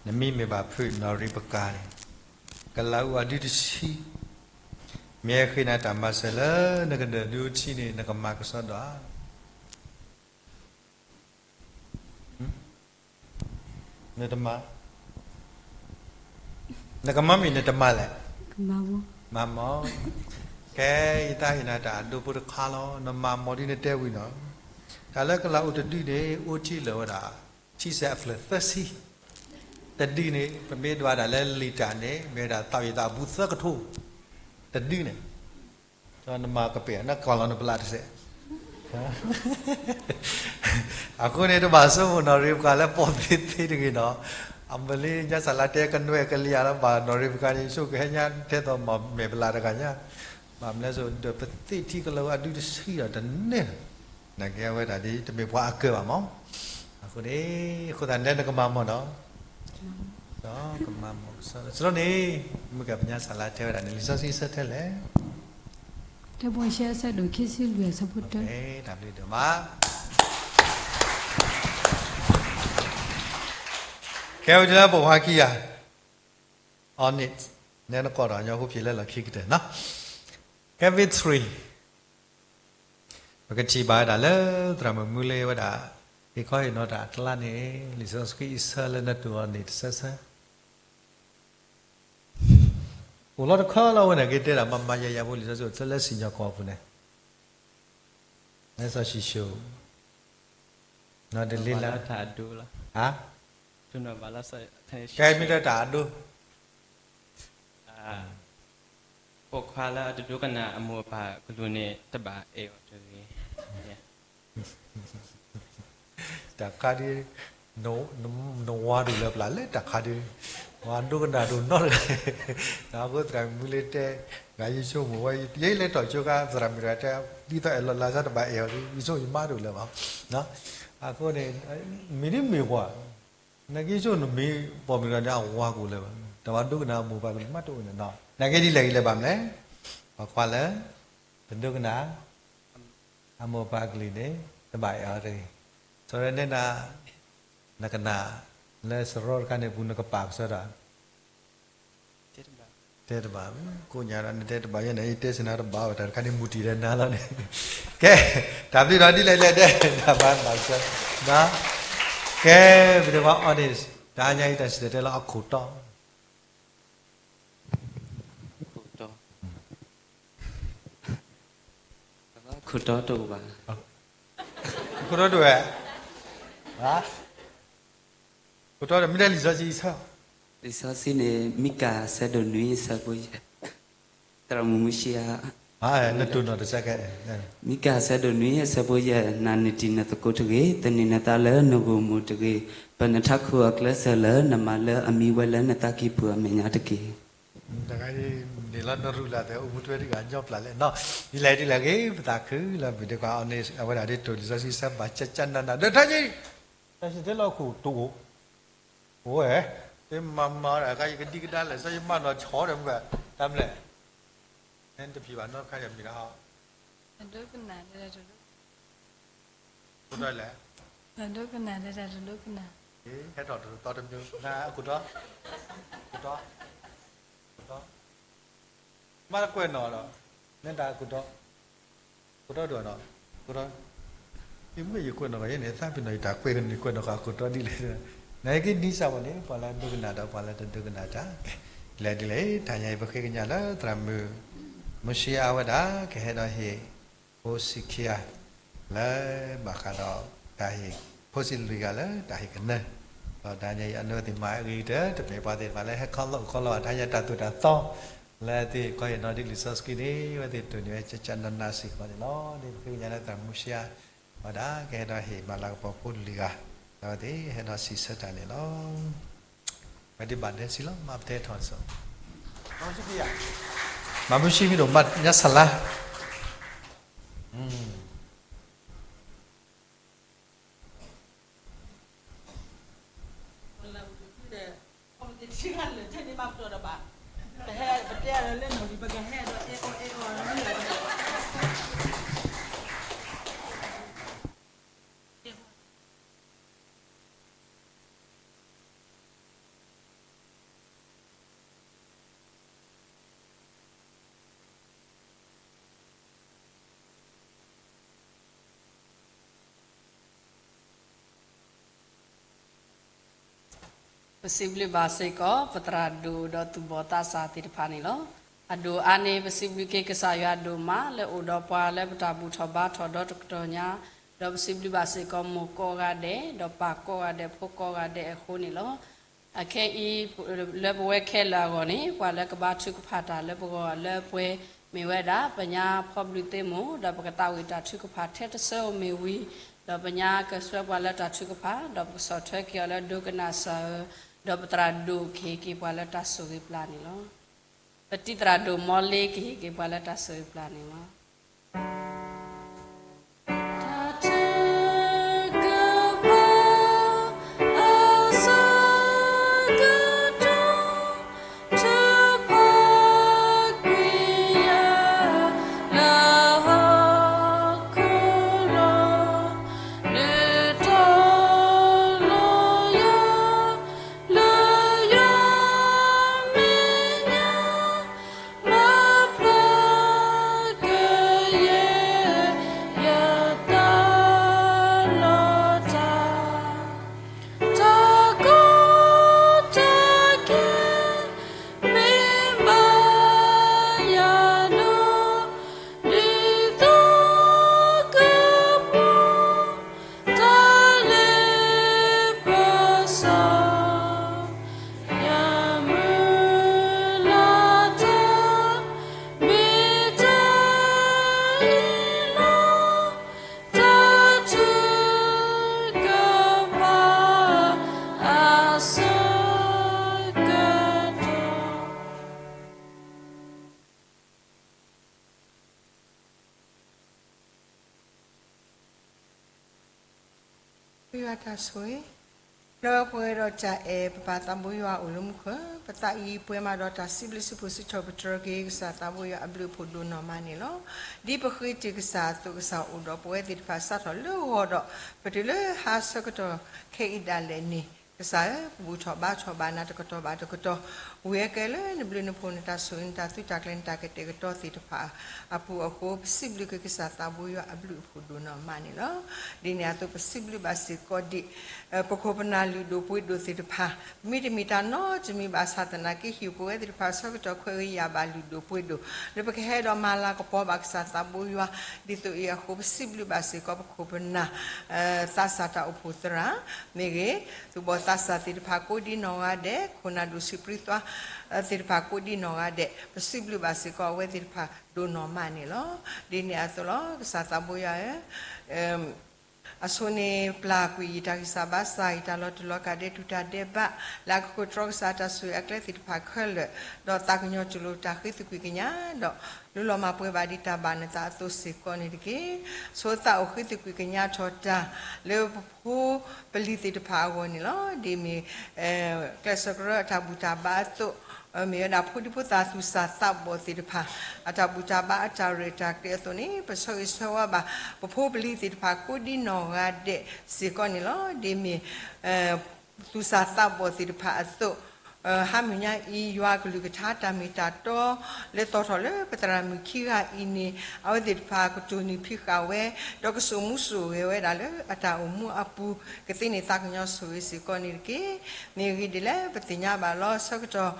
နမံၤမ့ၢ်ဘၣ်ဖုးနီၢ်ရ့ပကၤန့ၣ်, ကလးအူအဒုတဆံ, မ့ၢ်ဃ့နၤတၢ်မၤစၢၤလၢနကနၢၤဒုအထံန့ၣ် နကမၤကစီဒီဧါ. နတမၤ, နကမၤမ့ၢ်နတမၤလဲၣ်. မၤမၢ်. ကဲ, ယတၢ်ဟ့ၣ်နၤတၢ်အဒိဖိတခါလီၤ. နမၤမၢ်ဒ်နတဲဝံၤနီၤ, တၢ်လၢကလၤအိၣ်တဒုန့ၣ် အိၣ်ထံလၢာ်ဝဲဒၣ် ဆံဆဲးအဖျၢၣ်သၢဆံ, တဒုန့ၣ် ပမ့ၢ်ဒွးဒၣ်လၢလံာ်တၢ်န့ၣ် မ့ၢ်ဝဲဒၣ်သးဝံၣ်သးဘူးသၢကထိ, တဒုန့ၣ် နမၤကပဲာ် နကွၢ်လီၤနပလးတစဲး. အဃိန့ၣ် တဘၣ်ဆိကမိၣ်နီၢ်ရ့ပကၤလၢပိာ်သ့သ့တဂ့ၤနီၤ. အမလ့ညါစးလါတဲကနွဲၢ်ကလံၤယၤလၢဘၣ်နီၢ်ရ့ပကၤန့ၣ် ဆိကဟဲညါထဲသိးမၤမဲာ်ပလးတဂၤညါ, ဘၣ်မနုၤလဲၣ်ဆိဒီး ပသ့ၣ်ထံကလၢၤအဒုတဆံဒီးတန့ၢ်, နာ်က့အဝဲဒၣ်ဒ်တမ့ၢ်ပှၤအကၢၢ်ဘၣ်မး. အဃိန့ၣ် အဃိသတးန့ၣ် နကမၤမၢ်နီၤ. ကမၤမၢ်, စရီန့ၣ် မုၢ်ကၣ်ပညါစးလါတဲဝဲဒၣ်န့ၣ် လံာ်စီဆှံဆၢထဲလဲၣ်. တၢ်ဘှီရှဲအဆၢဒိၣ်ခံဆံလွံၢ်အဆၢဖိတၢ. တၢ်ဘျုးဒိၣ်မး. ကဲဝဲဒၣ်လၢပိာ်ခွါခံဂၤ, Onyx, နဲနကိးဒီးညီဖိဖံးလၢလီၢ်ခံကတၢၢ်နီၤ. ကဲ victory ပကထံၣ်ဘၣ်ဝဲဒၣ်လၢသရၣ်မုၣ်မူလ့ဝဲဒၣ် ဟ့ၣ်ခီဟ့ၣ်နီၤတၢ်အကျါန့ၣ် လံာ်စီဆှံအဆၢလၢနတိၢ်အီၤန့ၣ်တဆၢဆၢ အိၣ်လီၤတခီလီၤဝဲန့ၣ် က့ၤတဲဒၣ်မၤမၤယၤယၤဖိလံာ်စီဆှံအိၣ်ဆၢလၢစံၣ်ညီၣ်ကွီၢ်ပူၤန့ၣ်, လၢစီၤၡံၣ်စိၣ်, နီၢ်တလ့လၢ, ကဲမ့ၢ်တၢ်တၢ်အဒိ ပိာ်ခွါလၢအတဒိကနၣ်အမိၢ်အပၢ်ကလုၢ်န့ၣ် တဘၣ်အဲၣ်အီၤတဂ့ၤ. တၢ်ခါဒ်, နဝါဒိၣ်လၢပျၢ်လၢတၢ်ခါဒ်, ဝါဒိကနၣ်ဒိၣ်နီတဂၤ, အဃိသရၣ်မုၣ်မူလ့တဲ, ဂၤယဆိကမိၣ်ဝဲ ယလဲၤတီၢ်ကၠိခါ သရၣ်မုၣ်တဂၤတဲ, ဒ်သိးအဲၣ်လီၤလၢ်စၢ်တဘၣ်အဲၣ်အီၤဒ် ယဆိကမိၣ်ယမါဒိၣ်လၢၤဘၣ်. အဃိန့ၣ် မ့ၢ်ဒ်မ့ၢ်ပှၤ နက့ဆိနမ့ၢ်ပိာ်မုၣ်တဂၤန့ၣ် အဝၤကအိၣ်လၢၤဘၣ်, တၢ်ဝဲဒိကနၣ်အမိၢ်ပၢ်ကလုၢ်မးတအိၣ်န့ၣ်နီၤ. နာ်က့ဒ်လဲၣ်ဂ့ၤလဲၣ်ဘၣ်မနုၤလဲၣ်, ပိာ်ခွါလၢ တဒိကနၣ် အမိၢ်ပၢ်ကလုၢ်န့ၣ် တဘၣ်အဲၣ်အီၤတဂ့ၤ. စီၤရနဲဒၣ် နကနၣ် လၢစရီတခါန့ၣ်ပူၤနကပာ်ကစီဒီး တဲတဘၣ်, ကိးညါဒီးနတဲတဘၣ်ယဲန့ၣ် ယတဲစ့ၢ်နၤတဘၣ်ဝဲ တၢ်တခါန့ၣ်မူတံၢ်ဒီးနၤလီၤန့ၣ်. ကဲ, တၢ်ဘျုးဒီးဒ်လဲၣ်ဒ်လဲၣ်ဒဲး တၢ်ဘၣ်ဘၣ်ကစၢ်, ကဲ, ပဒိၣ်ခွါ Onyx တဟါညါအံၤတၢ်စံၣ်တဲၤတဲလီၤအခိၣ်တီ ခိၣ်တီ, ခိၣ်တီတအိၣ်ဘၣ်, ခိၣ်တီတအိၣ်ဝဲ, ခိၣ်တီဒီးမ့ၢ်တဲလံာ်စီဆှံအဆၢ, လံာ်စီဆှံန့ၣ် မံကၤအဆၢဒိၣ်နွံအဆၢဖိယဲၢ်, သရၣ်မုၣ်မူရှံဧါ, နတိၢ်နီၣ်တစဲးကဲ, မံကၤအဆၢဒိၣ်နွံအဆၢဖိယဲၢ်, နနုၢ်တံၢ်နသကိးတဂ့ၤ, သန့ၤနသးလၢနဂိာ်မုၢ်တဂ့ၤ, ပနထးခိၣ်အကျဲးစၢးလၢနမၤလၢအမံဝဲလၢနသးကံၢ်ပူၤအမဲာ်ညါတက့ၢ်. တဂၤန့ၣ်လီၤနရူၢ်လၢ်သဲးအိၣ်မူထွဲတဂၤညီပျၢ်လဲၣ်နီၤ, ဒ်လဲၣ်ဒ်လဲၣ်ဂ့ၤ ပသးခုလၢမုၢ်ဒဲးခွါ Onyx အဝဲဒၣ်ဒ်တိၢ်လံာ်စီဆှံစၢ်ဘၣ်ကၢ်ကၢ်နးနး ဒီးတၢ်ယံၤ, တၢ်စံၣ်တဲလီၤခိၣ်တအိၣ်, အိၣ်ဝဲ, တမၤမၤတၢ်အခါယကဒံကဒါလဲၣ် စီၤယမၤနီၢ်ဆီဒီးမုၢ်, တၢ်မနုၤလဲၣ်, နတဖံးဘၣ်နီတခါဒီးမံၤဒီး အဒိကနၣ် ခိၣ်တီလဲၣ်, အဒိကနၣ် တဒိကနၣ်, ဟဲထီၣ်တရီၤသီတမံၤ ခိၣ်တီ, ခိၣ်တီ, မၤတကွဲးနီၣ်ဒီး, မ့ၢ်တၢ်ခိၣ်တီ, ခိၣ်တီဒိၣ်နီၣ်, ခိၣ်တီ, ယမ့ၢ်ယကွဲးနီၣ်ဃီၤယဲန့ၣ် သးပ့ၤနီၣ်ယတၢ်ကွဲးကန့ၣ်ကွဲးနီၣ်ဃီၤခိၣ်တီဒ်လဲၣ်, နက့နံၣ်စၢ်ဝဲန့ၣ် ပှၤလၢအဒိကနၣ်ဒီးပှၤလၢတဒိကနၣ်တၢ်, လဲၣ်ဒ်လဲၣ် တဟါညါအံၤပဃ့ကညးလၢသရၣ်မုၣ် မုၢ်ဆံအါဝဲဒၣ် ကဟဲဒီးဟ့ၣ် ဖိဆံးခံဂၤ လၢဘၣ်ဃးဒီးတၢ်ဟ့ၣ်, ဖိဆံးလွံၢ်ဂၤလၢတၢ်ဟ့ၣ်ကနၢ, ဒီးတဟါညါအံၤ အနီၢ်သ့ၣ်မၤအဂ့ၤကတၢၢ် တမ့ၢ်ပှၤသ့ၣ်တဖၣ်လၢဟဲခီလီၢ်အိၣ်ခီလီၢ်ဘၣ် တဟါညါတၢ်သိၣ်တၢ်သီ လၢသ့ၣ်ခီဟ့ၣ်နီၤဒ်လံာ်စီဆှံန့ၣ် အဝဲသ့ၣ်တိၢ်န့ၢ်ဝဲကၢ်ကၢ်နးနးစ့ၢ်ကီးန့ၣ်လီၤ. န့ၣ်ပဃ့ကညးလၢသရၣ်မုၢ်ဆံအါ ဝဲဒၣ်ကဟဲဒီးဟ့ၣ်မၤလၤကပီၤဖိလွံၢ်ဂၤ ဒီးအဝဲသ့ၣ်ဟဲဒီးစံးဆၢတၢ်န့ၣ်လီၤ. ဝဲဒၣ်ဘၣ်ဒဲစံးလီၤ မၤပတဲထီၣ်စ့ၢ်, မၤမုၢ်ဆံမ့ၢ်ဒိၣ်မးညါစလါ ပတဲလၢနီၢ်လံ ပကဟဲဒီးအဲၣ်အီၣ်အဲၣ်အီၣ်လီၤ. ပစံးဘျုးဘၣ်စ့ၢ်ကီး ပသရၣ်ဒိၣ်ဒီးသူၣ်ဘီၣ်သးစၢ်သ့ၣ်တဖၣ်န့ၣ်လီၤ. အဒိၣ်အါန့ၣ် ပစံးဘျုးက့ၤကစၢ်ယွၤဒိၣ်မး လၢအိၣ်ဒီးပှၤလၢပတၢ်ဘူၣ်ထီၣ်ဘါထီၣ်ဒီတကတီၢ်ညါ, ဒီးပစံးဘျုးဘၣ်စ့ၢ်ကီး မိၢ်ကိးဂၤဒဲး, ဒီးပၢ်ကိးဂၤဒဲး, ဖိကိးဂၤဒဲးအဃိန့ၣ်လီၤ. အခဲအံၤ လၢပဝဲခဲလၢာ်အဂီၢ်န့ၣ် ပှၤလၢကဘါထုကဖၣ်တၢ်လၢပဂီၢ်လၢပှဲၤမ့ၢ်ဝဲဒၣ် ပညါဖီဘျုးသ့ၣ်မိၢ်, ဒီးပကသးဝံၣ်တၢ်ထုကဖၣ်ထဲတဆၢဧိၤမ့ၢ်ဝံၤ, ဒီးပညါကဆှၢပှၤလၢတၢ်ထုကဖၣ်, ဒီးပကဆီၣ်ထွဲက့ၤအီၤလၢဒိကနၣ်စၢၤဧိၤ, ဒီးပသရၣ်ဒိၣ်ကဟ့ၣ်က့ၤပှၤလၢတၢ်ဆိၣ်ဂ့ၤပျၢ်န့ၣ်လီၤ. ပတံၤသရၣ်ဒိၣ်မီလ့ကဟ့ၣ်က့ၤပှၤလၢတၢ်ဆိၣ်ဂ့ၤပျၢ်န့ၣ်လီၤ. တၢ်ထုကဖၣ်အဆၢကတီၢ် ထုကဖၣ်ကွံာ်ယၤလၢဟီၣ်ခိၣ်လီၤ, နုာ်ထီၣ်လီၤယၤ လၢယွၤမဲာ်ညါ, မၤဖျါကယဲၢ် ယတၢ်လီၢ်တၢ် တၢ်ကီတၢ်ခဲ မ့ၢ်ဘၣ်ယၤဒီး ဒ်သိးကပှဲၤ တၢ်လၢပစီ ယမုၢ်လၢ်တၢ် မ့ၢ်တၢ်အံၤလီၤ. တၢ်ထုကဖၣ်အဆၢကတီၢ် ယွၤတၢ်ဆိၣ်ဂ့ၤ, လၢပှဲၤဒီးတၢ်အဲၣ်ပပၢ်သးဘိယွၤအိၣ်လၢမူခိၣ်, ပသးအံၤပှဲၤမးဒီးတၢ်စံးဘျုးစံးဖှိၣ်စံးထီၣ်ပတြၢၤက့ၤ ကစၢ်သးဘိယွၤအဘျုးအဖှိၣ်ဒိၣ်နီၢ်မးန့ၣ်လီၤ. ဒ်ပဃ့တ့ၢ်ကစၢ်အသိး ကစၢ်အိၣ်ဒီးပဝဲသ့ၣ်တဖၣ်စးထီၣ်လၢဂီၤဒီး ပတုၤလၢဟါဆၢကတီၢ်ခဲအံၤဒၣ်လဲာ်န့ၣ်, ကစၢ်ဧၢ, ပဘူၣ်ထီၣ်ဘါထီၣ်ဘၣ်နၤတကတီၢ်ဘၣ်တကတီၢ်, ဝံၤအကဲလၢနဘျုးနဖှိၣ် နတၢ်ဆိၣ်ဂ့ၤ နတၢ်သုးတၢ်ကျဲၤ နတၢ်ကတဲာ်ကတီၤသ့ၣ်တဖၣ်အပူၤအဃိ ပစံးဘျုးက့ၤကစၢ်သးဘိယွၤအဘျုးအဖှိၣ်ဒိၣ်နီၢ်မးန့ၣ်လီၤ. ဒ်န့ၣ်အသိး ပစံးဘျုးဘၣ်စ့ၢ်ကီးဒံး ပခိၣ်ပနၢ်လုၢ်ဒိၣ်ပှ့ၤဒိၣ်သ့ၣ်တဖၣ်, မ့တမ့ၢ်တၢ်နီတမံၤဘၣ်ဆၣ်သနာ်က့ ဟံၣ်ပဝဲသ့ၣ်တဖၣ်ဆၢကတီၢ်ခွဲးဂ့ၤယာ်ဘၣ်လုၢ်ဒိၣ်ပှ့ၤဒိၣ် လၢပကဟဲဒီးမၤလၤကပီၤဘၣ်ကစၢ်သးဘိယွၤ, ဒ်သိးအံၤအဃိ ပစံးဘျုးဘၣ်စ့ၢ်ကီးပခိၣ်ပနၢ် သးစၢ်တၢ်အိၣ်ဖှိၣ်သရၣ်မ့ၢ်ဂ့ၤ, သူၣ်ဘီၣ်သးစၢ်သ့ၣ်တဖၣ်ကိးဒံနီၢ်ဂၤဒဲး, ခိၣ်နၢ်ဒိၣ်ဆံးပြံသွါသ့ၣ်တဖၣ်ကိးဒံနီၢ်ဂၤဒဲး, ပစံးဘျုးဘၣ်စ့ၢ်ကီးအဝဲသ့ၣ်တဖၣ်ဒိၣ်နီၢ်မးန့ၣ်လီၤ. ဒ်န့ၣ်အသိးလီၤ ကစၢ်သးဘိယွၤဧၢ, အဆိန့ၣ်ပျၢ်ကွံာ်ယတၢ်ဂံၢ်စၢ်ဘါစၢ် ယတၢ်လီၤတူာ်လီၤကာ်ဒဲးတူာ်တၢ်ဒဲးဘး လၢအကကိးတြီကစၢ်တၢ်ဆိၣ်ဂ့ၤအကျဲသ့ၣ်တဖၣ်ခဲလၢာ်, ဒီးသးကညီၤတူၢ်လိာ်တၢ်ဃ့သကွံာ်ကညး, ဒီးလူလီၤမၤပှဲၤဘၣ်ဒံးတၢ်ဘၣ်နသးအသိးစ့ၢ်ကီးန့ၣ်တက့ၢ်. ဆိသးအိၣ်ဃ့သကွံာ်ကညးထီၣ်တၢ် လၢပဖိပလံၤသ့ၣ်တဖၣ်အဂီၢ်န့ၣ်လီၤ. ဒ်မ့ၢ် ကျဲးစၢးကရၢအတၢ်ဘူၣ်တၢ်ဘါအသိး, မ့ၢ်ဝဲဒၣ်ဖိဒံဖိသၣ်သူၣ်စၢ်သးဘီၣ်သ့ၣ်တဖၣ် အတၢ်ဘူၣ်တၢ်ဘါအတၢ်ရဲၣ်တၢ်ကျဲၤအသိးန့ၣ် ပဆၢဂ့ၤဆၢဝါဘၣ် ပဖိပလံၤသ့ၣ်တဖၣ်ကိးဒံနီၢ်ဂၤဒဲးစ့ၢ်ကီးန့ၣ်လီၤ. ဒ်မ့ၢ် သူၣ်စၢ်သးဘီၣ်သ့ၣ်တဖၣ်အသိး, ဟါမုၢ်ညါအံၤ ယွၤအကလုၢ်ကထါတၢ်မ့ၢ်တၢ်တီ လၢသီၣ်ထီၣ်လၢပသရၣ်မုၣ်ခံဂၤအံၤန့ၣ် အဝဲသ့ၣ်တဖၣ်ကတိၢ်န့ၢ်ဖံးဃာ်ဝဲ, ဒီးကစိာ်မူစိာ်ဂဲၤဝဲဒၣ်လၢအတၢ်အိၣ်မူအပူၤ, ကသ့န့ၢ်သးကညီၤဆိၣ်ဂ့ၤစ့ၢ်ကီးန့ၣ်တက့ၢ်. မ့ၢ်ဂ့ၢ်ဒ်လဲၣ် ပသ့ၣ်ညါဘၣ်လီၤ ဆၢကတီၢ်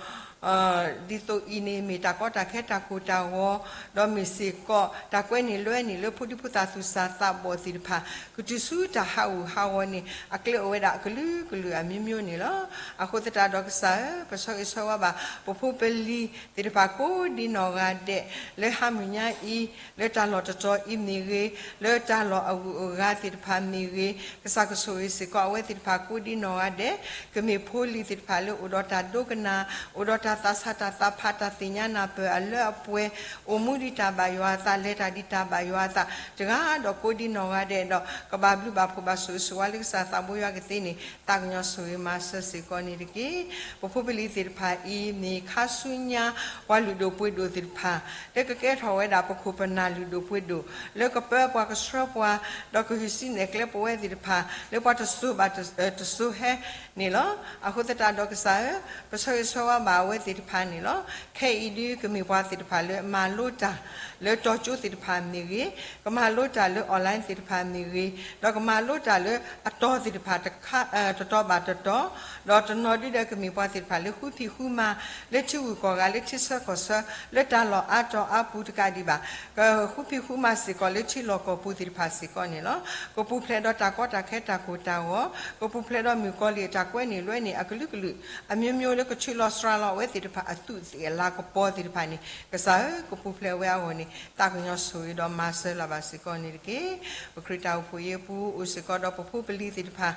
ဒ်သိးအံၤန့ၣ် မ့ၢ်တၢ်ကီတၢ်ခဲတၢ်ကိၢ်တၢ်ဂီၤ, ဒီးမ့ၢ်စ့ၢ်ကီး တၢ်ကွဲန့ၢ်လွဲန့ၢ်လၢဖိဒံဖိသၣ်သူၣ်စၢ်သးဘီၣ်သ့ၣ်တဖၣ် ကတုၤဆူတၢ်ဟးဂူာ်ဟးဂီၤန့ၣ် အကျဲအိၣ်ဝဲဒၣ်အကလုာ်ကလုာ်အမျိုးမျိုးန့ၣ်လီၤ. အဃိသတးဒီးကစၢ်ဧၢ, ပဆၢဂ့ၤဆၢဝါဘၣ် ပဖိပလံၤသ့ၣ်တဖၣ်ကိးဒံနီၢ်ဂၤဒဲး လၢဟါမုၢ်ညါအံၤ လၢတၢ်လီၢ်တတီၤအံၤမ့ၢ်ဂ့ၤ, လၢတၢ်လီၢ်အဂုၤအဂၤသ့ၣ်တဖၣ်မ့ၢ်ဂ့ၤ, ကစၢ်ကဆိၣ်ဂ့ၤစ့ၢ်ကီးအဝဲသ့ၣ်တဖၣ်ကိးဒံနီၢ်ဂၤဒဲး, ကမ့ၢ်ဖိလံၤသ့ၣ်တဖၣ်လၢအိၣ်ဒီးတၢ်ဒိကနၣ်, အိၣ်ဒီးတၢ်သးဆးတၢ်သးဖး တၢ်သ့ၣ်ညါနၢ်ပၢၢ်အလၢအပှဲၤ, အိၣ်မူဒံးတၢ်ဘၣ်ယွၤအသး, လဲၤတၢ်ဒံးတၢ်ဘၣ်ယွၤအသး, တဂၤဒီးကိးဒံနီၢ်ဂၤဒဲးဒီး ကဘၣ်ဘျုးဘၣ်ဖှိၣ်ဘၣ်ဆိၣ်ဂ့ၤဆိၣ်ဝါလၢကစၢ်သးဘိယွၤကသ့န့ၣ် သးကညီၤဆိၣ်ဂ့ၤမၤစၢၤစ့ၢ်ကီးန့ၣ်တက့ၢ်. ပဖိပလံၤသ့ၣ်တဖၣ်အံၤ မ့ၢ်ခါဆူညါ ပှၤလုၢ်ဒိၣ်ပှ့ၤဒိၣ်သ့ၣ်တဖၣ် လၢကကဲထီၣ်ဝဲဒၣ်ပခိၣ်ပနၢ်လုၢ်ဒိၣ်ပှ့ၤဒိၣ်, လၢကပၢပှၤကဆှၢပှၤ, ဒီးကဟံးစုနဲၣ်ကျဲပဝဲသ့ၣ်တဖၣ် လၢပှၤတစိၤဘၣ်တစိၤဟဲန့ၣ်လီၤ. အဃိသတးဒီးကစၢ်ဧၢ, ပဆၢဂ့ၤဆၢဝါဘၣ်အဝဲ သ့ၣ်တဖၣ်န့ၣ်လီၤ. ခဲအံၤဒုးကမ့ၢ်ပှၤသ့ၣ်တဖၣ်လၢမၤလိတၢ်လၢတီၤကၠိသ့ၣ်တဖၣ်မ့ၢ်ဂ့ၤ, ကမၤလိတၢ်လၢ online သ့ၣ်တဖၣ်မ့ၢ်ဂ့ၤ, ဒီးကမၤလိတၢ်လၢအတီၤသ့ၣ်တဖၣ်တခါ, တတီၤဘၣ်တတီၤ, ဒီးတနီၤဒုးဒီးကမ့ၢ်ပှၤသ့ၣ်တဖၣ်လၢဃုဖံးဃုမၤ လၢထံဂုၤကီၢ်ဂၤ လၢထံဆၢကီၢ်ဆၢ လၢတၢ်လီၢ်အါတီၤအါပူၤတကးဒံးဘၣ် ကဃုဖံးဃုမၤစ့ၢ်ကီးလၢထံလီၢ်ကီၢ်ပူၤသ့ၣ်တဖၣ်စ့ၢ်ကီးန့ၣ်လီၤ. ကပူၤဖျဲးဒီးတၢ်ကီတၢ်ခဲတၢ်ကိၢ်တၢ်ဂီၤ, ကပူၤဖျဲးဒီးမုၣ်ကီၤလံၢ်အတၢ်ကွဲန့ၢ်လွဲန့ၢ်အကလုာ်ကလုာ် အမျိုးမျိုးလၢကဆှၢလီၤစှၤလီၤအဝဲသ့ၣ်တဖၣ်အသူးအသ့ၣ်အလၤကပီၤသ့ၣ်တဖၣ်န့ၣ် ကစၢ်ဧၢ ကပူၤဖျဲးဝဲအဂီၢ်န့ၣ် သးကညီၤဆိၣ်ဂ့ၤဒီးမၤစၢၤလၢၤဘၣ်စ့ၢ်ကီးန့ၣ်တက့ၢ်. ပခရံာ်တၢ်အိၣ်ဖှိၣ်အံၤအပူၤ အိၣ်စ့ၢ်ကီးဒီးပဖိပလံၤသ့ၣ်တဖၣ်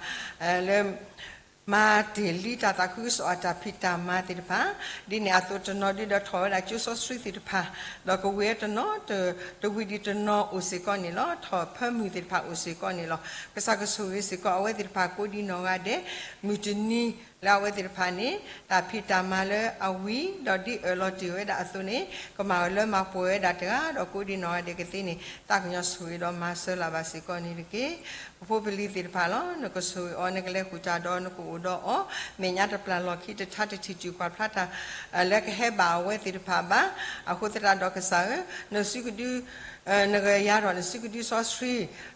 လၢ မၤတ့ၢ်လံတၢ်သးခုကစီၣ်အတၢ်ဖံးတၢ်မၤသ့ၣ်တဖၣ်, ဒ်န့ၣ်အသိးတနီၤဒုးဒီးထီၣ်ဝဲဒၣ်ကၠိစီဆှံသ့ၣ်တဖၣ်, ဒီးကဝံၤတနီၤ တဝံၤဒံးတနီၤအိၣ်စ့ၢ်ကီးန့ၣ်လီၤ. ထီၣ်ဖၢမုၢ်သ့ၣ်တဖၣ်အိၣ်စ့ၢ်ကီးန့ၣ်လီၤ. ကစၢ်ကဆိၣ်ဂ့ၤစ့ၢ်ကီးအဝဲသ့ၣ်တဖၣ်ကိးဒံနီၢ်ဂၤဒဲး, မုၢ်တနံၤလၢအဝဲသ့ၣ်တဖၣ်န့ၣ် တၢ်ဖံးတၢ်မၤလၢအဝံၤ ဒီးဒ်အၢၣ်လီၤတ့ၢ်ဝဲဒၣ်အသိးန့ၣ် ကမၤအၢၣ်လၢမၤပှဲၤဝဲဒၣ်တဂၤဒီးကိးဒံနီၢ်ဂၤဒဲးကသ့န့ၣ် သးကညီၤဆိၣ်ဂ့ၤဒီးမၤစၢၤလၢၤဘၣ်စ့ၢ်ကီးန့ၣ်တက့ၢ်. ပဖိပလံၤသ့ၣ်တဖၣ်လီၤ. နကဆိၣ်ဂ့ၤအီၤ နကလဲၤဃုာ်တၢ်ဒီးနကအိၣ်ဒီးအီၤ, မဲာ်ညါတပျၢ်လီၢ်ခံတထါတထံၣ်တုၤကွၢ်ဖျါတၢ် လၢကဟဲဘၣ်အဝဲသ့ၣ်တဖၣ်ဘၣ်. အဃိသတးဒီးကစၢ်ဧၢ, နစုကဒု နကယၤထီၣ်နစုကဒုစီဆှံ,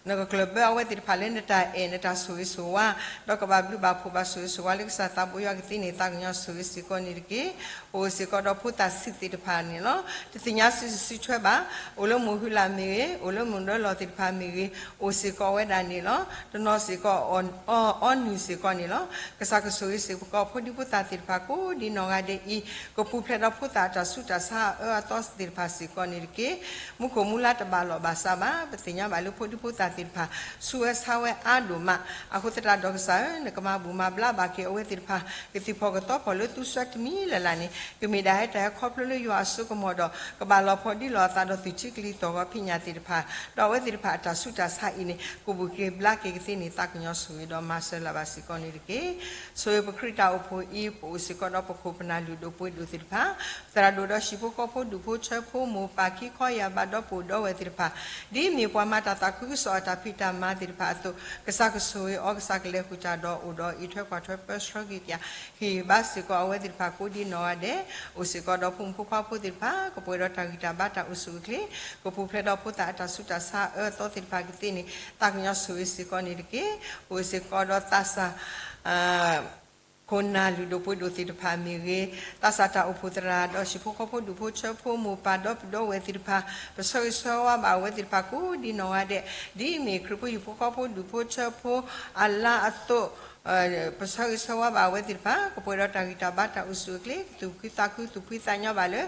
နကကျၢၢ်ဘၢအဝဲသ့ၣ်တဖၣ်လၢနတၢ်အဲၣ် နတၢ်ဆိၣ်ဂ့ၤဆိၣ်ဝါ, ဒီးကဘၣ်ဘျုးဘၣ်ဖှိၣ်ဘၣ်ဆိၣ်ဂ့ၤဆိၣ်ဝါလၢကစၢ်သးဘိယွၤကသ့န့ၣ် သးကညီၤဆိၣ်ဂ့ၤစ့ၢ်ကီးန့ၣ်တက့ၢ်. အိၣ်စ့ၢ်ကီးဒီးဖိသၣ်ဆံးသ့ၣ်တဖၣ်န့ၣ်လီၤ. တသ့ၣ်ညါစုဆံထွဲဘၣ်, အိၣ်လၢမိၢ်ဟုလၢ်မ့ၢ်ဂ့ၤ, အိၣ်လၢမိၢ်ဒၢလီၢ်သ့ၣ်တဖၣ်မ့ၢ်ဂ့ၤ, အိၣ်စ့ၢ်ကီးဝဲဒၣ်န့ၣ်လီၤ. တနီၤစ့ၢ်ကီးအီၣ်အီနုၢ်စ့ၢ်ကီးန့ၣ်လီၤ. ကစၢ်ကဆိၣ်ဂ့ၤစ့ၢ်ကီးဖိဒံဖိသၣ်သ့ၣ်တဖၣ်ကိးဒံနီၢ်ဂၤဒဲးအံၤ, ကပူၤဖျဲးဒီးဖိသၣ်အတၢ်ဆူးတၢ်ဆါအအၢအသီသ့ၣ်တဖၣ်စ့ၢ်ကီးန့ၣ်တက့ၢ်. မူခိၣ်မူလါတဘၣ်လီၢ်ဘၣ်စးဘၣ်, ပသ့ၣ်ညါဘၣ်လၢဖိဒံဖိသၣ်သ့ၣ်တဖၣ် ဆူးဝဲဆါဝဲအါဒိၣ်မး. အဃိသတးဒီးကစၢ်ဧၢ, နကမၤဘူၣ်မၤဘျါဘၣ်က့ၤအဝဲသ့ၣ်တဖၣ် ကသံၣ်ဖီၣ်ကသီဖီၣ်လၢသူစွဲတမံၤလၢ်လၢ်န့ၣ် ကမ့ၢ်ဒၣ်ဟဲတၢ်ဟဲခီဖျိလၢယွၤအစိကမီၤဒီး ကဘၣ်လီၤဖီဒံလီၤအသးဒီးသုးထံကလံၤသီၣ်ဂီၤဖံးညၣ်သ့ၣ်တဖၣ်, ဒီးအဝဲသ့ၣ်တဖၣ်အတၢ်ဆူးတၢ်ဆါအံၤန့ၣ် ကဘူၣ်က့ၤဘျါက့ၤကသ့န့ၣ် သးကညီၤဆိၣ်ဂ့ၤဒီးမၤစၢၤလၢၤဘၣ်စ့ၢ်ကီးန့ၣ်တက့ၢ်. ဆိၣ်ဂ့ၤပခရံာ်တၢ်အိၣ်ဖှိၣ်အံၤ ပအိၣ်စ့ၢ်ကီးဒီးပခိၣ်ပနၢ်လုၢ်ဒိၣ်ပှ့ၤဒိၣ်သ့ၣ်တဖၣ်, သရၣ်ဒိၣ်ဒီးဟံၣ်ဖိဃီဖိဒူၣ်ဖိဆၢဖိမိၢ်ပၢ်ခံခီယာ်ဘၣ် ဒီပုၢ်ဒီဝဲၢ်သ့ၣ်တဖၣ်, ဒ်မ့ၢ်ပှၤမၤတၢ်သးခုကစီၣ်အတၢ်ဖံးတၢ်မၤသ့ၣ်တဖၣ်အသိး, ကစၢ်ကဆိၣ်ဂ့ၤအီၤ, ကစၢ်ကလဲၤဃုာ်တၢ်ဒီးအိၣ်ဒီးအံးထွဲကွၢ်ထွဲပၢဆှၢက့ၤကယၤ, ဟ့ၣ်ဘါစ့ၢ်ကီးအဝဲသ့ၣ်တဖၣ်ကိးဒံနီၢ်ဂၤဒဲး, အိၣ်စ့ၢ်ကီးဒီးဖိမုၣ်ဖိခွါဖိသ့ၣ်တဖၣ် ကပှဲၤဒီးတၢ်ဂံၢ်တၢ်ဘါတၢ်အိၣ်ဆူၣ်အိၣ်ချ့, ကပူၤဖျဲးဒီးဖိသၣ်အတၢ်ဆူးတၢ်ဆါအအၢအသီသ့ၣ်တဖၣ်ကသ့န့ၣ် သးကညီၤဆိၣ်ဂ့ၤစ့ၢ်ကီးန့ၣ်တက့ၢ်. အိၣ်စ့ၢ်ကီးဒီးသးစၢ် ခိၣ်နၢ်လုၢ်ဒိၣ်ပှ့ၤဒိၣ်သ့ၣ်တဖၣ်မ့ၢ်ဂ့ၤ, သးစၢ်တၢ်အိၣ်ဖှိၣ်သရၣ်ဒီးဟံၣ်ဖိဃီဖိဒူၣ်ဖိဆၢဖိမိၢ်ပၢ်ဒီပုၢ်ဒီဝဲၢ်သ့ၣ်တဖၣ်, ပဆၢဂ့ၤဆၢဝါဘၣ်အဝဲသ့ၣ်တဖၣ်ကိးဒံနီၢ်ဂၤဒဲး, ဒ်မ့ၢ်ခရံာ်ဖိဟံၣ်ဖိဃီဖိဒူၣ်ဖိဆၢဖိအလါအသိး ပဆၢဂ့ၤဆၢဝါဘၣ်အဝဲသ့ၣ်တဖၣ် ကပှဲၤဒီးတၢ်ဂံၢ်တၢ်ဘါတၢ်အိၣ်ဆူၣ်အိၣ်ချ့ ကသူၣ်ဖှံသးခုသူၣ်ဖှံသးညီဘၣ်လၢ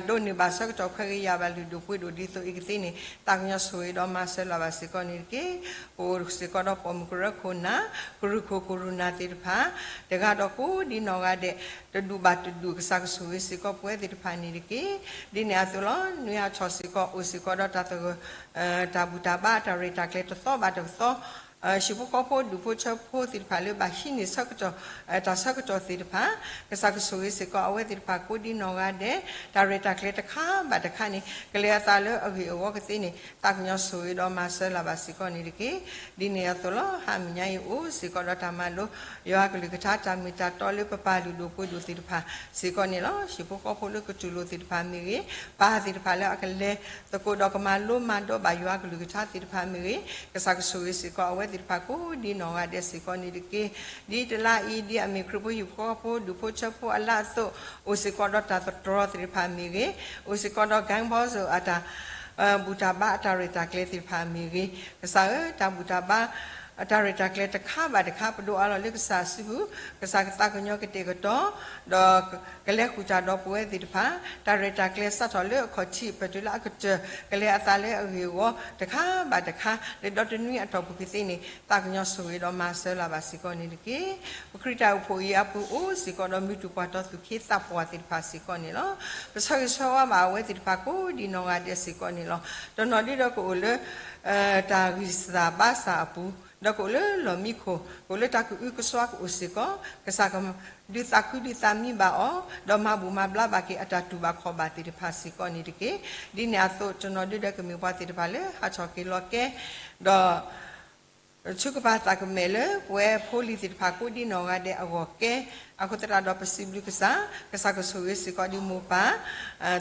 ဒိးန့ၢ်ဘၣ်ဆၢကတီၢ်ခွဲးဂ့ၤယာ်ဘၣ်လုၢ်ဒိၣ်ပှ့ၤဒိၣ်ဒ်သိးအံၤကသ့န့ၣ် သးကညီၤဆိၣ်ဂ့ၤဒီးမၤစၢၤလၢၤဘၣ်စ့ၢ်ကီးန့ၣ်တက့ၢ်. ပအိၣ်စ့ၢ်ကီးဒီးပိာ်မုၣ်ကရၢခိၣ်နၢ် ကရူၢ်ခိၣ်ကရူၢ်နၢ်သ့ၣ်တဖၣ် တဂၤဒီးကိးဒံနီၢ်ဂၤဒဲး တဒူၣ်ဘၣ်တဒူၣ် ကစၢ်ကဆိၣ်ဂ့ၤစ့ၢ်ကီးပဝဲသ့ၣ်တဖၣ်န့ၣ်တက့ၢ်. ဒ်န့ၣ်အသိးလီၤ နွံဟါထီၣ်စ့ၢ်ကီး အိၣ်စ့ၢ်ကီးဒီးတၢ်သဂၢၢ် တၢ်ဘူၣ်တၢ်ဘါအတၢ်ရဲၣ်တၢ်ကျဲၤတသီဘၣ်တသီ ဟံၣ်ဖိဃီဖိဒူၣ်ဖိဆၢဖိသ့ၣ်တဖၣ်လၢဘၣ်ဟံးန့ၢ်ဆၢကတီၢ် တၢ်ဆၢကတီၢ်သ့ၣ်တဖၣ် ကစၢ်ကဆိၣ်ဂ့ၤစ့ၢ်ကီးအဝဲသ့ၣ်တဖၣ်ကိးဒံနီၢ်ဂၤဒဲး တၢ်ရဲၣ်တၢ်ကျဲၤတခါဘၣ်တခါန့ၣ် ကလဲၤအသးလၢအဂ့ၢ်အဂီၢ်ကသ့န့ၣ် သးကညီၤဆိၣ်ဂ့ၤဒီးမၤစၢၤလၢၤဘၣ်စ့ၢ်ကီးန့ၣ်တက့ၢ်. ဒ်န့ၣ်အသိးလီၤ ဟါမုၢ်ညါအံၤအိၣ်စ့ၢ်ကီးဒီးတၢ်မၤလိ ယွၤကလုၢ်ကထါတၢ်မ့ၢ်တၢ်တီလၢပပၢ်လုၢ်ဒိၣ်ပှ့ၤဒိၣ်သ့ၣ်တဖၣ်စ့ၢ်ကီးန့ၣ်လီၤ. ဟံၣ်ဖိဃီဖိလၢကတူၢ်လိာ်သ့ၣ်တဖၣ်မ့ၢ်ဂ့ၤ ပၢ်သ့ၣ်တဖၣ်လၢအကလဲၤသကိးဒီးကမၤလိမၤဒိးဘၣ်ယွၤကလုၢ်ကထါသ့ၣ်တဖၣ်မ့ၢ်ဂ့ၤ ကစၢ်ကဆိၣ်ဂ့ၤစ့ၢ်ကီးအဝဲသ့ၣ်တဖၣ်ကိးဒံနီၢ်ဂၤဒဲးစ့ၢ်ကီးန့ၣ်တက့ၢ်. ဒ်တလါအံၤ ဒ်အမ့ၢ်ခရံာ်ဖိဟံၣ်ဖိဃီဖိဒူၣ်ဖိဆၢဖိအလါအသိး အိၣ်စ့ၢ်ကီးဒီးတၢ်သတြီၤသ့ၣ်တဖၣ်မ့ၢ်ဂ့ၤ, အိၣ်စ့ၢ်ကီးဒီး ကၣ်ဘီစၢၣ် အတၢ် ဘူၣ်တၢ်ဘါအတၢ်ရဲၣ်တၢ်ကျဲၤသ့ၣ်တဖၣ်မ့ၢ်ဂ့ၤ, ကစၢ်ဧၢ တၢ်ဘူၣ်တၢ်ဘါ အတၢ်ရဲၣ်တၢ်ကျဲၤတခါဘၣ်တခါ ပဒိးအးလီၤလၢကစၢ်စုပူၤ, ကစၢ်ကသးကညီၤကတဲာ်ကတီၤ, ဒီးကလဲၤဃုာ်တၢ်ဒီးပဝဲသ့ၣ်တဖၣ်, တၢ်ရဲၣ်တၢ်ကျဲၤစးထီၣ်လၢအခီၣ်ထံး ပတုၤလၢအကတၢၢ် ကလဲၤအသးလၢအဂ့ၢ်အဂီၢ် တခါဘၣ်တခါ လၢဒီတနွံအတီၢ်ပူၤကသ့န့ၣ် သးကညီၤဆိၣ်ဂ့ၤဒီးမၤစၢၤလၢၤဘၣ်စ့ၢ်ကီးန့ၣ်တက့ၢ်. ပခရံာ်တၢ်အိၣ်ဖှိၣ်အံၤအပူၤအိၣ်စ့ၢ်ကီးဒီး မုၢ်တူၢ်ပှၤတီၤသူၣ်ခ့သးပှၢ်သ့ၣ်တဖၣ်စ့ၢ်ကီးန့ၣ်လီၤ. ပဆၢဂ့ၤဆၢဝါဘၣ်အဝဲသ့ၣ်တဖၣ်ကိးဒံနီၢ်ဂၤဒဲးစ့ၢ်ကီးန့ၣ်လီၤ. တနီၤဒုဒီးကအိၣ်လၢ တၢ်ဂံၢ်စၢ်ဘါစၢ်အပူၤ, ဒီးကအိၣ်လၢလီၢ်မံခိၣ်, ကအိၣ်လၢတၢ်ကအုကစွါကအိၣ်စ့ၢ်ကီး, ကစၢ်ကဒုးသးခုဒုးသးမံဘၣ်အီၤ, ဒီးမၤဘူၣ်မၤဘျါဘၣ်က့ၤအတၢ်တူၢ်ဘၣ်ခီၣ်ဘၣ်သ့ၣ်တဖၣ်စ့ၢ်ကီးန့ၣ်တက့ၢ်. ဒ်န့ၣ်အသိး တနီၤဒုဒီးကမ့ၢ်ပှၤသ့ၣ်တဖၣ်လၢဟးထီၣ်က့ၤလီၤကဲ, ဒီး ဆူကပၤသးကမဲာ်လၢပဝဲဖိလံၤသ့ၣ်တဖၣ်ကိးဒံနီၢ်ဂၤဒဲးအဂီၢ်ကဲ အဃိသတးဒီးပစံးဘျုးကစၢ်, ကစၢ်ကဆိၣ်ဂ့ၤစ့ၢ်ကီးဒံးမိၢ်ပၢ်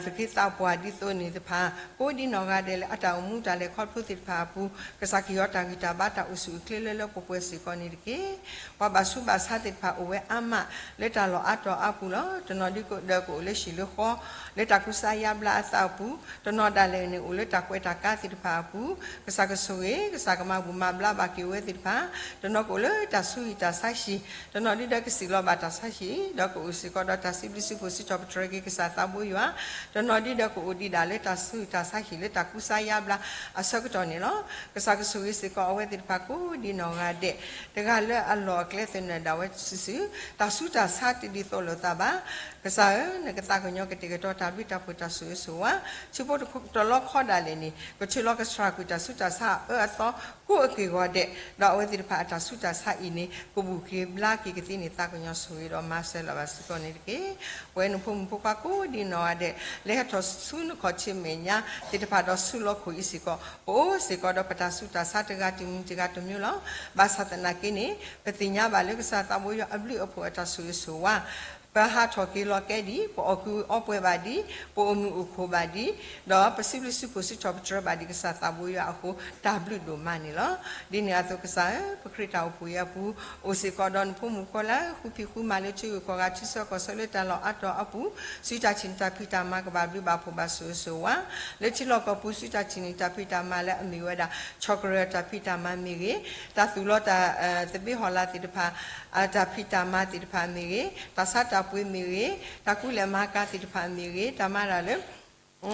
သုးက့သးပှၢ်ဒ်သိးန့ၣ်တဖၣ် ကိးဒံးနီၢ်ဂၤဒဲးလၢအတၢ်အိၣ်မူတၢ်လဲၤခီဖျိသ့ၣ်တဖၣ်အပူၤ ကစၢ်ကယီၤတၢ်ဂံၢ်တၢ်ဘါတၢ်အိၣ်ဆူၣ်အိၣ်ချ့လၢလၢပှဲၤပှဲၤစ့ၢ်ကီးန့ၣ်တက့ၢ်. ပှၤဘၣ်ဆူးဘၣ်ဆါသ့ၣ်တဖၣ်အိၣ်ဝဲအါမး လၢတၢ်လီၢ်အါတီၤအါပူၤလီၤ. တနီၤဒ်ကအိၣ်လၢဟံၣ်လၢဃီ လၢတၢ်ကူစါယါဘျါအသးအပူၤ, တနီၤဒၣ်လဲာ်န့ၣ်အိၣ်လၢတၢ်ကွဲးတၢ်ကါသ့ၣ်တဖၣ်အပူၤ ကစၢ်ကဆိၣ်ဂ့ၤ ကစၢ်ကမၤဘူၣ်မၤဘျါဘၣ်က့ၤဝဲသ့ၣ်တဖၣ်, တနီၤကအိၣ်လၢတၢ်ဆူးဟံၣ်တၢ်ဆါဟံၣ်, တနီၤဒ်ဒီးကစံၣ်လီၤဘၣ်တၢ်ဆါဟံၣ် ဒီးကအိၣ်စ့ၢ်ကီးဒီးတၢ်စံးဘျုးစံးဖှိၣ်စံးထီၣ်ပတြၢၤက့ၤကစၢ်သးဘိယွၤ, တနီၤဒ်ဒီးကအိၣ်ဒံးဒၣ်လၢတၢ်ဆူးဟံၣ်တၢ်ဆါဟံၣ်လၢတၢ်ကူစါယါဘျါအဆၢကတီၢ်န့ၣ်လီၤ. ကစၢ်ကဆိၣ်ဂ့ၤစ့ၢ်ကီးအဝဲသ့ၣ်တဖၣ်ကိးဒံးနီၢ်ဂၤဒဲး, တဂၤလၢအလီၢ်အကျဲသနၢၣ်ဒၣ်ဝဲစုာ်စုာ်, တၢ်ဆူးတၢ်ဆါတဒ်သိးလိာ်သးဘၣ် ကစၢ်ဧၢ, နကသးကညီၤကတဲာ်ကတီၤတၢ်ဘျုးတၢ်ဖှိၣ်တၢ်ဆိၣ်ဂ့ၤဆိၣ်ဝါ, ဆူဖိတလီၢ်ခီဒၣ်လဲာ်န့ၣ် ကထုးလီၤကဆှၣ်ကွံာ်တၢ်ဆူးတၢ်ဆါအအၢအသီကိးအက့ၢ်ဂီၤဒဲး, ဒီးအဝဲသ့ၣ်တဖၣ်အတၢ်ဆူးတၢ်ဆါအံၤန့ၣ် ကဘူၣ်က့ၤဘျါက့ၤကသ့န့ၣ် သးကညီၤဆိၣ်ဂ့ၤဒီးမၤစၢၤလၢၤဘၣ်စ့ၢ်ကီးန့ၣ်တက့ၢ်. ပဝဲနဖိမုၣ်ဖိခွါကိးဒံးနီၢ်ဂၤဒဲး လဲၤဟဲထီၣ်ဆူနခီၣ်ထံးမဲာ်ညါသ့ၣ်တဖၣ်ဒီးဆူလီၢ်ခိၣ်အံၤစ့ၢ်ကီး ပအိၣ်စ့ၢ်ကီးဒီးပတၢ်ဆူးတၢ်ဆါတဂၤတမံၤတဂၤတမံၤလီၤ. ဘၣ်ဆၣ်သနာ်က့န့ၣ် ပသ့ၣ်ညါဘၣ်လၢကစၢ်သးဘိယွၤအဘျုးအဖှိၣ်အတၢ်ဆိၣ်ဂ့ၤဆိၣ်ဝါ ပဟးထီၣ်က့ၤလီၤကဲဒံး, ပအီၣ်ကုးအီပှဲၤဘၣ်ဒံး, ပအိၣ်မုာ်အိၣ်ခိၣ်ဘၣ်ဒံး, ဒီးပစံးဘျုးစံးဖှိၣ်စံးထီၣ်ပတြၢၤဘၣ်ဒံးကစၢ်သးဘိယွၤအဃိ တၢ်ဘျုးဒိၣ်မးန့ၣ်လီၤ. ဒ်န့ၣ်အသိးကစၢ်ဧၢ, ပခရံာ်တၢ်အိၣ်ဖှိၣ်အံၤအပူၤ အိၣ်စ့ၢ်ကီးဒီးနဖိမုၣ်ဖိခွါလၢဃုဖံးဃုမၤလၢထံဂုၤကီၢ်ဂၤထံဆၢကီၢ်ဆၢလၢတၢ်လီၢ်အါတီၤအပူၤ, စုတၢ်ထံၣ်န့ၢ်တၢ်ဖံးတၢ်မၤကဘၣ်ဘျုးဘၣ်ဖှိၣ်ဘၣ်ဆိၣ်ဂ့ၤဆိၣ်ဝါ, လၢထံလီၢ်ကီၢ်ပူၤ စုတၢ်ထံၣ်န့ၢ်တၢ်ဖံးတၢ်မၤလၢအမ့ၢ်ဝဲဒၣ် ဆီၣ်ကရၢၢ်တၢ်ဖံးတၢ်မၤမ့ၢ်ဂ့ၤ, တၢ်သူၣ်လီၤတၢ်သဘ့ဟီၣ်လာ်သ့ၣ်တဖၣ် တၢ်ဖံးတၢ်မၤသ့ၣ်တဖၣ်မ့ၢ်ဂ့ၤ, တၢ်ဆါတၢ်ပှ့ၤမ့ၢ်ဂ့ၤ, တၢ်ကူလဲၢ်မၤကၤသ့ၣ်တဖၣ်မ့ၢ်ဂ့ၤ, တၢ်မၤတၢ်လၢ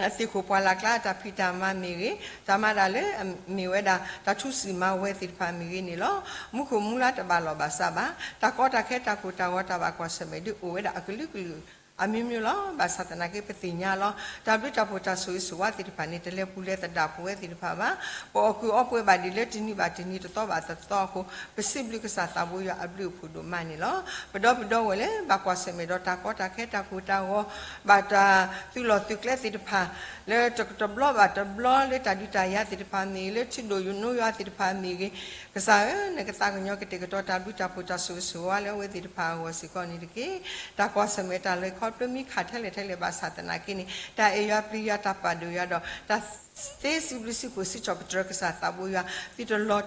အသ့ၣ်ခိၣ်ပှၢ်လၢ်ကျါတၢ်ဖံးတၢ်မၤမ့ၢ်ဂ့ၤ, တၢ်မၤတၢ်လၢအမ့ၢ်ဝဲဒၣ် တၢ်ထူစံၣ်မၤဝဲသ့ၣ်တဖၣ်မ့ၢ်ဂ့ၤန့ၣ်လီၤ. မူခိၣ်မူလါတဘၣ်လီၢ်ဘၣ်စးဘၣ်, တၢ်ကီတၢ်ခဲတၢ်ကိၢ်တၢ်ဂီၤတၢ်ဘၣ်ကွၢ်ဆၢၣ်မဲာ်ဒ်အိၣ်ဝဲဒၣ်အကလုာ်ကလုာ် အမျိုးမျိုးလီၤ. ဘၣ်ဆၣ်သနာ်က့ပသ့ၣ်ညါလီၤ. တၢ်ဘျုးတၢ်ဖှိၣ်တၢ်ဆိၣ်ဂ့ၤဆိၣ်ဝါသ့ၣ်တဖၣ်န့ၣ် တလဲၤပူၤလဲၤသဒၣ်ပဝဲသ့ၣ်တဖၣ်ဘၣ်. ပအီၣ်ကုးအီပှဲၤဘၣ်ဒံးလၢတနံၤဘၣ်တနံၤတသီဘၣ်တသီအဃိ ပစံးဘျုးကစၢ်သးဘိယွၤအဘျုးအဖှိၣ်ဒိၣ်မးန့ၣ်လီၤ. ပဒီပုၢ်ဒီဝဲၢ်လၢဘၣ်ကွၢ်ဆၢၣ်မဲာ်ဒီးတၢ်ကီတၢ်ခဲတၢ်ကိၢ်တၢ်ဂီၤ ဘၣ်တၢ်သုးလီၢ်သုးကျဲသ့ၣ်တဖၣ် လၢတဘျီဘၣ်တဘျီလၢတၢ်ဒုးတၢ်ယၤသ့ၣ်တဖၣ်မ့ၢ်ဂ့ၤ, လၢထံဒိၣ်ယနိယွၤသ့ၣ်တဖၣ်မ့ၢ်ဂ့ၤ, ကစၢ်ဧၢ, နကသးကညီၤကတဲာ်ကတီၤတၢ်ဘျုးတၢ်ဖှိၣ်တၢ်ဆိၣ်ဂ့ၤဆိၣ်ဝါလၢအဝဲသ့ၣ်တဖၣ်အဂီၢ်စ့ၢ်ကီးန့ၣ်တက့ၢ်. တၢ်ကွၢ်ဆၢၣ်မဲာ်တၢ်လဲၤခီဖျိမ့ၢ်ခးထဲလဲၣ်ထဲလဲၣ်ဘၣ်ဆၣ်သနာ်က့န့ၣ် တၢ်အဲၣ်ယွၤပျံၤယွၤတၢ်ပာ်ဒိၣ်ယွၤဒီး တၢ်သ့စံးဘျုးစံးဖှိၣ်စံးထီၣ်ပတြၢၤကစၢ်သးဘိယွၤ သုတလီၤ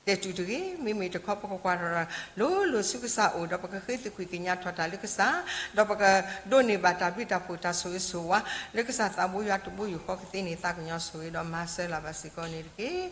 တဲာ်တူာ်တဂ့ၤ. မ့မ့ၢ်တခီပကကွၢ်ထီၣ်တၢ်လိၤလိၤဆူကစၢ်အအိၣ် ဒီးပကဃ့သကွံၢ်ကညးထီၣ်တၢ်လၢကစၢ်, ဒီးပကဒိးန့ၢ်ဘၣ်တၢ်ဘျုးတၢ်ဖှိၣ်တၢ်ဆိၣ်ဂ့ၤဆိၣ်ဝါ လၢကစၢ်သးဘိယွၤတဘိယူၢ်ဃီကသ့န့ၣ် သးကညီၤဆိၣ်ဂ့ၤဒီးမၤစၢၤလၢ်ဘၣ်စ့ၢ်ကီးန့ၣ်တက့ၢ်.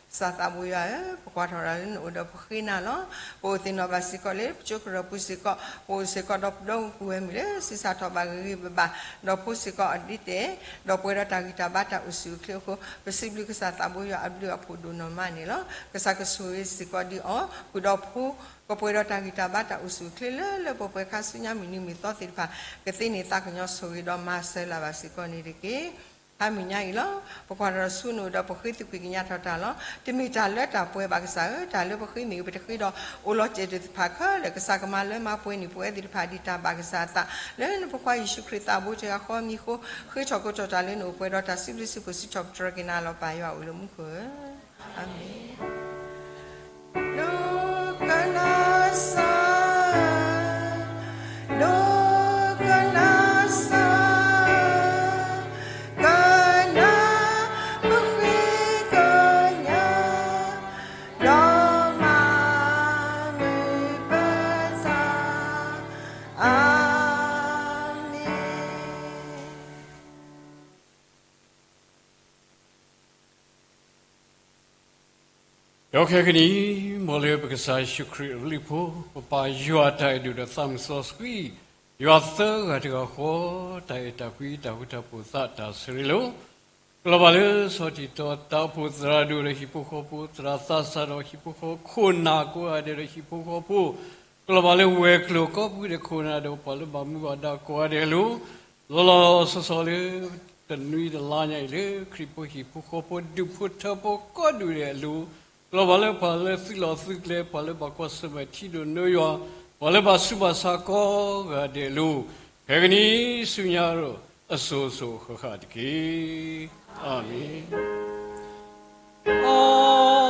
ကစၢ်သးဘိယွၤဧၢ, ပကွၢ်ထီၣ်တၢ်လၢနအိၣ်ဒီးပဃ့နၤလီၤ. ပအိၣ်သ့ၣ်နီၣ်ဘၣ်စ့ၢ်ကီးလၢပကၠိကရၢၢ်ပူၤစ့ၢ်ကီး, ပအိၣ်စ့ၢ်ကီးဒီးပဒီပုၢ်ဝဲၢ်မုၣ်လၢဆံးစၢ်ထီၣ်ဘၣ်ဂ့ၤဂ့ၤဘၣ်ဘၣ်, ဒီးဖိစ့ၢ်ကီးအီၤဒ်တဲာ်, ဒီးပှဲၤဒီးတၢ်ဂံၢ်တၢ်ဘါတၢ်အိၣ်ဆူၣ်အိၣ်ချ့အဃိ, ပစံးဘျုးကစၢ်သးဘိယွၤအဘျုးအဖှိၣ်ဒိၣ်နီၢ်မးန့ၣ်လီၤ. ကစၢ်ကဆိၣ်ဂ့ၤစ့ၢ်ကီးဒ်အံၤ, ဃုာ်ဒီးဖိ ကပှဲၤဒီးတၢ်ဂံၢ်တၢ်ဘါတၢ်အိၣ်ဆူၣ်အိၣ်ချ့လၢလၢပှဲၤပှဲၤခါဆူညါမုၢ်နံၤမုၢ်သီသ့ၣ်တဖၣ်, ကသ့န့ၣ်သးကညီၤဆိၣ်ဂ့ၤဒီးမၤစၢၤလၢ်ဘၣ်စ့ၢ်ကီးန့ၣ်တက့ၢ်. ခါမုၢ်ညါအံၤလီၤ. ပကွၢ်ထီၣ်ဆူနအိၣ်ဒီးပဃ့သကွံၢ်ကညးထီၣ်တၢ်လီၤ. တမ့ၢ်တၢ်လၢတၢ်ပှဲၤဘၣ်ကစၢ်ဧၢ, တၢ်လၢပဃ့မ့ၢ်ဂ့ၤ ပတဃ့ဒီးအိၣ်လီၤစဲးသ့ၣ်တဖၣ်ခဲလၢာ်, ကစၢ်ကမၤလၢမၤပှဲၤန့ၢ်ပဝဲသ့ၣ်တဖၣ်ဒ်တၢ်ဘၣ်ကစၢ်အသး, လၢနဖိခွါယ့ၣ်ၡူးခရံာ်သးဘိတဂၤဃီအမံၤအဃိ, ဃ့ထီၣ်ကိးထီၣ်တၢ်လၢနအိၣ်ပှဲၤဒီးတၢ်စံးဘျုးစံးဖှိၣ်စံးထီၣ်ပတြၢၤက့ၤနၤလီၤ. ပၢ်ယွၤအိၣ်လၢမူခိၣ်ဧၢ, အၤမ့ၣ်. ဒိကနၣ်စၢ်, ဒိကနၣ်စၢ်, ကနၣ်ပဃ့ကညး, ဒီးမၤမုာ်ပသး, အၤမ့ၣ်. ဒီးခဲကနံၣ်အံၤ, မ်လၢပကစၢ်ယ့ၣ်ၡူးခရံာ်အဘျုးအဖှိၣ်, ပပၢ်ယွၤအတၢ်အဲၣ်ဒိၣ်ဒီးသးမုၢ်စီဆှံ, ယွၤသၢဂၤတဂၤဃီ, တၢ်အဲၣ်တၢ်ကွံ တၢ်ဃူတၢ်ဖိးသးတၢ်ဆၢလ့လိၤ, ကလီၤဘၣ်လၢစီၤထံးတီၤသးအိၣ်ဖှိၣ်သရၣ်ဒိၣ်ဒီးဟံၣ်ဖိဃီဖိ, သရၣ်သးစၢ်ဒီးဟံၣ်ဖိဃီဖိ, ခိၣ်နၢ်ကိးဂၤဒဲးဒီးဟံၣ်ဖိဃီဖိ, ကလီၤဘၣ်လၢဝဲၤကျိၤကိးပူၤဒီးခိၣ်နၢ်ဒီးပှၤလၢဘၣ်မူဘၣ်ဒါကိးဂၤဒဲးအလိၤ, လီၤလီၤဆီဆီလၢ တနွံတလါညါအံၤလၢခရံာ်ဖိဟံၣ်ဖိဃီဖိဒူၣ်ဖိထၢဖိကိးဒူၣ်ဒဲးအလိၤ, ကလီၤဘၣ်လၢပှၤလၢသုးလီၢ်သုးကျဲ, ပှၤလၢဘၣ်ကွၢ်ဆၢၣ်မဲာ်ထံဒိၣ်နိယွၤ, ပှၤလၢဘၣ်ဆူးဘၣ်ဆါကိးဂၤဒဲးအလိၤ, ခဲကနံၣ်ဆူညါဒီး အစိၤစိၤဃၣ်ဃၣ်တက့ၢ်. အၤမ့ၣ်.